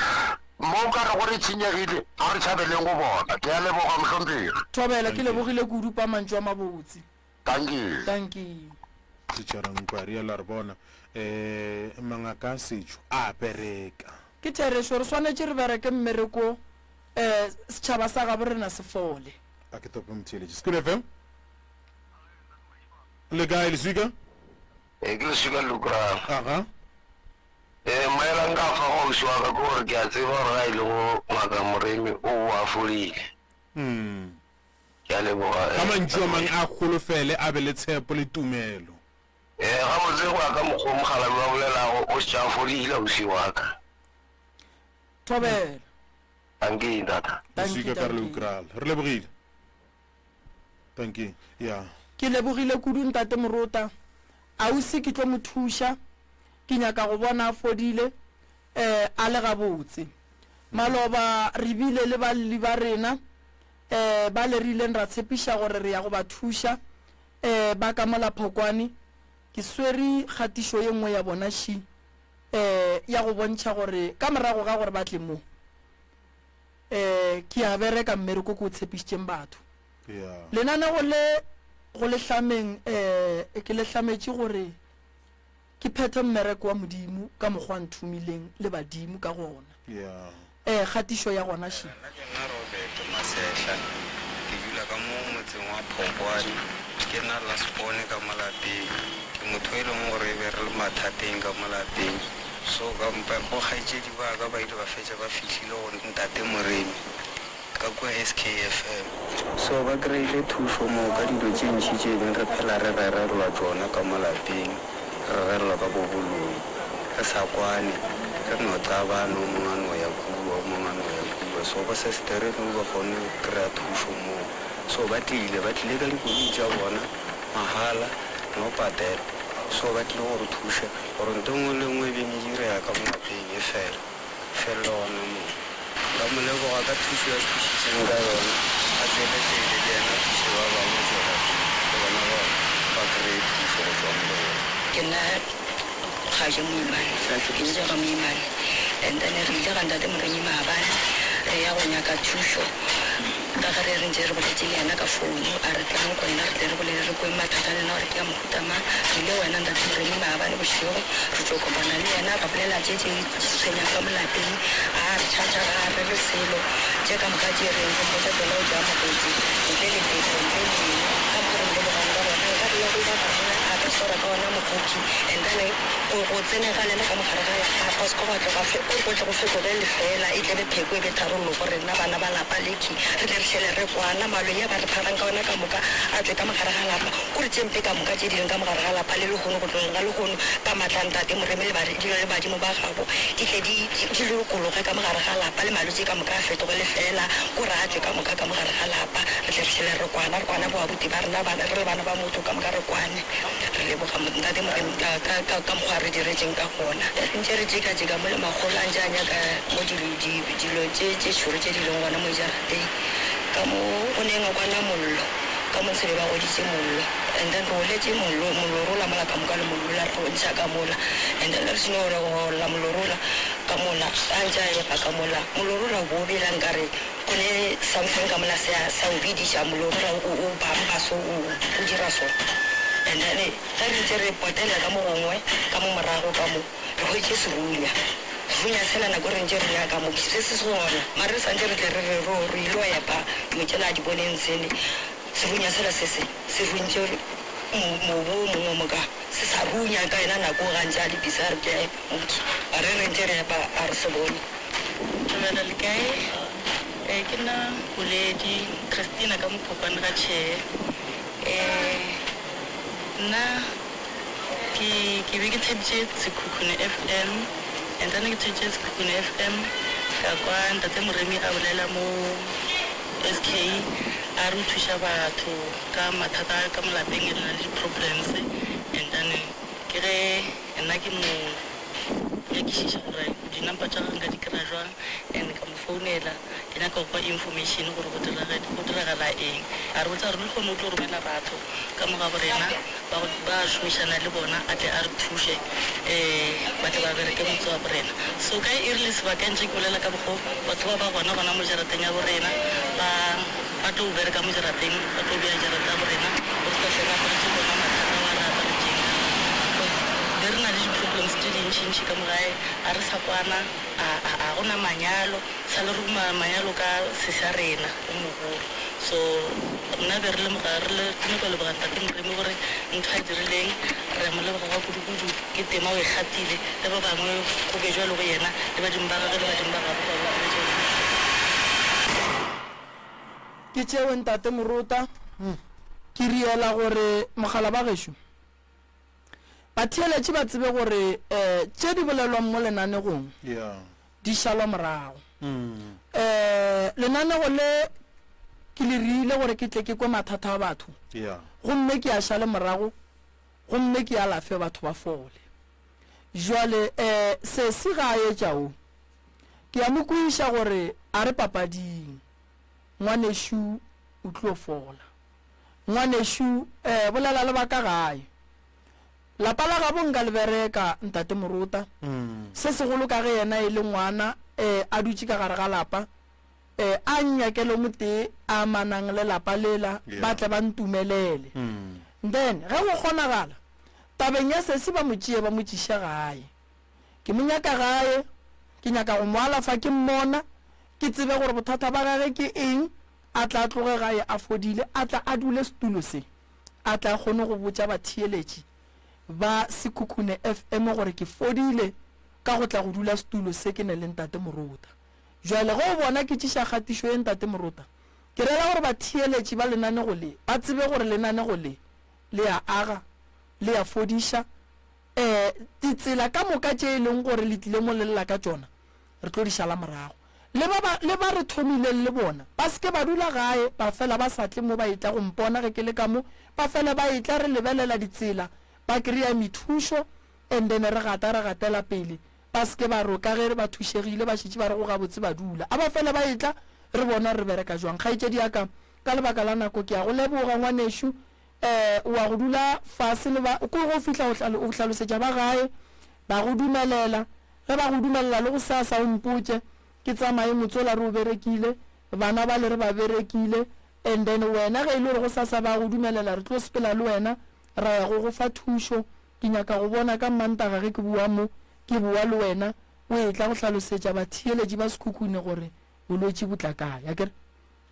mo o ka rego re tshenyegile a re tšhabeleng go bona. Ke a leboga mohlomphegi. Thobela, ke lebogile kudu pa mantšu a mabotse. Dankie. Dankie. Titšhere Nkwe a rialo a re bona um mangaka a setšo a bereka. Ke therešo, re swanetše re bereke mmereko um setšhaba sa gabo rena se fole. A ke tope motheeletši. Sekolo FM. Le kae Leswika? Ee, ke Leswika Lukrang. Aga. Ee, maele a nka a fago ausi wa ka ke gore ke a tseba gore ga e le go Ngaka Moremi o boa a fodile. Mm. Ke a leboga. Ka mantšu a mang, a holofele, a be le tshepo le tumelo. Ee, gabotse go ya ka mokgwa o mokgalabje a bolelago, o šetše a fodile ausi wa ka. Thobela. Dankie, ntata. Dankie, Leswika ka re le dankie. ukral. Re lebogile. Dankie. Ya. Ke lebogile kudu ntate Morota. Ausi ke tlo mo thuša. Ke nyaka go bona a fodile, eh, a le gabotse. Maloba re bile le balli ba rena, eh, bale re ileng ra tshepiša gore re ya go ba thuša, eh, ba ka mola Phokwane. Ke swere kgatišo ye nngwe ya bona ši, eh, ya go bontšha gore ka morago ga gore ba tle mo, eh, ke a bereka mmereko ke o tshepišitšeng batho. Yeah. Lenanego le go le hlameng, eh, ke le hlametše gore ke phethe mmereko wa Modimo ka mokgwa a nthomileng le badimo ka gona. Yeah. Ee, kgatišo ya gona še. Nna ke nna Robert Masehla, ke dula ka mo motseng wa Phokwane. Ke nna last born ka mo lapeng. Ke motho e leng gore e be re le mathateng ka mo lapeng. So ka mpa bo kgaetšedi ba ka ba ile ba fetša ba fihlile go ntate Moremi ka kua SKFM. So ba kry-ile thušo moo ka dilo tše ntši tše beng re phela re rerelwa tšona ka mo lapeng, re rerelwa ka bo boloi, re sa kwane, re no qabana, o mongwe a no ya kua, o mongwe a no ya kua. So bo sestere nou ba kgone go kry-a thušo moo. So ba tlile, ba tlile ka dikoloi tša bona, mahala, no patela. So ba tlile go re thuša gore nto nngwe le nngwe e beng e direga ka mo lapeng e fele, e felele gona moo. Nka mo leboga ka thušo ya thušitšeng ka yona, a tšwele pele le yena a thuše ba bangwe go tšwela pele, le bona ba ba kreye thušo go tšwa mo go yena. Ke nna Kgaje Moimane, ke bitšwa ga Moimane and then re ile ga Ntate Moremi maabane re ya go nyaka thušo ka ge re re ntše re boletše le yena ka founu a re tlang ko yena re tle re bolele re kweng mathata a lena gore ke a mohuta mang. Re ile go yena Ntate Moremi maabane bošego re tlo kopana le yena ra bolela tše tše tshwenyang ka mo lapeng a re charger ga a re re selo tše ka moka tše re re mmotša tšona o di amogetše ntle le tefo ntle le eng ka mokgwa re mo lebogang ka gona nka re le go ba bangwe a ka swara ka ona mokgoki and then go go tseneng ga lena ka mo gare ga lapa go se ke gwa tloga go go tle go fetoge lefeela e tle be pheko e be tharollo go rena bana ba lapa lekhwi re tle re šele re kwana maloi a ba re pharang ka ona ka moka a tšwe ka mo gare ga lapa Ko re tše mpe ka moka tše di leng ka mo gare ga lapa le lehono, go tlogeng ga lehono, ka maatla a Ntate, Moremi le ba, le badimo ba gabo, di tle di, di lokologe ka mo gare ga lapa, le malwetši ka moka a fetoge lefeela, ko re a tšwe ka moka ka mo gare ga lapa, re tle re šele re kwana, re kwana boabuti ba rena, bana, re le bana ba motho ka moka re kwane. Re leboga Ntate Moremi ka, ka, ka, ka mokgwa a re diretšeng ka gona. Re ntše re jeka-jeka mo le makgolo a ntše a nyaka mo dilo, di, dilo tše, tše šoro tše di leng gona mo jarateng, ka mo go neng a kwana mollo. Ka mo ntshe be ba goditše mollo and then re oletše mollo molorola mola ka moka le mollola re o ntšha ka mola and then re seno re olla molorola ka mola a ntše a epa ka mola molorola o bo o bela nkare go ne something ka mola se a sa o bediša molorola o o bampa so o o dira so and then ge re ntše re potela ka mo gongwe ka mo morago ka mo Re hwetše serunya. Serunya sela nako re ntše re nyaka mo se se gona. Mare re sa ntše re tle re re ro re ilo epa dilo tšela a di boneng sele. Serunya sela se se se runtše mobu o mongwe mo ka se sa runya ka yena nako ga ntše a le busy a re ke a epa moki. Mare re ntše re epa a re se bone. Dumela le kae? Eh ke nna Boledi Christina ka Mophokwane ga Tšhee. Eh nna Ke, ke be ke theeditše Sekhukhune FM, and then ke theeditše Sekhukhune FM, ka kwa Ntate Moremi a bolela mo SK, a re o thuša batho ka mathata a ka mo lapeng, le na le di-problems, and then ke ge nna ke mo nyakišiša gore di-number tša gagwe nka di kry-a jwang, and ka mo founela ke nyaka go kwa information gore go dirage, go diragala eng. A re botša gore lehono o tlo romela batho ka mo gabo rena ba go ba šomišana le bona a tle a re thuše um ba tle ba bereke motse wa bo rena. So ka e rile sebakeng tše ke bolela ka mokgo batho ba ba gona gona mo jarateng ya bo rena ba ba tlo bereka mo jarateng ba tlo bea jarata ya bo rena gore se ka hlwe re aparetše ke ona mathata ao a re aparetšeng a. Because be re na le di problems tše dintšintši ka mo gae a re sa kwana a a a gona manyalo sa le re ruma manyalo ka sesi a rena o mogolo. So nna be re lemoga re le ke nyaka go leboga Ntate Moremi gore ntho a dirileng re a mo leboga ka kudu-kudu ke tema o e gatile le ba bangwe go be jwalo go yena le badimo ba gagwe le badimo ba gabo ba go be jwalo. Ke tšewe Ntate Morota ke riela gore mogala ba gešo batheeletši ba tsebe gore um tše di bolelwang mo lenanegong di šalwa morago. Um lenanego le ke le riile gore ke tle ke kwe mathata a batho gomme ke a šale morago gomme ke alafe batho ba fole. Jwale um sesi ga a etša o, ke a mo kweša gore a re papading, ngwanešu o tlo fola. Ngwanešu um bolela le ba ka gae. Lapa la gabo nka le bereka, Ntate Morota. Se segolo ka ge yena e le ngwana, eh, a dutše ka gare ga lapa, eh, a nnyakele o motee a amanang le lapa lela, ba tle ba ntumelele. Then, ge go kgonagala, tabeng ya sesi ba mo tšee ba mo tšiše gae. Ke mo nyaka gae, ke nyaka go mo alafa ke mmona, ke tsebe gore bothata ba gage ke eng, a tla tloge gae a fodile, a tla a dule setulo se. a tle a kgone go botša batheeletši ba Sekhukhune FM gore ke fodile ka go tla go dula setulo se ke ne le Ntate Morota. Bjale ge o bona ke tšiša kgatišo ye Ntate Morota, ke rera gore batheeletši ba lenanego le ba tsebe gore lenanego le le a aga, le a fodiša. Ee, ditsela ka moka tše e leng gore le tlile mo le lla ka tšona, re tlo di šala morago. Le ba ba, le ba re thomileng le bona, ba se ke ba dula gae, ba fela ba sa tle mo ba etla go mpona ge ke le ka mo, ba fele ba etla re lebelela ditsela, ba kry-a methušo, and then re gata re gatela pele, ba se ke ba re ka ge ba thušegile ba šetše ba re go gabotse ba dula. A ba fele ba etla re bona re bereka jwang. Kgaetšedi ya ka, ka lebaka la nako ke a go leboga ngwanešu, um wa go dula fase le ba, ko go fihla o hlalosetša ba gae, ba go dumelela. Ge ba go dumelela le gosasa o mpotše, ke tsamaye motse ola re o berekile, bana bale re ba berekile, and then wena ge e le gore gosasa ba go dumelela re tlo sepela le wena ra ya go go fa thušo. Ke nyaka go bona ka Mantaga ge ke bowa mo, ke bowa le wena o etla go hlalosetša batheeletši ba Sekhukhune gore bolwetši bo tla kae. Akere?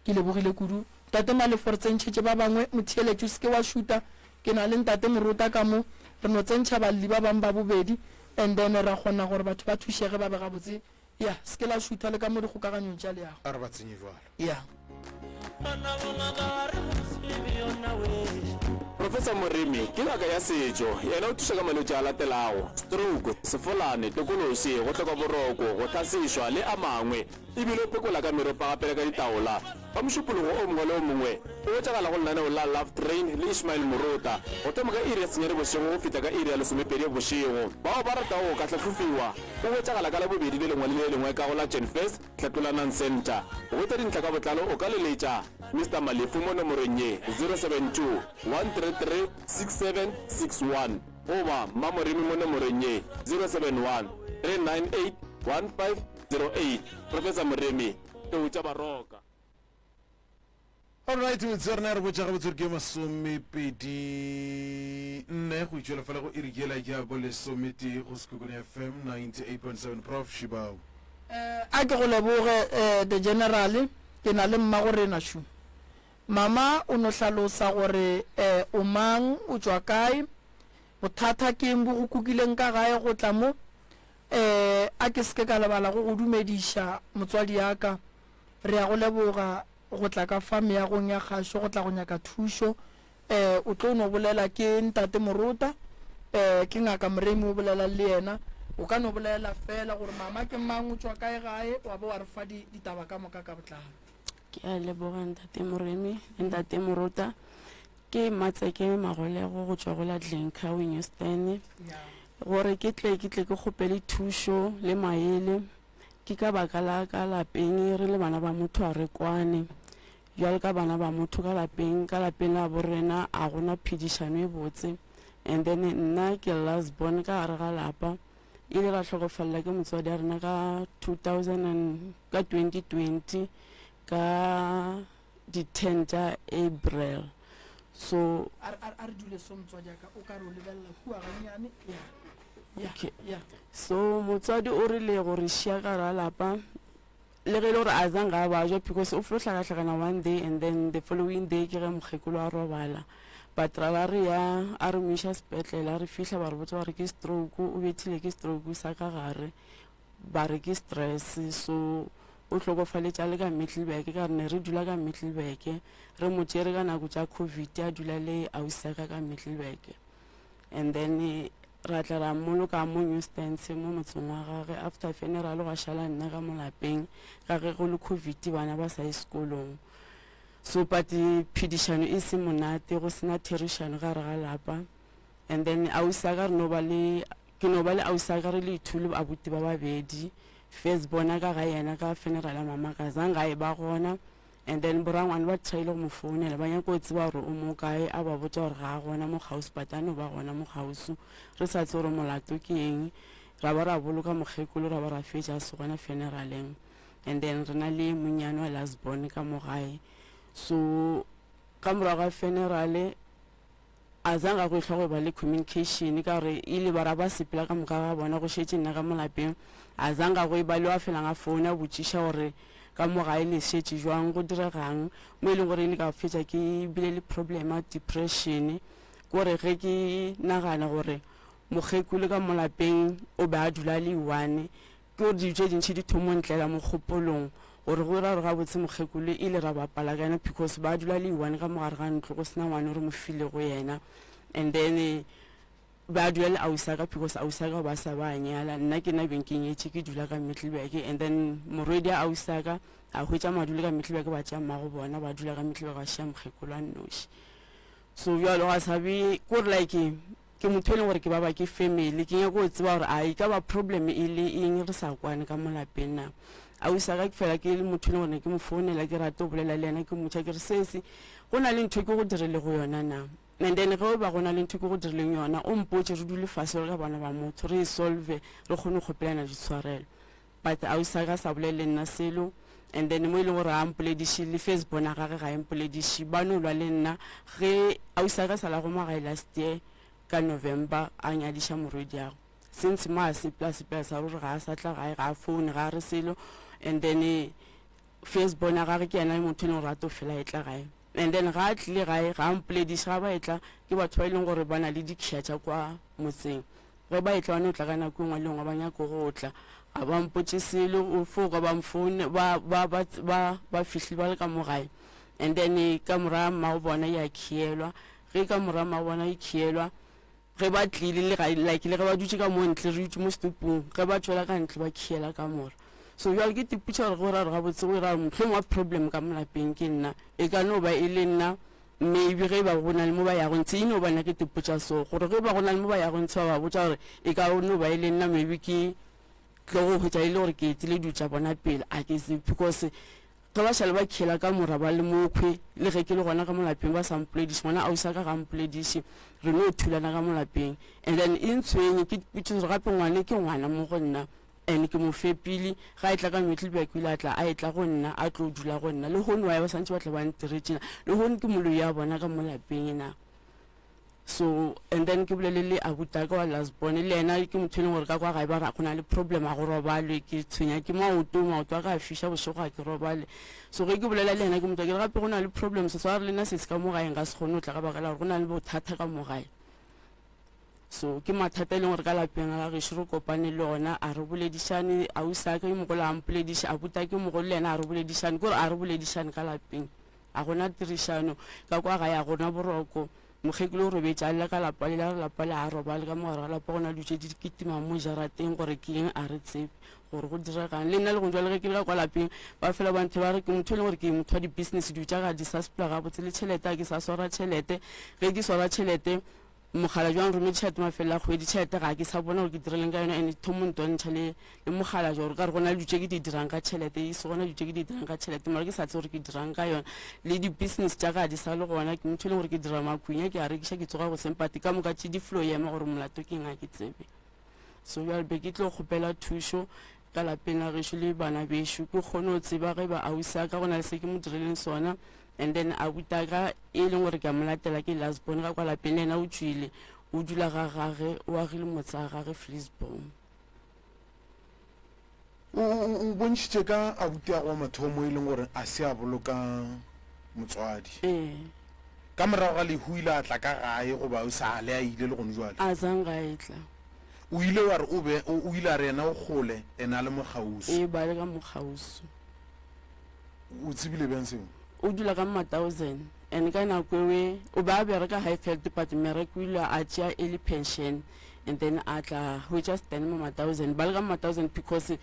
Ke lebogile kudu. Ntate Malefo, re tsentšhetše ba bangwe. Motheeletši, o se ke wa šuta. Ke na le Ntate Morota ka mo. Re no tsentšha balli ba bangwe ba bobedi, and then ra kgona gore batho ba thušege ba be gabotse. Ya, se ke la šutha le ka mo dikgokaganyong tša leago. A re ba tsenye bjalo. Ya. Professor Moremi ke ngaka ya setšo. Yena o thuša ka malwetši a latelago, stroke, sefolane, tokološi, go hloka boroko, go hlasešwa le a mangwe. E bile o phekola ka meropa gape le ka ditaola. Ka Mošupologo o mongwe le o mongwe, o hwetšagala go lenaneo la Love Train le Ishmael Morota, go thoma ka iri ya senyane bošego go fihla ka iri ya lesomepedi bošego. Bao ba ratago go ka hlahlofiwa, o hwetšagala ka Labobedi le lengwe le le lengwe ka go la Genfest Hlatlolanang Centre. Go hwetša dintlha ka botlalo o ka leletša Mister Malefu mo nomorong ye, 072 133 6761 goba Mma Moremi mo nomorong ye, 071 398 15 08, Professor Moremi, Tlou tša Baroka. Alright, metsotso ya rena ya re botša gabotse gore ke masomepedi nne go itšwela fela go iri yela ya bolesometee go Sekhukhune FM 98.7. Prof Shibau. A ke go leboge the General, ke na le mmagorena šo. Mama o no hlalosa gore o mang, o tšwa kae, bothata ke eng bo go kukileng ka gae go tla mo. Ee, a ke se ke ka lebala go go dumediša, motswadi ya ka. Re a go leboga go tla ka fa meagong ya kgašo go tla go nyaka thušo. Ee, o tlo no bolela ke Ntate Morota, ee, ke Ngaka Moremi o bolelang le yena. O ka no bolela feela gore mama ke mang, o tšwa kae gae, wa ba wa re fa di, ditaba ka moka ka botlalo. Ke a leboga Ntate Moremi le Ntate Morota. Ke Mmatseke Magolego go tšwa go la Glencoe, Newston. Gore ke tle ke tle ke kgopele thušo le maele, ke ka baka la ka lapeng re le bana ba motho a re kwane. Bjalo ka bana ba motho ka lapeng, ka lapeng la borena a gona phedišano e botse. And then nna ke last born ka gare ga lapa. Ile ra hlokofalela ke motswadi a rena ka 2000 and ka 2020 ka di 10 tša April so A re, a re dule so motswadi wa ka, o ka re o lebelela kua gannyane. Ya, ya, Okay. ya. So motswadi o rile go re šia ka ra lapa le ge e le gore a zang ga a bajwa because o flo hlakahlakana one day and then the following day ke ge mokgekolo a robala but ra ba re ya a re mo iša sepetlele a re fihla ba re botsa ba re ke stroke o bethile ke stroke sa ka gare Ba re ke stress so o hlokofaletše a le ka Middelburg ka re ne re dula ka Middelburg re mo tšere ka nako tša covid a dula le ausi ya ka ka Middelburg and then ra tla ra mmoloka mo New Stance mo motseng wa gage after funeral gwa šala nna ka mo lapeng ka ge go le covid bana ba sa ye sekolong so but phedišano e se monate go sena therišano gare ga lapa and then ausi ya ka re no ba le Ke no ba le ausi-aka re le ithu le abuti ba babedi. First bona ka ga yena ka funeral ya mamaka zange a e ba gona and then borangwane ba tryile go mo founela ba nyaka go tseba gore o mo kae a ba botša gore ga a gona mo kgauswi but a no ba gona mo kgauswi re sa tsebe gore molato ke eng ra ba ra boloka mokgekolo ra ba ra fetša a se gona funeraleng and then re na le monnyane wa last born ka mo gae so ka morago ga funeral A zanga go ehlwa go ba le communication ka gore ile ba ra ba sepela ka moka ga bona go šetše nna ka mo lapeng. A zanga go eba le wa felang a founa a botšiša gore ka mo gae le šetše jwang, go diregang. Mo e leng gore ile ka fetša ke bile le problem ya depression kore ge ke nagana gore mokgekolo ka mo lapeng o be a dula a le one Ke gore dilo tše dintši di thomo ntlela mo kgopolong gore go ra gore gabotse mokgekolo ile ra bapala ka yena because ba dula le one ka mo gare ga ntlo go sena ngwana o re mo filego yena and then. Be a dula le ausi wa ka because ausi wa ka o ba sa ba a nyala, nna ke nna beng ke nyetše ke dula ka Middelburg and then morwedi a ausi wa ka a hwetša madulo ka Middelburg ba tšea mmago bona ba dula ka Middelburg ba šia mokgekolo a nnoši. So bjalo gwa sa be ko re like ke motho e leng gore ke baba ke family ke nyaka go tseba gore a e ka ba problem e le eng re sa kwane ka mo lapeng na. Ausi wa ka ke fela ke le motho e leng gore ne ke mo founela ke rate go bolela le yena ke mmotša ke re sesi go na le ntho e ke go direlego yona na. And then ge e ba go na le ntho ke go dirileng yona, o mpotše re dule fase re ka bana ba motho re e solve re kgone go kgopelana ditshwarelo. But ausi ga sa bolele le nna selo and then mo e leng gore ga a mpolediše le first born ya gage ga e mpolediše ba no lwa le nna. Ge ausi ga sa la go magae last year ka November a nyadiša morwediagwe since mo a sepela sepela sa ruri ga a sa tla gae ga a phone ga a re selo and then first born ya gage ke yena motho e leng gore a tlo fela e tla gae. And then ga a tlile gae ga a mpolediše, ga ba etla ke batho ba e leng gore ba na le dikhia tša kwa motseng. Ge ba etla ba no tla ka nako e nngwe le nngwe ba nyako go tla. Ga ba mpotše selo, o fo kwa ba mfoune ba ba ba ba ba fihlile ba le ka mo gae. And then kamora ya mmago bona ya khielwa, ge kamora ya mmago bona e khielwa, Ge ba tlile le ga, like le ge ba dutše ka mo ntle, re dutše mo setupung, ge ba tšwela ka ntle ba khiela kamora. So bjale ke tipotša gore go ra gore gabotse go ra gore mohlomong wa problem ka mo lapeng ke nna, e ka no ba e le nna, maybe ge e ba go na le mo ba yago ntshe, e no ba nna ke tipotša so, gore ge e ba go na le mo ba yago ntshe ba ba botša gore e ka no ba e le nna, maybe ke tlo go hwetša e le gore ke etile dilo tša bona pele, a ke tsebe because Ge ba šale ba khela ka mora ba le mokhwe, le ge ke le gona ka mo lapeng ba sa mpolediše, ngwana ausi wa ka ga a mpolediše, re no thulana ka mo lapeng. And then e ntshwenye, ke ipotšiše gore gape ngwane ke ngwana mo go nna and ke mo fepile, ga etla ka Middelburg o ile a tla a etla go nna a tlo dula go nna. Lehono why ba santše ba tla ba ntiretše na? Lehono ke moloi ya bona ka mo lapeng na? So and then ke bolele le abutaka wa last born le yena ke motho e leng gore ka kwa gae ba re go na le problem a go robalwe ke tshwenya ke maoto maoto a ka a fiša bošego ga ke robale so ge ke bolela le yena ke motho ke re gape go na le problem se so a re le nna se se ka mo gaeng ga se kgone go tla ka baka la gore go na le bothata ka mo gae so ke mathata e leng gore ka lapeng la gešo re kopane le ona a re boledišane ausi a ka yo mogolo a mpolediša abuta ke mogolo le yena a re boledišane kore a re boledišane ka lapeng A go na tirišano ka kwa gae, a go na boroko. Mokgekolo o robetše a lla ka lapa lela, a re lapa le a robale. Ka mo gare ga lapa go na le dilo tše di kitimang mo jarateng gore ke eng a re tsebe gore go diregang. Le nna le gong jwale ge ke le ka kwa lapeng ba fela ba nthe ba re ke motho e leng gore ke motho wa di-business, dilo tša ka di sa sepela gabotse le tšhelete ga ke sa swara tšhelete. Ge ke swara tšhelete Mokgalabje wa nrometse tšhelete mafelelo a kgwedi, tšhelete ga ke sa bona gore ke direleng ka yona and e thomo ntwantšha le le mokgalabje gore ka re go na le dilo tše ke di dirang ka tšhelete e se gona dilo tše ke di dirang ka tšhelete mara ke sa tsebe gore ke dirang ka yona le di-business tša ka di sa le gona ke motho e leng gore ke dira makhwinya ke a rekiša ke tsoga goseng but ka moka tše di flo ema gore molato ke eng ga ke tsebe. So bjale be ke tlo kgopela thušo ka lapeng la gešo le bana bešo ke kgone go tseba ge ba ausi a ka go na le se ke mo dirileng sona and then abutaka e leng gore ke a mo latela ke last born ka kwa lapeng le yena o tšwile o dula ga gage o agile motse wa gage Vleesboom. O, o, o bontšhitše ka abutiago wa mathomo e leng gore a se a boloka motswadi. Ee. Ka morago ga lehu o ile a tla ka gae goba o sa le a ile le gone jwale? A zanga a etla. O ile wa re o be, o, o ile a re yena o kgole, ene a le mo kgauswi. Ee, ba le ka mo kgauswi. O tsebile bjang seo? O dula ka Mauthausen and ka nako ewe o be a bereka Highveld but mmereko o ile a tšea early pension and then a tla hwetša stand mo Mauthausen. Ba le ka Mauthausen because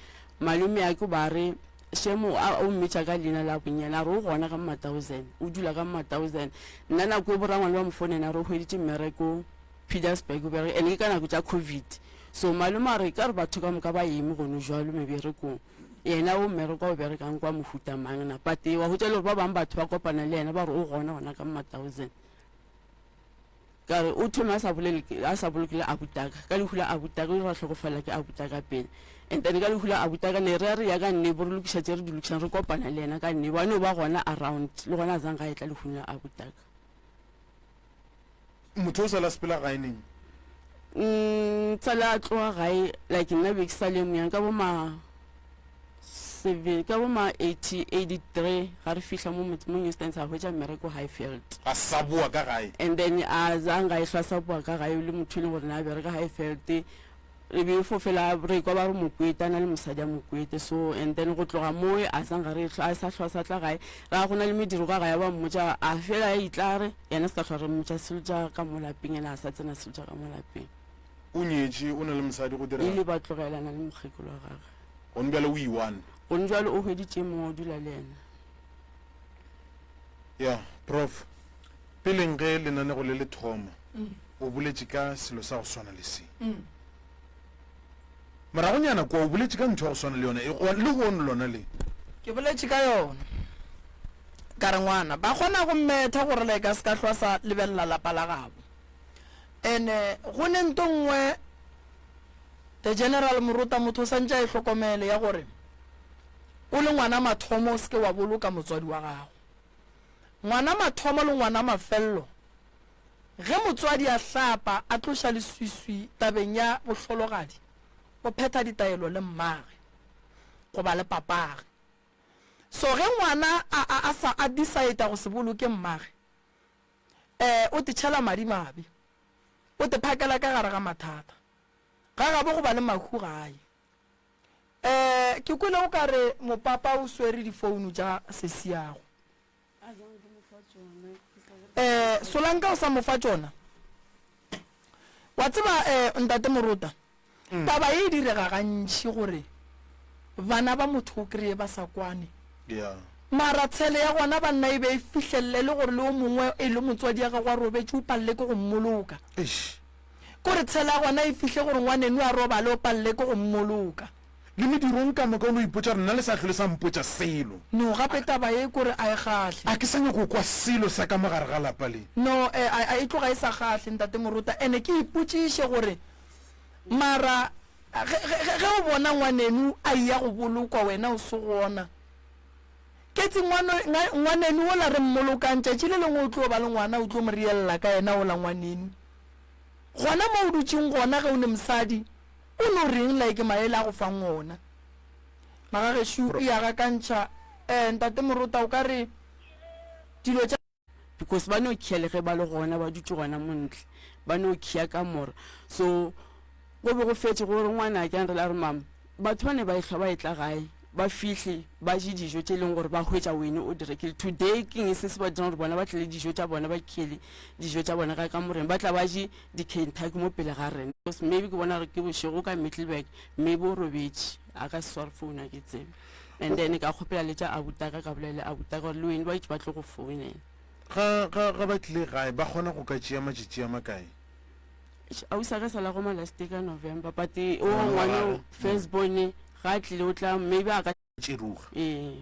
malome a ke ba re Shemo a o mmitša ka leina la bonyane a re o gona ka Mauthausen, o dula ka Mauthausen. Nna nako e borangwane ba mo founela a re o hweditše mmereko Pietersburg o bereka and ke ka nako tša Covid. So malome a re ka re batho ka moka ba eme gone jwalo meberekong. Yena o mmereko a o berekang kwa mohuta mang na? But wa hwetša le gore ba bang batho ba kopana le yena ba re o gona gona ka Mauthausen. Ka re o thome a sa bolele a sa bolokele abutaka ka lehu la abutaka o ile ra hlokofalela ke abutaka pele and then ka lehu la abutaka ne re re ya ka nnebo re lokiša tše re di lokišang re kopana le yena ka nnebo a no ba gona around le gona a zang ga etla lehung la abutaka. Motho o sala sepela gae neng? Mm, sala a tloga gae like nna be ke sa le moyang ka bo ma seven ka bo ma 80 83 ga re fihla mo motse mo New Stands a hwetša mmereko Highfield. A sa boa ka gae? And then a zanga e hlwa sa boa ka gae le motho e leng gore ne a bereka Highfield Re be fo fela re kwa ba re Mokwete a na le mosadi a Mokwete so and then go tloga mowe a sa nga re a sa hlwa sa tla gae ra go na le mediro ka gae ba mmotša a fela a itla re yena se ka hlwa re mmotša selo tša ka mo lapeng yena a sa tsena selo tša ka mo lapeng. O nyetše, o na le mosadi, go direga. Ile ba tlogelana le mokgekolo wa gagwe. Gone bjale o i-one. Gone bjale o hweditše mongwe o dula le yena. Ya, Prof. Peleng ge lenanego le le thoma, o boletše ka selo sa go swana le se. Moragonyana kua o boletše ka ntho ya go swana le yona, e, lehono lona le. Ke boletše ka yona. Ka re, Ngwana, ba kgona go mmetha gore le ka se ka hlwa sa lebelela lapa la gabo. Ene go ne nto nngwe The General Morota motho o santše a e hlokomele ya gore o le ngwana mathomo o se ke wa boloka motswadi wa gago. Ngwana mathomo le ngwana mafello ge motswadi a hlapa a tloša leswiswi tabeng ya bohlologadi o phetha ditaelo le mmage goba le papage. So ge ngwana a a a sa a decide go se boloke mmage eh o te tšhela madi mabe, o te phakela ka gare ga mathata. Ga gabo go ba le mahu gae. Eh ke kwele o ka re mopapa o swere difounu tša sesiago. Eh Solanka o sa mo fa tšona? Wa tseba eh ntate Morota, taba ye e direga gantši gore bana ba motho o kreye ba sa kwane. Yeah. Mara tshele ya gona banna e be e fihlelele le gore le o mongwe e le motswadi ya gagwe a robetše o palele ke go mmoloka. Eish. Kore tshele ya gona e fihle gore ngwaneno a robale o palele ke go mmoloka. Le medirong ka moka o no ipotša gore nna le sa hlole sa mpotša selo. No, gape taba ye kore a e kgahle. A ke sa nyaka go kwa selo sa ka mo gare ga lapa le. No, e, a, a e tloga e sa kgahle, Ntate Morota. Ene ke ipotšiše gore, mara ge, ge, ge, ge o bona ngwaneno a eya go bolokwa wena o se gona, ketsi ngwano, nga, ngwaneno wola re mmolokang, tšatši le lengwe o tlo ba le ngwana, o tlo mo reella ka yena wola ngwaneno. Gona mo o dutšeng gona ge o ne mosadi, O no reng like maele a go fang ona? Magagešo e a gakantšha. Eh ntate Morota o ka re dilo tša. Because ba no khiya le ge ba le gona ba dutše gona mo ntle ba no khiya kamora so go be go fetše gore ngwanake a nrela a re mama batho ba ne ba ehlwa ba etla gae ba fihle ba je dijo tše leng gore ba hwetša wene o di rekile today keng se se ba dirang gore bona ba tle le dijo tša bona ba khiele dijo tša bona ka kamoreng ba tla ba je di-Kentucky mo pele ga rena because maybe ke bona gore ke bošego ka Middelburg maybe o robetše a ka se sware phone a ke tsebe and then ka kgopela le tša abutaka ka bolela le abutaka gore le wene ba itše ba tlo go founela. Ga, ga, ga ba tlile gae ba kgona go ka tšea matšatši a makae? Eish, ausi a ka sala go ma last ka November but o ngwana first born ga a tlile o tla maybe a ka Tširoga. Ee.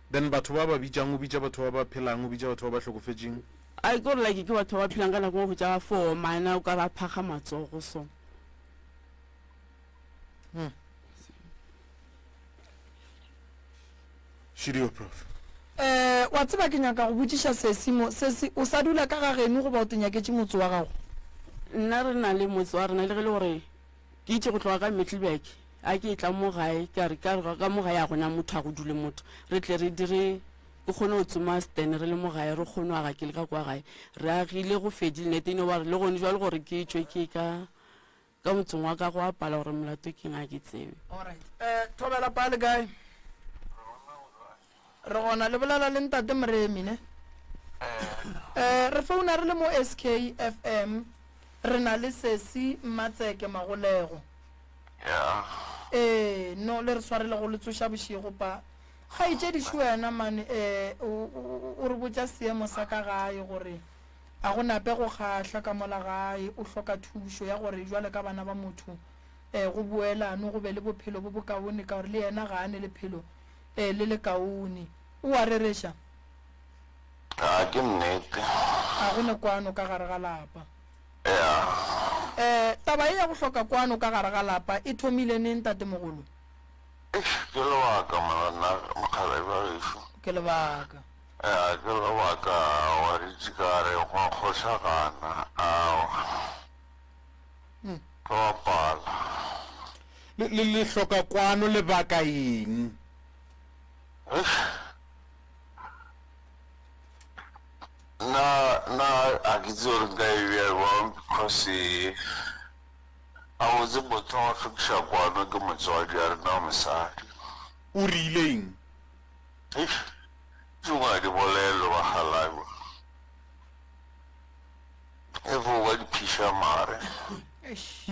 Then batho ba ba bitšang, o bitša batho ba ba phelang, o bitša batho ba ba hlokofetšeng. Ai ke gore like ke batho ba ba phelang ka nako ngwe hwetša ba fo omana o ka ba phakga matsogo so. Hmm. Šidio prof. Eh, wa tseba ke nyaka go botšiša sesi mo, sesi o sa dula ka ga geno goba o te nyaketše motse wa gago? Nna re na le motse wa rena le ge le gore Ke itše go tloga ka Middelburg, a ke etla mo gae, ka re, ka re, ka mo gae a gona motho, a go dule motho. Re tle re dire, ke kgone go tsoma stand re le mo gae, re kgone go aga ke le ka kwa gae. Re agile go fedile, nete e no ba gore le gone jwale gore ke tšwe ke ka, ka motseng wa ka go a pala gore molato ke eng ga ke tsebe. Alright. Eh, Thobela pa le kae? Re gona, le bolela le Ntate Moremi, ne? Eh, re founa re le mo SKFM. Re na le sesi Mmatseke Magolego. Yeah. Ee, no, le re swarele go le tsoša bošego pa. Kgaetšedi šo wena mane, eh, o, o, o re botša seemo sa ka gae gore a go nape go kgahla ka mola gae, o hloka thušo ya gore jwale ka bana ba motho, eh, go boelano, go be le bophelo bo bokaone ka gore le yena ga a ne lephelo, eh, le lekaone. O a rereša? A ke nnete. A go ne kwano ka gare ga lapa. Ya. Eh, taba ye ya go hloka kwano ka gare ga lapa e thomile neng, tatemogolo? Eish, ke lebaka morena mokgalabje wa gešo. Ke lebaka. Ya, ke lebaka wa ditše ka re gwa kgohlagana, aowa. Hmm. Ke wa pala. Le, le, le hloka kwano lebaka eng? Eish. Nna, nna ga ke tsebe gore nka e bea bjang because gabotse motho wa go hlokiša kwano ke motswadi a rena wa mosadi. O rile eng? Eish, tše dingwe ga di bolelwe bakgalabje, e fo ba di phiša mare.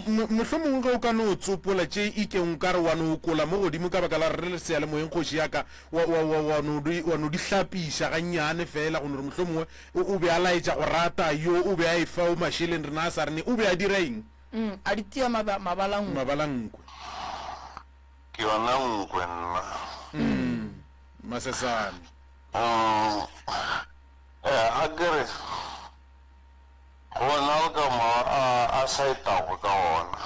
Mohlomongwe ge o ka no tsopola tše ikeng o ka re wa no okola mo godimo ka baka la re le seyalemoyeng kgoši ya ka, wa, wa, wa, wa no di, wa no di hlapiša gannyane feela go no re mohlomongwe o, o be a laetša go rata yo, o be a efa o mašeleng rena a sa re ne, o be a dira eng? Mm, a di tia maba, mabalankwe. Mabalankwe. Ke yona nkwe nna. Mm, masesane. Mm, eh, a ke re. Go na le ka mo a, a sa etago ka gona.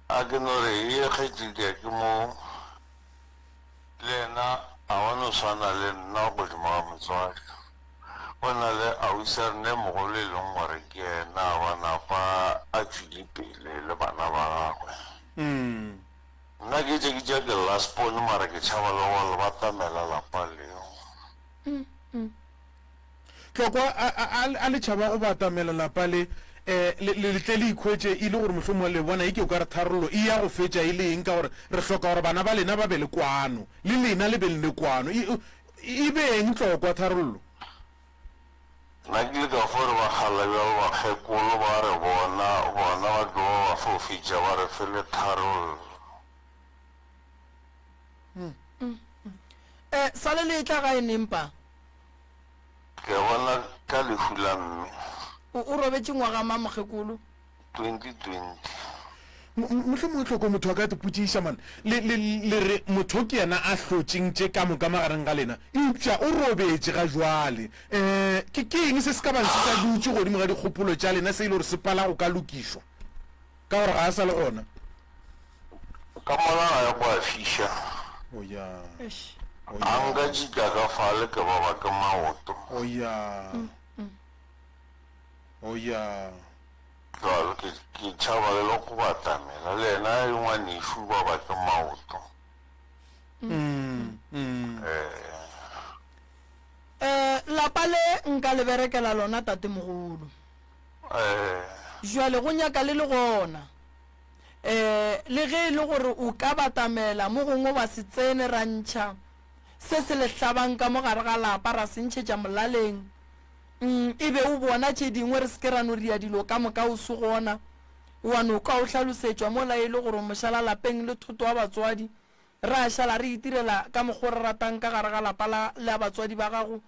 A ke no re ye kgaetšedia ke mo, le yena a wa no swana le nna godimo ga motswadi. Go na le ausi a rena e mogolo e leng gore ke yena a ba napa a tšwile pele le bana ba gagwe. Nna ke tše ke tšea ke last born mara ke tšhaba le go le batamela lapa leo. Tlokwa a, a, a, a le tšhaba go batamela lapa le, eh, le, le, le tle le ikhwetše e le gore mohlomongwe le bona e ke o ka re tharollo e ya go fetša e le eng, ka gore re hloka gore bana ba lena ba be le kwano, le lena le be le ne kwano. E, e be eng Tlokwa tharollo? Nna ke ile ka fo re bakgalabje ba bakgekolo ba re bona, bona ba tlo ba ba fo fetša ba re fe le tharollo. Eh, sale le etla gae neng pa? Ke a bona ka lehu la mme. O, o robetše ngwaga mang mokgekolo? 2020. Mohlomongwe hloko motho a ka ipotšiša, man, le, le, le re motho ke yena a hlotšeng tše ka moka magareng ga lena, eupša o robetše ga jwale. Um, ke, ke eng se se ka bang se sa dutše godimo ga dikgopolo tša lena se e le gore se pala go ka lokišwa, ka gore ga a sa le gona? Ka mola gae go a fiša. O ya. O A ya. nka tšika ka fale ke baba ke maoto. O ya. O ya. Jwalo ke ke tšhaba le le go batamela le yena e ngwanešu o baba ke maoto. Eh. Eh, lapa le nka le berekela lona tatemogolo. Eh. Jwale go nyaka le le gona. Ee, le ge e le gore o ka batamela mo gongwe wa se tsene, ra ntšha se se le hlabang ka mo gare ga lapa, ra se ntšhetša molaleng, mm, e be o bona tše dingwe, re se ke ra no ria dilo ka moka o se gona, wa no kwa o hlalosetšwa mola e le gore o mošala lapeng le thoto wa batswadi, ra šala re itirela ka mokgo re ratang ka gare ga lapa la, la batswadi ba gago,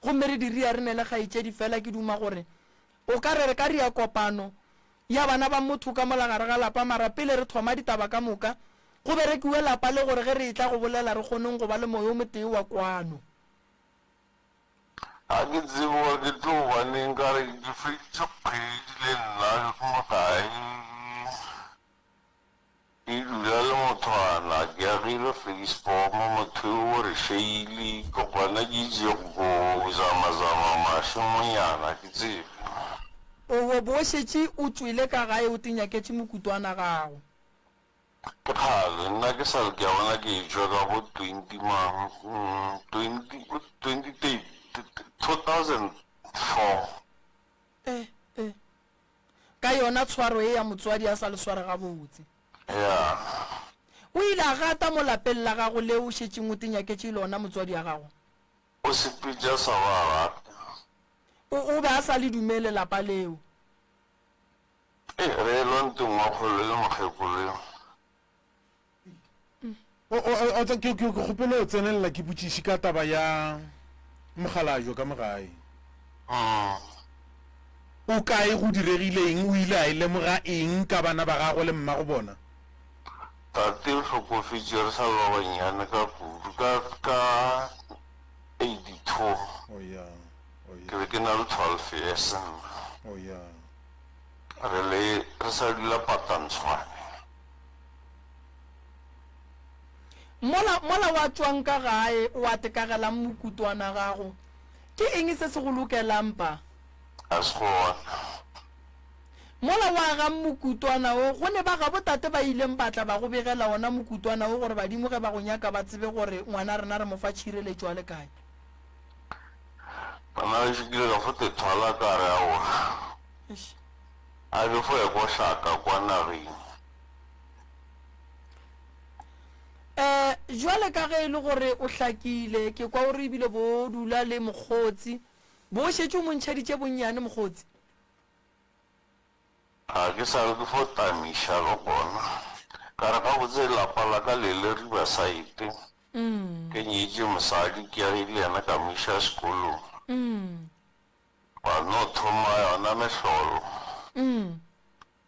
gomme re di ria re ne le kgaetšedi fela, ke duma gore o ka re re ka ria kopano ya bana ba motho ka mola gare ga lapa, mara pele re thoma ditaba ka moka, go berekiwe lapa le gore ge re etla go bolela re kgoneng go ba le moyo o motee wa kwano. Ga ke tsebe gore ke tlo ba neng ka re ke feditše kgwedi le nna ke mo gae. Ke dula le mothwana, ke agile Vleisboom, motho yo o re šeile, ke gona ke itše go zamazama mašemonyana, ke tsebe. O bo o šetše o tšwele ka gae o tinyaketše mokutwana gago. Ke kgale nna ke sa le, ke a bona ke etšwa ka bo twenty mang, twenty, twenty thirty, 2004. Eh, eh. Ka yona tshwaro ye ya motswadi a sa le sware gabotse. Ya. O ile a gata mo lapeng la gago leo o šetšeng o tenyaketše lona motswadi a gago. O sepetše a sa ba rate. O, o be a sa le dumele lapa leo. Ee, re elwa ntweng wa kgole le mokgekolo yo. O, o, o, o, ke, ke, ke kgopelo o tsenelela ke botšiše ka taba ya mokgalajwe ka mo gae. O kae, go diregile eng, o ile a e lemoga eng ka bana ba gagwe le mmago bona? Tate o hlokofetše re sa le ba bannyane ka kudu, ka, ka 82. Oh ya, oh Ke ya. be ke na le 12 years nna. Oh ya. Re le, re sa dula Patantshwane. Mola, mola wa tšwang ka gae, wa tekagelang mokutwana gago, ke eng se se go lokelang pa? A se gona. Mola wa agang mokutwana wo, go ne ba gabo tate ba ileng ba tla ba go begela wona mokutwana wo gore badimo ge ba go nyaka ba tsebe gore ngwana rena re mo fa tšhireletšo a le kae. Bana bešo ke ile ka fo te thwala ka re aowa, Eish. a ke fo ya kwa hlaka kwa nageng. Um jwale ka ge e le gore o hlakile, ke kwa o re ebile bo dula le mokgotsi, bo o šetše o mo ntšheditše bonnyane mokgotsi? Ga ke sa re ke fo tamiša le gona. Ka re gabotse lapa la ka le le Riverside. Ke nyetše mosadi ke agile le yena ka mo iša sekolong. Gwa no thoma yona mehlolo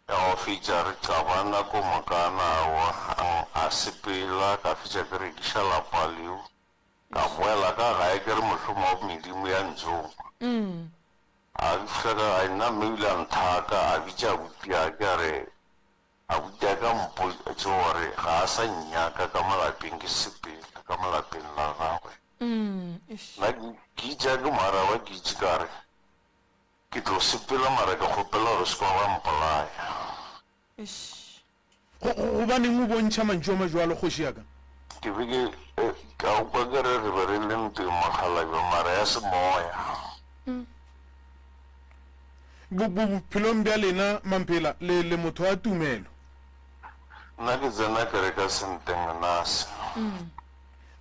ya go fetša re qabana ko mokana aowa a sepela ka fetša ke rekiša lapa leo ka boela ka gae ke re mohlomong medimo ya ntsoma. A ke fihla ka gae nna mme o ile a nthaka a bitša abuti ya ke a re abuti ya ka mpotše gore ga a sa nnyaka ka mo lapeng ke sepele ka mo lapeng la gagwe. Nna ke itše a ke mo araba ke itše ka re ke tlo sepela mara ke kgopela gore o se ke wa ba mpolaya. Go, go, gobaneng o bontšha mantšu a majwalo, kgoši ya ka? Ke be ke, ka kwa ke re re be re le ntweng mokgalabje, mara ya semoya. Bo, bo, bophelong bja lena, Mamphela, le, le motho wa tumelo. Nna ke tsena kereke Sentengnas. M,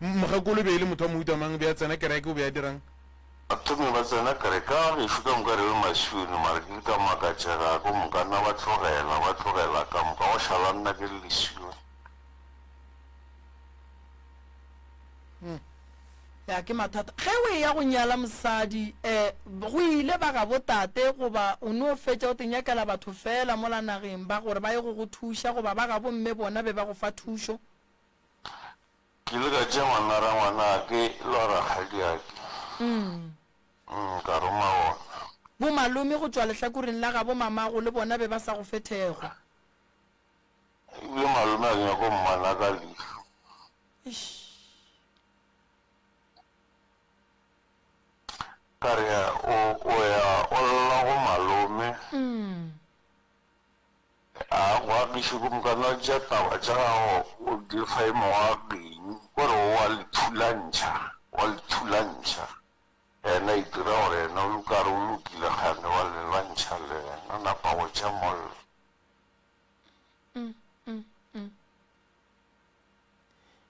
mokgekolo e be e le motho wa mohuta mang? Be a tsena kereke, o be a dirang? Bathomi ba tsena kereke ka gešo ka moka re le masione mara ke ile ka makatšega ko moka nna ba tlogela ba tlogela ka moka go šala nna ke le lesione. Ya ke mathata ge o eya go nyala mosadi um go ile ba gabo tate goba o no fetša o te nyakela batho fela mola nageng ba gore ba ye go go thuša goba ba gabo mme bona be ba go fa thušo. Ke ile ka tšea ngwana rangwanake le wa rakgadiake, ka roma bona. Bomalome go tšwa lehlakoreng la gabo mamago le bona be ba sa go fe thekgo. Ebile malome a nyako mmona ka leihlo. Eish. Ka re o, o ya o lla go malome. A go agiše ko moka na tša taba tša gago o di fa e mongwe a geng o re o a le thulantšha wa le thulantšha yena a itira gore yena o ka re o lokile kgane wa le lwantšha le yena napa go tša mollo.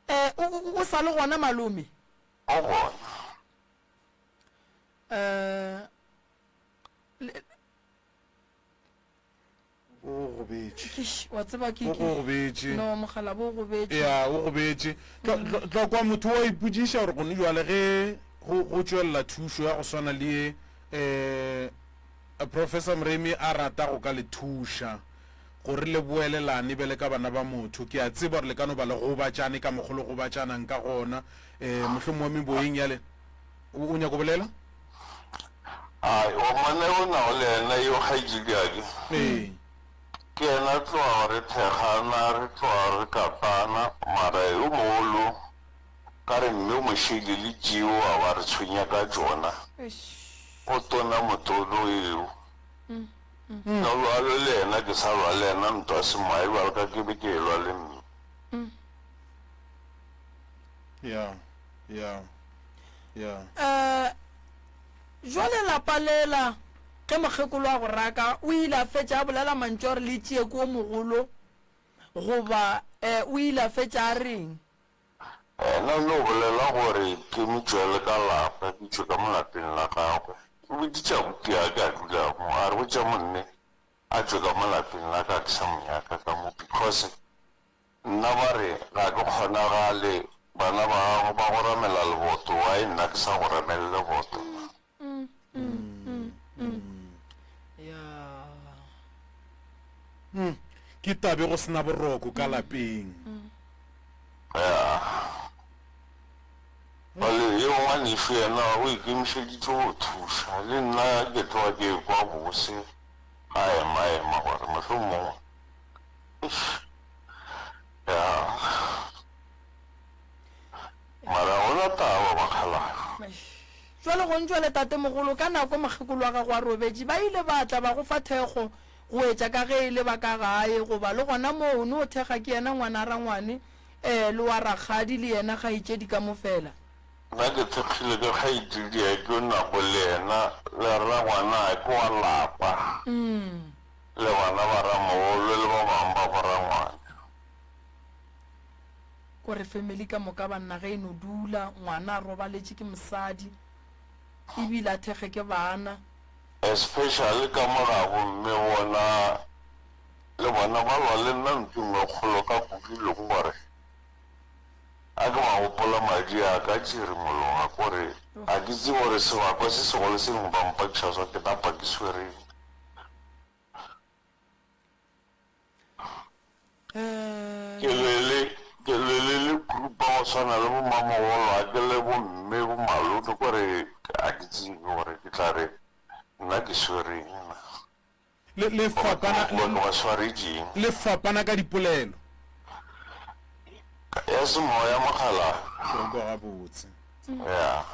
Eh, o, o, o sa le gona malome? O gona. Eh, le, O gobetše. Eish, wa tseba ke O ke gobetše. no mogalabo o gobetše. Ya, o gobetše. Tlo, tlo, tlo kwa motho wa ipotšiša gore gone jwale ge go, go tšwelela thušo ya go swana le ye, eh, Professor Moremi a rata go ka le thuša gore le boelelane bjale ka bana ba motho. Ke a tseba gore le ka no ba le gobatšane ka mokgo le gobatšanang ka gona, eh, mohlomongwe meboyeng ya le. O, o nyako bolela? Ai, wa ngwana yo o nago le yena yo kgaetšediake, Ee. ke yena tloga re thekgana, re tloga re katana, mara yo mogolo ka re mme o mo šele le tšeo a ba re tshwenya ka tšona, o tona motolo eo. Ka lwalo le yena ke sa lwa le yena ntwa semoya bjalo ka ke be ke elwa le mme. Ya, ya, ya. Eh, jwale lapa lela ge mokgekolo a go raka o ile a fetša a bolela mantšu a gore le tšee ko mogolo goba eh, o ile a fetša a reng? Yena o no bolela gore ke mo tšwele ka lapa, ke tšwe ka mo lapeng la gagwe. O boditše abuti ya ka a dula mo, a re botša monne a tšwe ka mo lapeng la ka, ke sa mo nyaka ka mo because Nna ba re, Ga ke kgonagale, bana ba gago ba go ramela leboto, why nna ke sa go ramele leboto? Mm, ke tabe go sena boroko ka lapeng. Ya. Bale yo ngwanešu yena o ikemišeditše go thuša, le nna ke tloga ke ekwa bose a ema-ema gore mohlomongwe, eish. Ya. Mara ga gona taba bakgalabje. Jwale gong jwale tatemogolo ka nako mokgekolo wa gago a robetše ba ile ba tla ba go fa thekgo go etša ka ge e le ba ka gae goba le gona moo o no thekga ke yena ngwana rangwane eh le wa rakgadi le yena kgaetšedi ka mo fela. Nna ke thekgile ke kgaetšediake o nago le yena le rangwanake wa lapa. Le bana ba ramogolo le ba bangwe ba borangwane. Kore family ka moka banna ge e no dula ngwana a robaletše ke mosadi ebile a thekge ke bana. Especially ka mo gabo mme bona. Le bona ba lwa le nna ntweng e kgolo ka kudu e lego gore a ke ba gopola madi a ka tširimologa kore ga ke tsebe gore sebakwa se segolo se lengwe ba mpakiša sona ke napa ke swereng. Ke lwele ke lwele le group ba go swana le bo mamogolo a ke le bo mme bo malome kore ga ke tsebe gore ke tla re nna ke swereng na. Le, le fapana, le, ba swaretšeng. Le fapana ka dipolelo. Ya semoya mogala. Ke go kwa gabotse. Ya.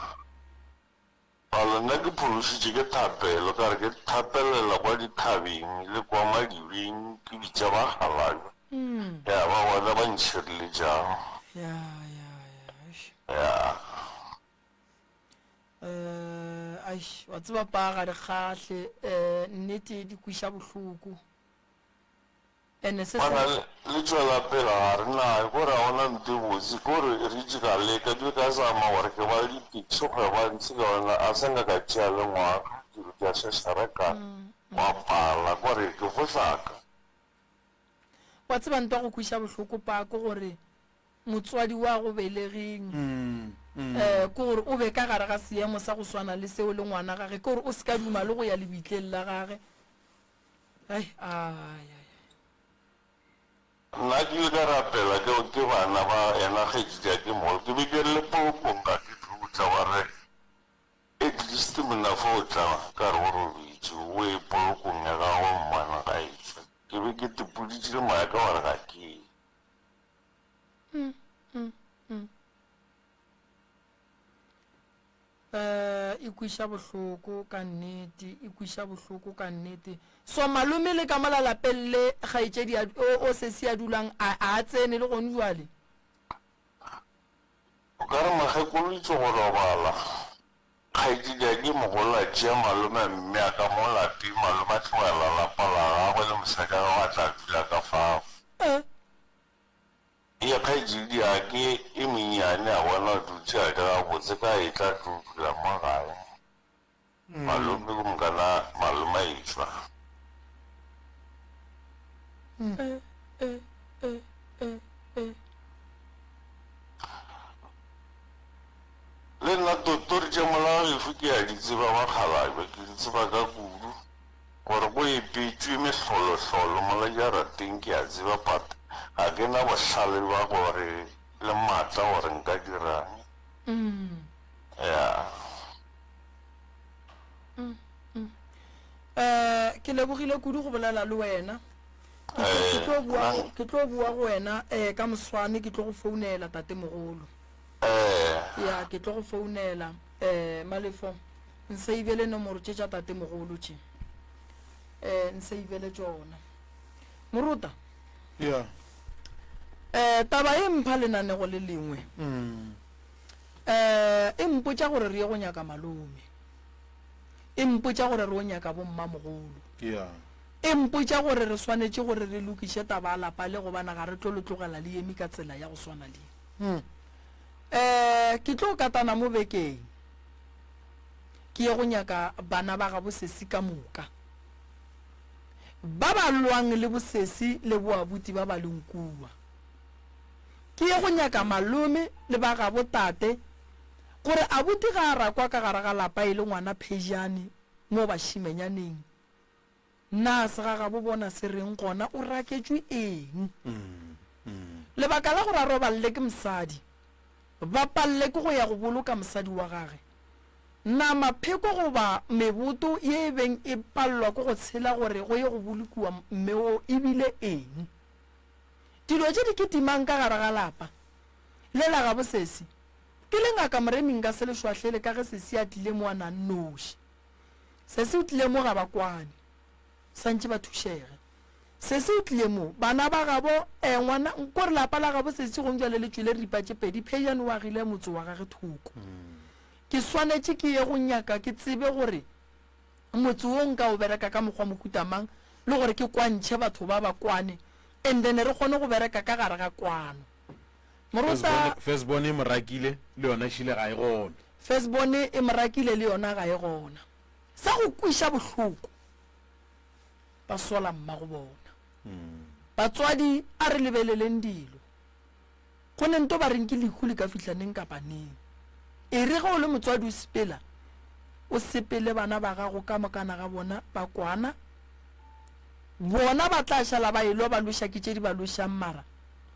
Palo nna ke phološitše ke thapelo, ka re ke thapelela kwa dithabeng le kwa madibeng, ke bitša bakgalabje. Ya ba bona ba ntšhireletšang. Ya, ya, ya. Eish. Ya. Eh, aish, wa tseba pa ga di kgahle, eh, nnete di kwiša bohloko. Ene se Bona le, le tšwela pele ga re na, ko re ga gona nto e botse, ko re re itše ka leka, ke ka zama gore ke ba le di-taxi go ya ba ntshe ka gona, a sa nka ka tšea le ngwaga, dilo di a šašara ka gwa pala, ko re ke gohlaka. Wa tseba nto ya go kwiša bohloko pa ke gore motswadi wa go belegeng um ke gore o be ka gare ga seemo sa go swana le seo le ngwana gage, ke gore o se ka duma le go ya lebitleng la gage. Ai, ai, ai. Nna ke ile ka rapela ke ke bana ba yena kgaetšedi ya ke mogolo, ke be ke re le polokong ga ke tlo tla ba re at least monna fa o tla ka re o robetše o ye polokong ya gagwe mmane ga etšwa. Ke be ke tepoditše le moya ka gore ga ke ye. Mm, mm, mm. Eh, e kwiša bohloko ka nnete, e kwiša bohloko ka nnete. So malome le ka mola lapeng le kgaetšedi a, o, o sesi a dulang a, a tsene le gone jwale? O ka re mokgekolo itše go robala, kgaetšedi a ke mogolo a tšea malome a mmea ka mo lapeng, malome a tlogela lapa la gagwe le mosadi wa gagwe a tla dula ka fao. Eh. Ye kgaetšedi ya ke e monnyane a bona o dutše a le gabotse ka e tla tlo dula mo gae. Malome ke mokana malome a etšwa. Eh, eh, eh, eh, eh. Le nna totori tša molao lefu ke a di tseba bakgalabje, ke di tseba ka kudu. Gore go epetšwe mehlolohlolo mola jarateng ke a tseba but ga ke na bohlale bja gore le maatla gore nka dirang. Yeah. Eh, ke lebogile kudu go bolela le wena. Ke tlo- ke tlo bua go- ke tlo bua go wena eh ka moswane ke tlo go founela tatemogolo. Eh. Ya ke tlo go founela eh Malefo. Nseivele nomoro tše tša tatemogolo tše. Eh nseivele tšona. Moruta. Ya. Eh taba e mpha lenanego le lengwe. Mm. Eh e mpotša gore re ye go nyaka malome. E mpotša gore re o nyaka bommamogolo. Ya. E mpotša gore re swanetše gore re lokiše taba ya lapa le gobana ga re tlo le tlogela le eme ka tsela ya go swana le. Mm. Eh ke tlo katana mo bekeng. Ke ye go nyaka bana ba gabo sesi ka moka, ba ba lwang le bosesi le boabuti ba ba leng kua. Ke ye go nyaka malome le ba gabo tate, gore abuti ga a rakwa ka gare ga lapa e le ngwana phejane mo bašimenyaneng. Na segagabo bona se reng gona o raketšwe eng? Lebaka la gore a roballe ke mosadi, ba palle ke go ya go boloka mosadi wa gage. Na mapheko goba meboto ye e beng e pallwa ke go tshela gore go ye go bolokiwa mme wo e bile eng? Dilo tše di kitimang ka gare ga lapa le la gabo sesi ke le Ngaka Moremi nka se le šwahlele ka ge sesi a tlile mo a na nnoši. Sesi o tlile mo ga ba kwane. Santše ba thušege. Sesi o tlile mo. Bana ba gabo, eh, ngwana, kore lapa la gabo sesi gong jwale le tšwele ripa tše pedi. Phejane o agile motse wa gage thoko. Ke swanetše ke ye go nyaka ke tsebe gore motse wo nka o bereka ka mokgwa mohuta mang le gore ke kwantšhe batho ba ba kwane and then re kgone go bereka ka gare ga kwano. Morota. First born e mo rakile le yona šile ga e gona. First born e mo rakile le yona ga e gona. Sa go kwiša bohloko ba sola mmago bona. Batswadi a re lebeleleng dilo. Go ne nto ba reng ke lehu le ka fihla neng kapa neng. E re ge o le motswadi o sepela, o sepele bana ba gago ka mokana ga bona ba kwana. Bona ba tla šala ba elwa ba lweša ke tše di ba lwešang mara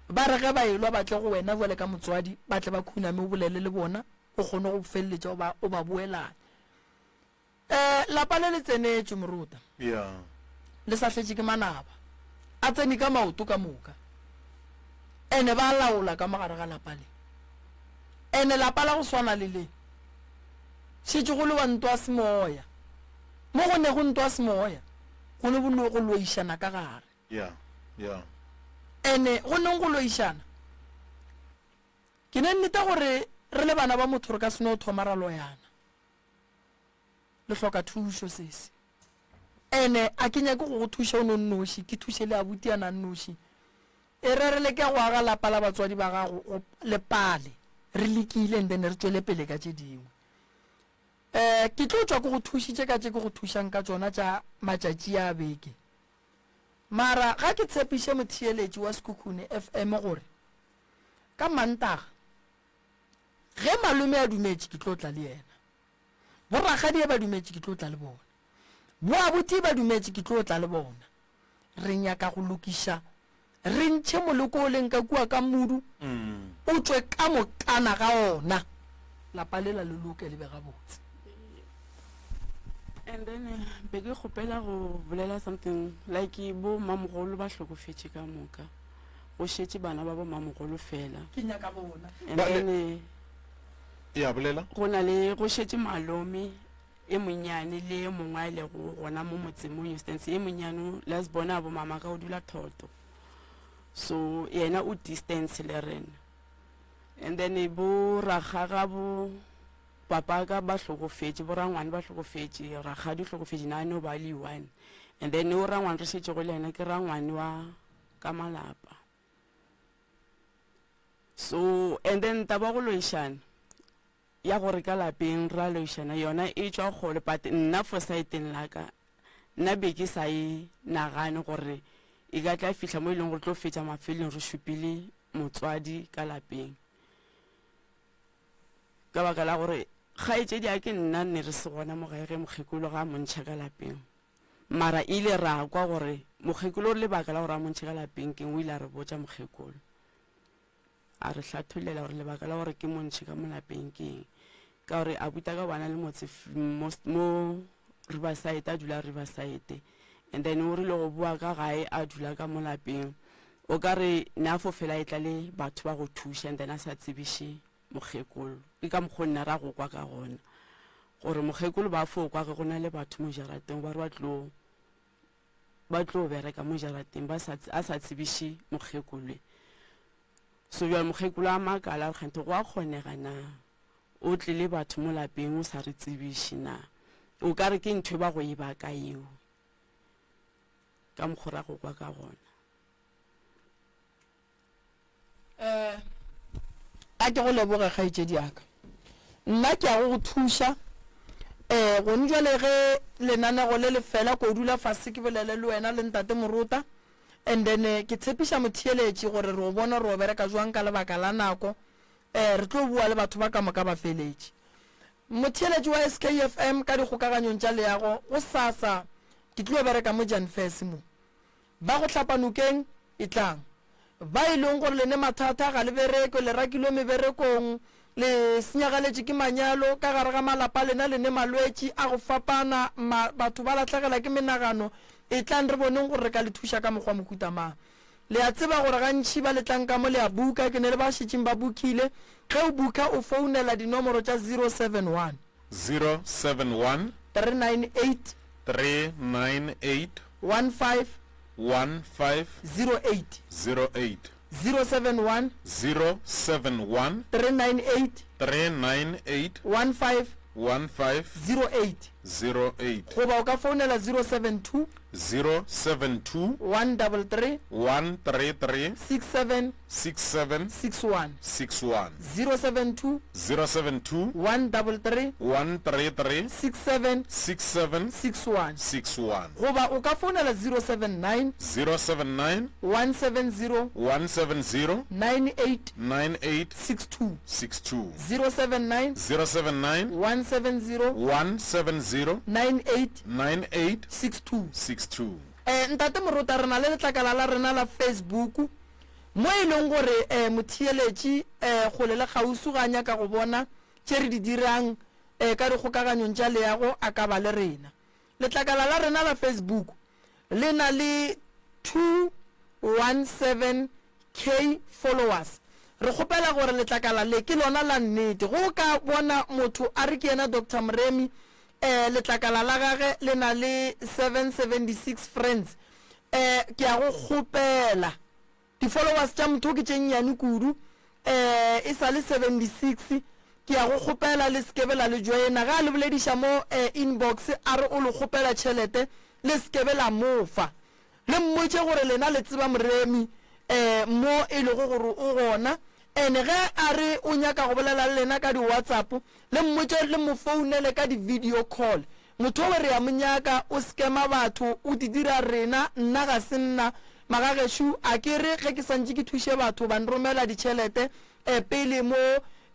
ba re ge ba elwa ba tle go wena bjale ka motswadi ba tle ba khuname o bolele le bona o kgone go feleletša o ba o ba boelanya. Eh, lapa le le tsenetšwe, Moruta. Ya. Le sa hletše ke manaba. A tsene ka maoto ka moka. Ene ba laola ka mogare ga lapa le. Ene lapa la go swana le le. Šetše go lewa ntwa semoya. Mo go nego ntwa semoya, go ne go loišana ka gare. Ya, ya. Ene go neng go loišana, ke ne nneta gore re le bana ba motho re ka se no thoma ra loyana. Le hloka thušo sesi. Ene a ke nyake go go thuša o no nnoši, ke thuše le abuti a na nnoši. E re re leke go aga lapa la batswadi ba gago go le pale. Re lekile and then re tšwele pele ka tše dingwe. Eh ke tlo tšwa ke go thušitše ka tše ke go thušang ka tšona tša matšatši a beke. Mara ga ke tshepiše motheeletši wa Sekhukhune FM gore ka Mantaga Ge malome a dumetše, ke tlo tla le yena. Borakgadie ba dumetše, ke tlo tla le bona. Boabuti ba dumetše, ke tlo tla le bona. Re nyaka go lokiša, re ntšhe moloko o leng ka kua ka modu, o tšwe ka mokana ga ona. Lapa lela le loke le be gabotse. And then be ke kgopela go bolela something like bo mamogolo ba hlokofetše ka moka. Go šetše bana ba bomamogolo fela. Ke nyaka bona. And then eh, Ya bolela. go na le go šetše malome e monnyane le e mongwe a lego gona mo motseng mo Newstance. E monnyane last born a bomama ka o dula Thoto. So yena o distance le rena. And then eh, bo rakgaga bo papa ka ba hlokofetše, bo rangwane ba hlokofetše, rakgadi o hlokofetše, na no ba le one. And then o rangwane re šetšego le yena ke rangwane wa ka malapa. So and then taba go loišana ya gore ka lapeng ra loišana yona e tšwa kgole but nna for saeteng la ka nna be ke sa e nagane gore e ka tla fihla mo e leng gore tlo fetša mafelong re šupile motswadi ka lapeng ka baka la gore kgaetšedi a ke nna ne re se gona mo gae ge mokgekolo ga a montšha ka lapeng Mara ile ra kwa gore mokgekolo lebaka la gore a mo ntšhe ka lapeng keng, o ile a re botša mokgekolo. A re hlathollela gore lebaka la gore ke mo ntšhe ka mo lapeng keng. Ka gore abuti ka bana le motse mo, mo Riverside, a dula Riverside. And then o rile go boa ka gae a dula ka mo lapeng. O ka re ne a fo fela e tla le batho ba go thuša and then a sa tsebiše mokgekolo. Ke ka mokgo nna ra go kwa ka gona. Gore mokgekolo ba fo kwa ge go na le batho mo jarateng ba re ba tlo ba tlo bereka mo jarateng ba sa a sa tsebiše mokgekolo. So bjale mokgekolo a makala gore kganthe go a kgonega na o tle le batho mo lapeng o sa re tsebiše na. O ka re ke ntho e ba go e baka eo ka mokgo ra go kwa ka gona. Eh, a ke go leboge kgaetšedi ya ka. Nna ke ya go go thuša. Eh, gone jwale ge lenanego le le fela ko dula fase ke bolele le wena le ntate Morota. And then eh, ke tshepiša motheeletši gore re o bona re o bereka jwang ka lebaka la nako. Eh, re tlo bua le batho ba ka moka ba feletše. Motheeletši wa SKFM ka dikgokaganyong tša leago go sasa ke tlo bereka mo Jan Fes mo. Ba go hlapa nokeng, etlang. Ba e leng gore le ne mathata, ga le bereke, le rakilwe meberekong, le senyagaletše ke manyalo, ka gare ga malapa a lena le ne malwetši a go fapana, ma, batho ba lahlegela ke menagano, etlang re boneng gore re ka le thuša ka mokgwa mohuta mang. Le a tseba gore gantši ba le tlang ka mo le a buka, ke ne le ba šetšeng ba bukile. Ge o buka o founela dinomoro tša 071. 071. 398. 398. 15. 15. 08. 08. 071. 071. 398. 398. 15. 15. 08. 08. Goba o ka founela 072. 072. 133. 133. 67. 67. 61. 61. 072. 072. 133. 133. 67. 67. 61. 61. Goba o ka founela 079. 079. 170. 170. 98. 98. 62. 62. 079. 079. 170. 170. 98. 98. 62. 62. Eh, Ntate Morota, re na le letlakala la rena la Facebook mo e leng gore eh, motheeletši eh, kgole le kgauswi ga a nyaka go bona tše re di dirang eh, ka dikgokaganyong tša leago a ka ba le rena. Letlakala la rena la Facebook le na le 217K followers. Re kgopela gore letlakala le ke lona la nnete. Ge o ka bona motho a re ke yena Doctor Moremi, eh, letlakala la gage le na le 776 friends. Eh, ke a go kgopela. Di-followers tša motho ke tše nnyane kudu, eh, e sa le 76. Ke ya go kgopela le se ke be la le joina. Ge a le bolediša mo eh, inbox a re o le kgopela tšhelete, le se ke be la mo fa. Le mmotše gore lena le tseba Moremi eh, mo e lego gore o gona. And ge a re o nyaka go bolela le lena ka di-WhatsApp, le mmotše le mo founele ka di-video call. Motho owe re a mo nyaka, o scammer batho, o di dira rena, nna ga se nna. Magagešo, a ke re ge ke santše ke thuše batho ba nromela ditšhelete eh, pele mo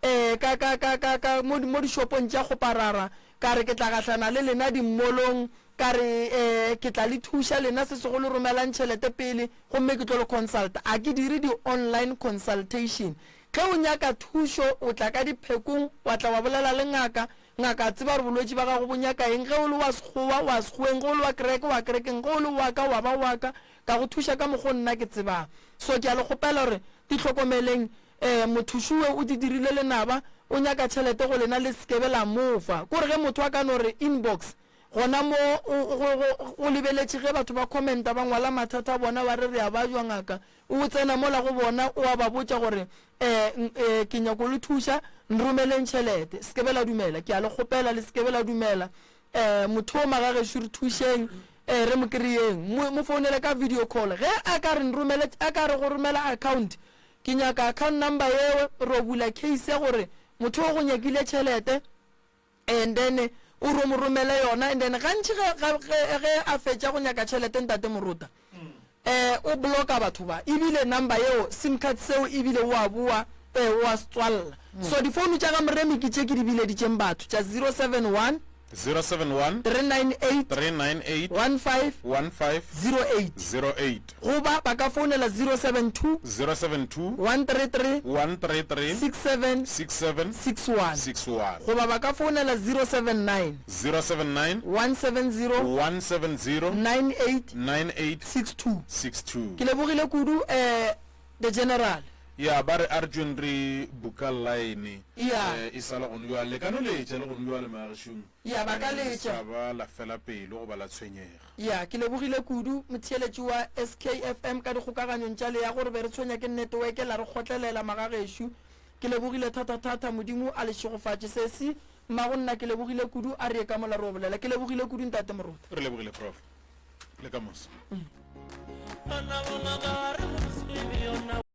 eh, ka, ka, ka, ka, ka, mo, mo dishopong tša kgoparara, ka re ke tla gahlana le lena dimmolong, ka re eh, ke tla le thuša lena se segolo romelang tšhelete pele gomme ke tlo le consulta. A ke dire di online consultation. Ge o nyaka thušo o tla ka diphekong wa tla wa bolela le ngaka, Ngaka a tseba gore bolwetši ba gago bo nyaka eng. Ge o le wa Sekgowa, wa Sekgoweng, ge o le wa kereke, wa kerekeng, ge o le wa ka, wa ba wa ka. Ka go thuša ka mokgo nna ke tsebang. So ke a le kgopela gore di hlokomeleng. Um motho šuwe o di dirile lenaba, o nyaka tšhelete go lena le sekebe la mo fa. Kore ge motho a ka no re inbox gona mo o, go, go, o lebeletše ge batho ba commenta ba ngwala mathata a bona ba re re a bajwa ngaka, O tsena mola go bona, o a ba botša gore, E, e, ke nyako le thuša, nromeleng tšhelete. Se ke be la dumela, ke a le kgopela, le se ke be la dumela. E, motho o magagešo, re thušeng, e, re mo kry-eng. Mo, mo founele ka video call. Ge a ka re nromele, a ka re go romela account, ke nyaka account number yeo, ro bula case ya gore motho o go nyakile tšhelete. And then o ro mo romele yona, and then gantši ge, ge, ge, ge a fetša go nyaka tšhelete Ntate Morota, eh, o blocka batho ba, ebile number yeo, sim card seo ebile o a boa, eh, o a se tswalla. So difounu tša ga Moremi ke tše ke di bileditšeng batho, tša 071 071 398 398 15 15 08, 08 goba ba ka founela 072 072 133 133 67 67 61, 61 goba ba ka founela 079 079 170 170 98 98 62. 62. Ke lebogile kudu eh the general. Ya ba re a re tšweng re buka line Ya. eh, e sa le gone bjale. Le ka no letša le gone bjale magešong. Ya, ba ka Eh, le letša. sa ba la fela pelo goba la tshwenyega. Ya, ke lebogile kudu motheeletši wa SKFM ka dikgokaganyong tša leago. Re be re tshwenya ke neteweke, la re kgotlelela magagešo. Ke lebogile thata-thata. Modimo a le šegofatše. Sesi, mmago nna, ke lebogile kudu. A re ye ka mola re o bolela. Ke lebogile kudu, Ntate Morota. Re lebogile, Prof. Le ka moso.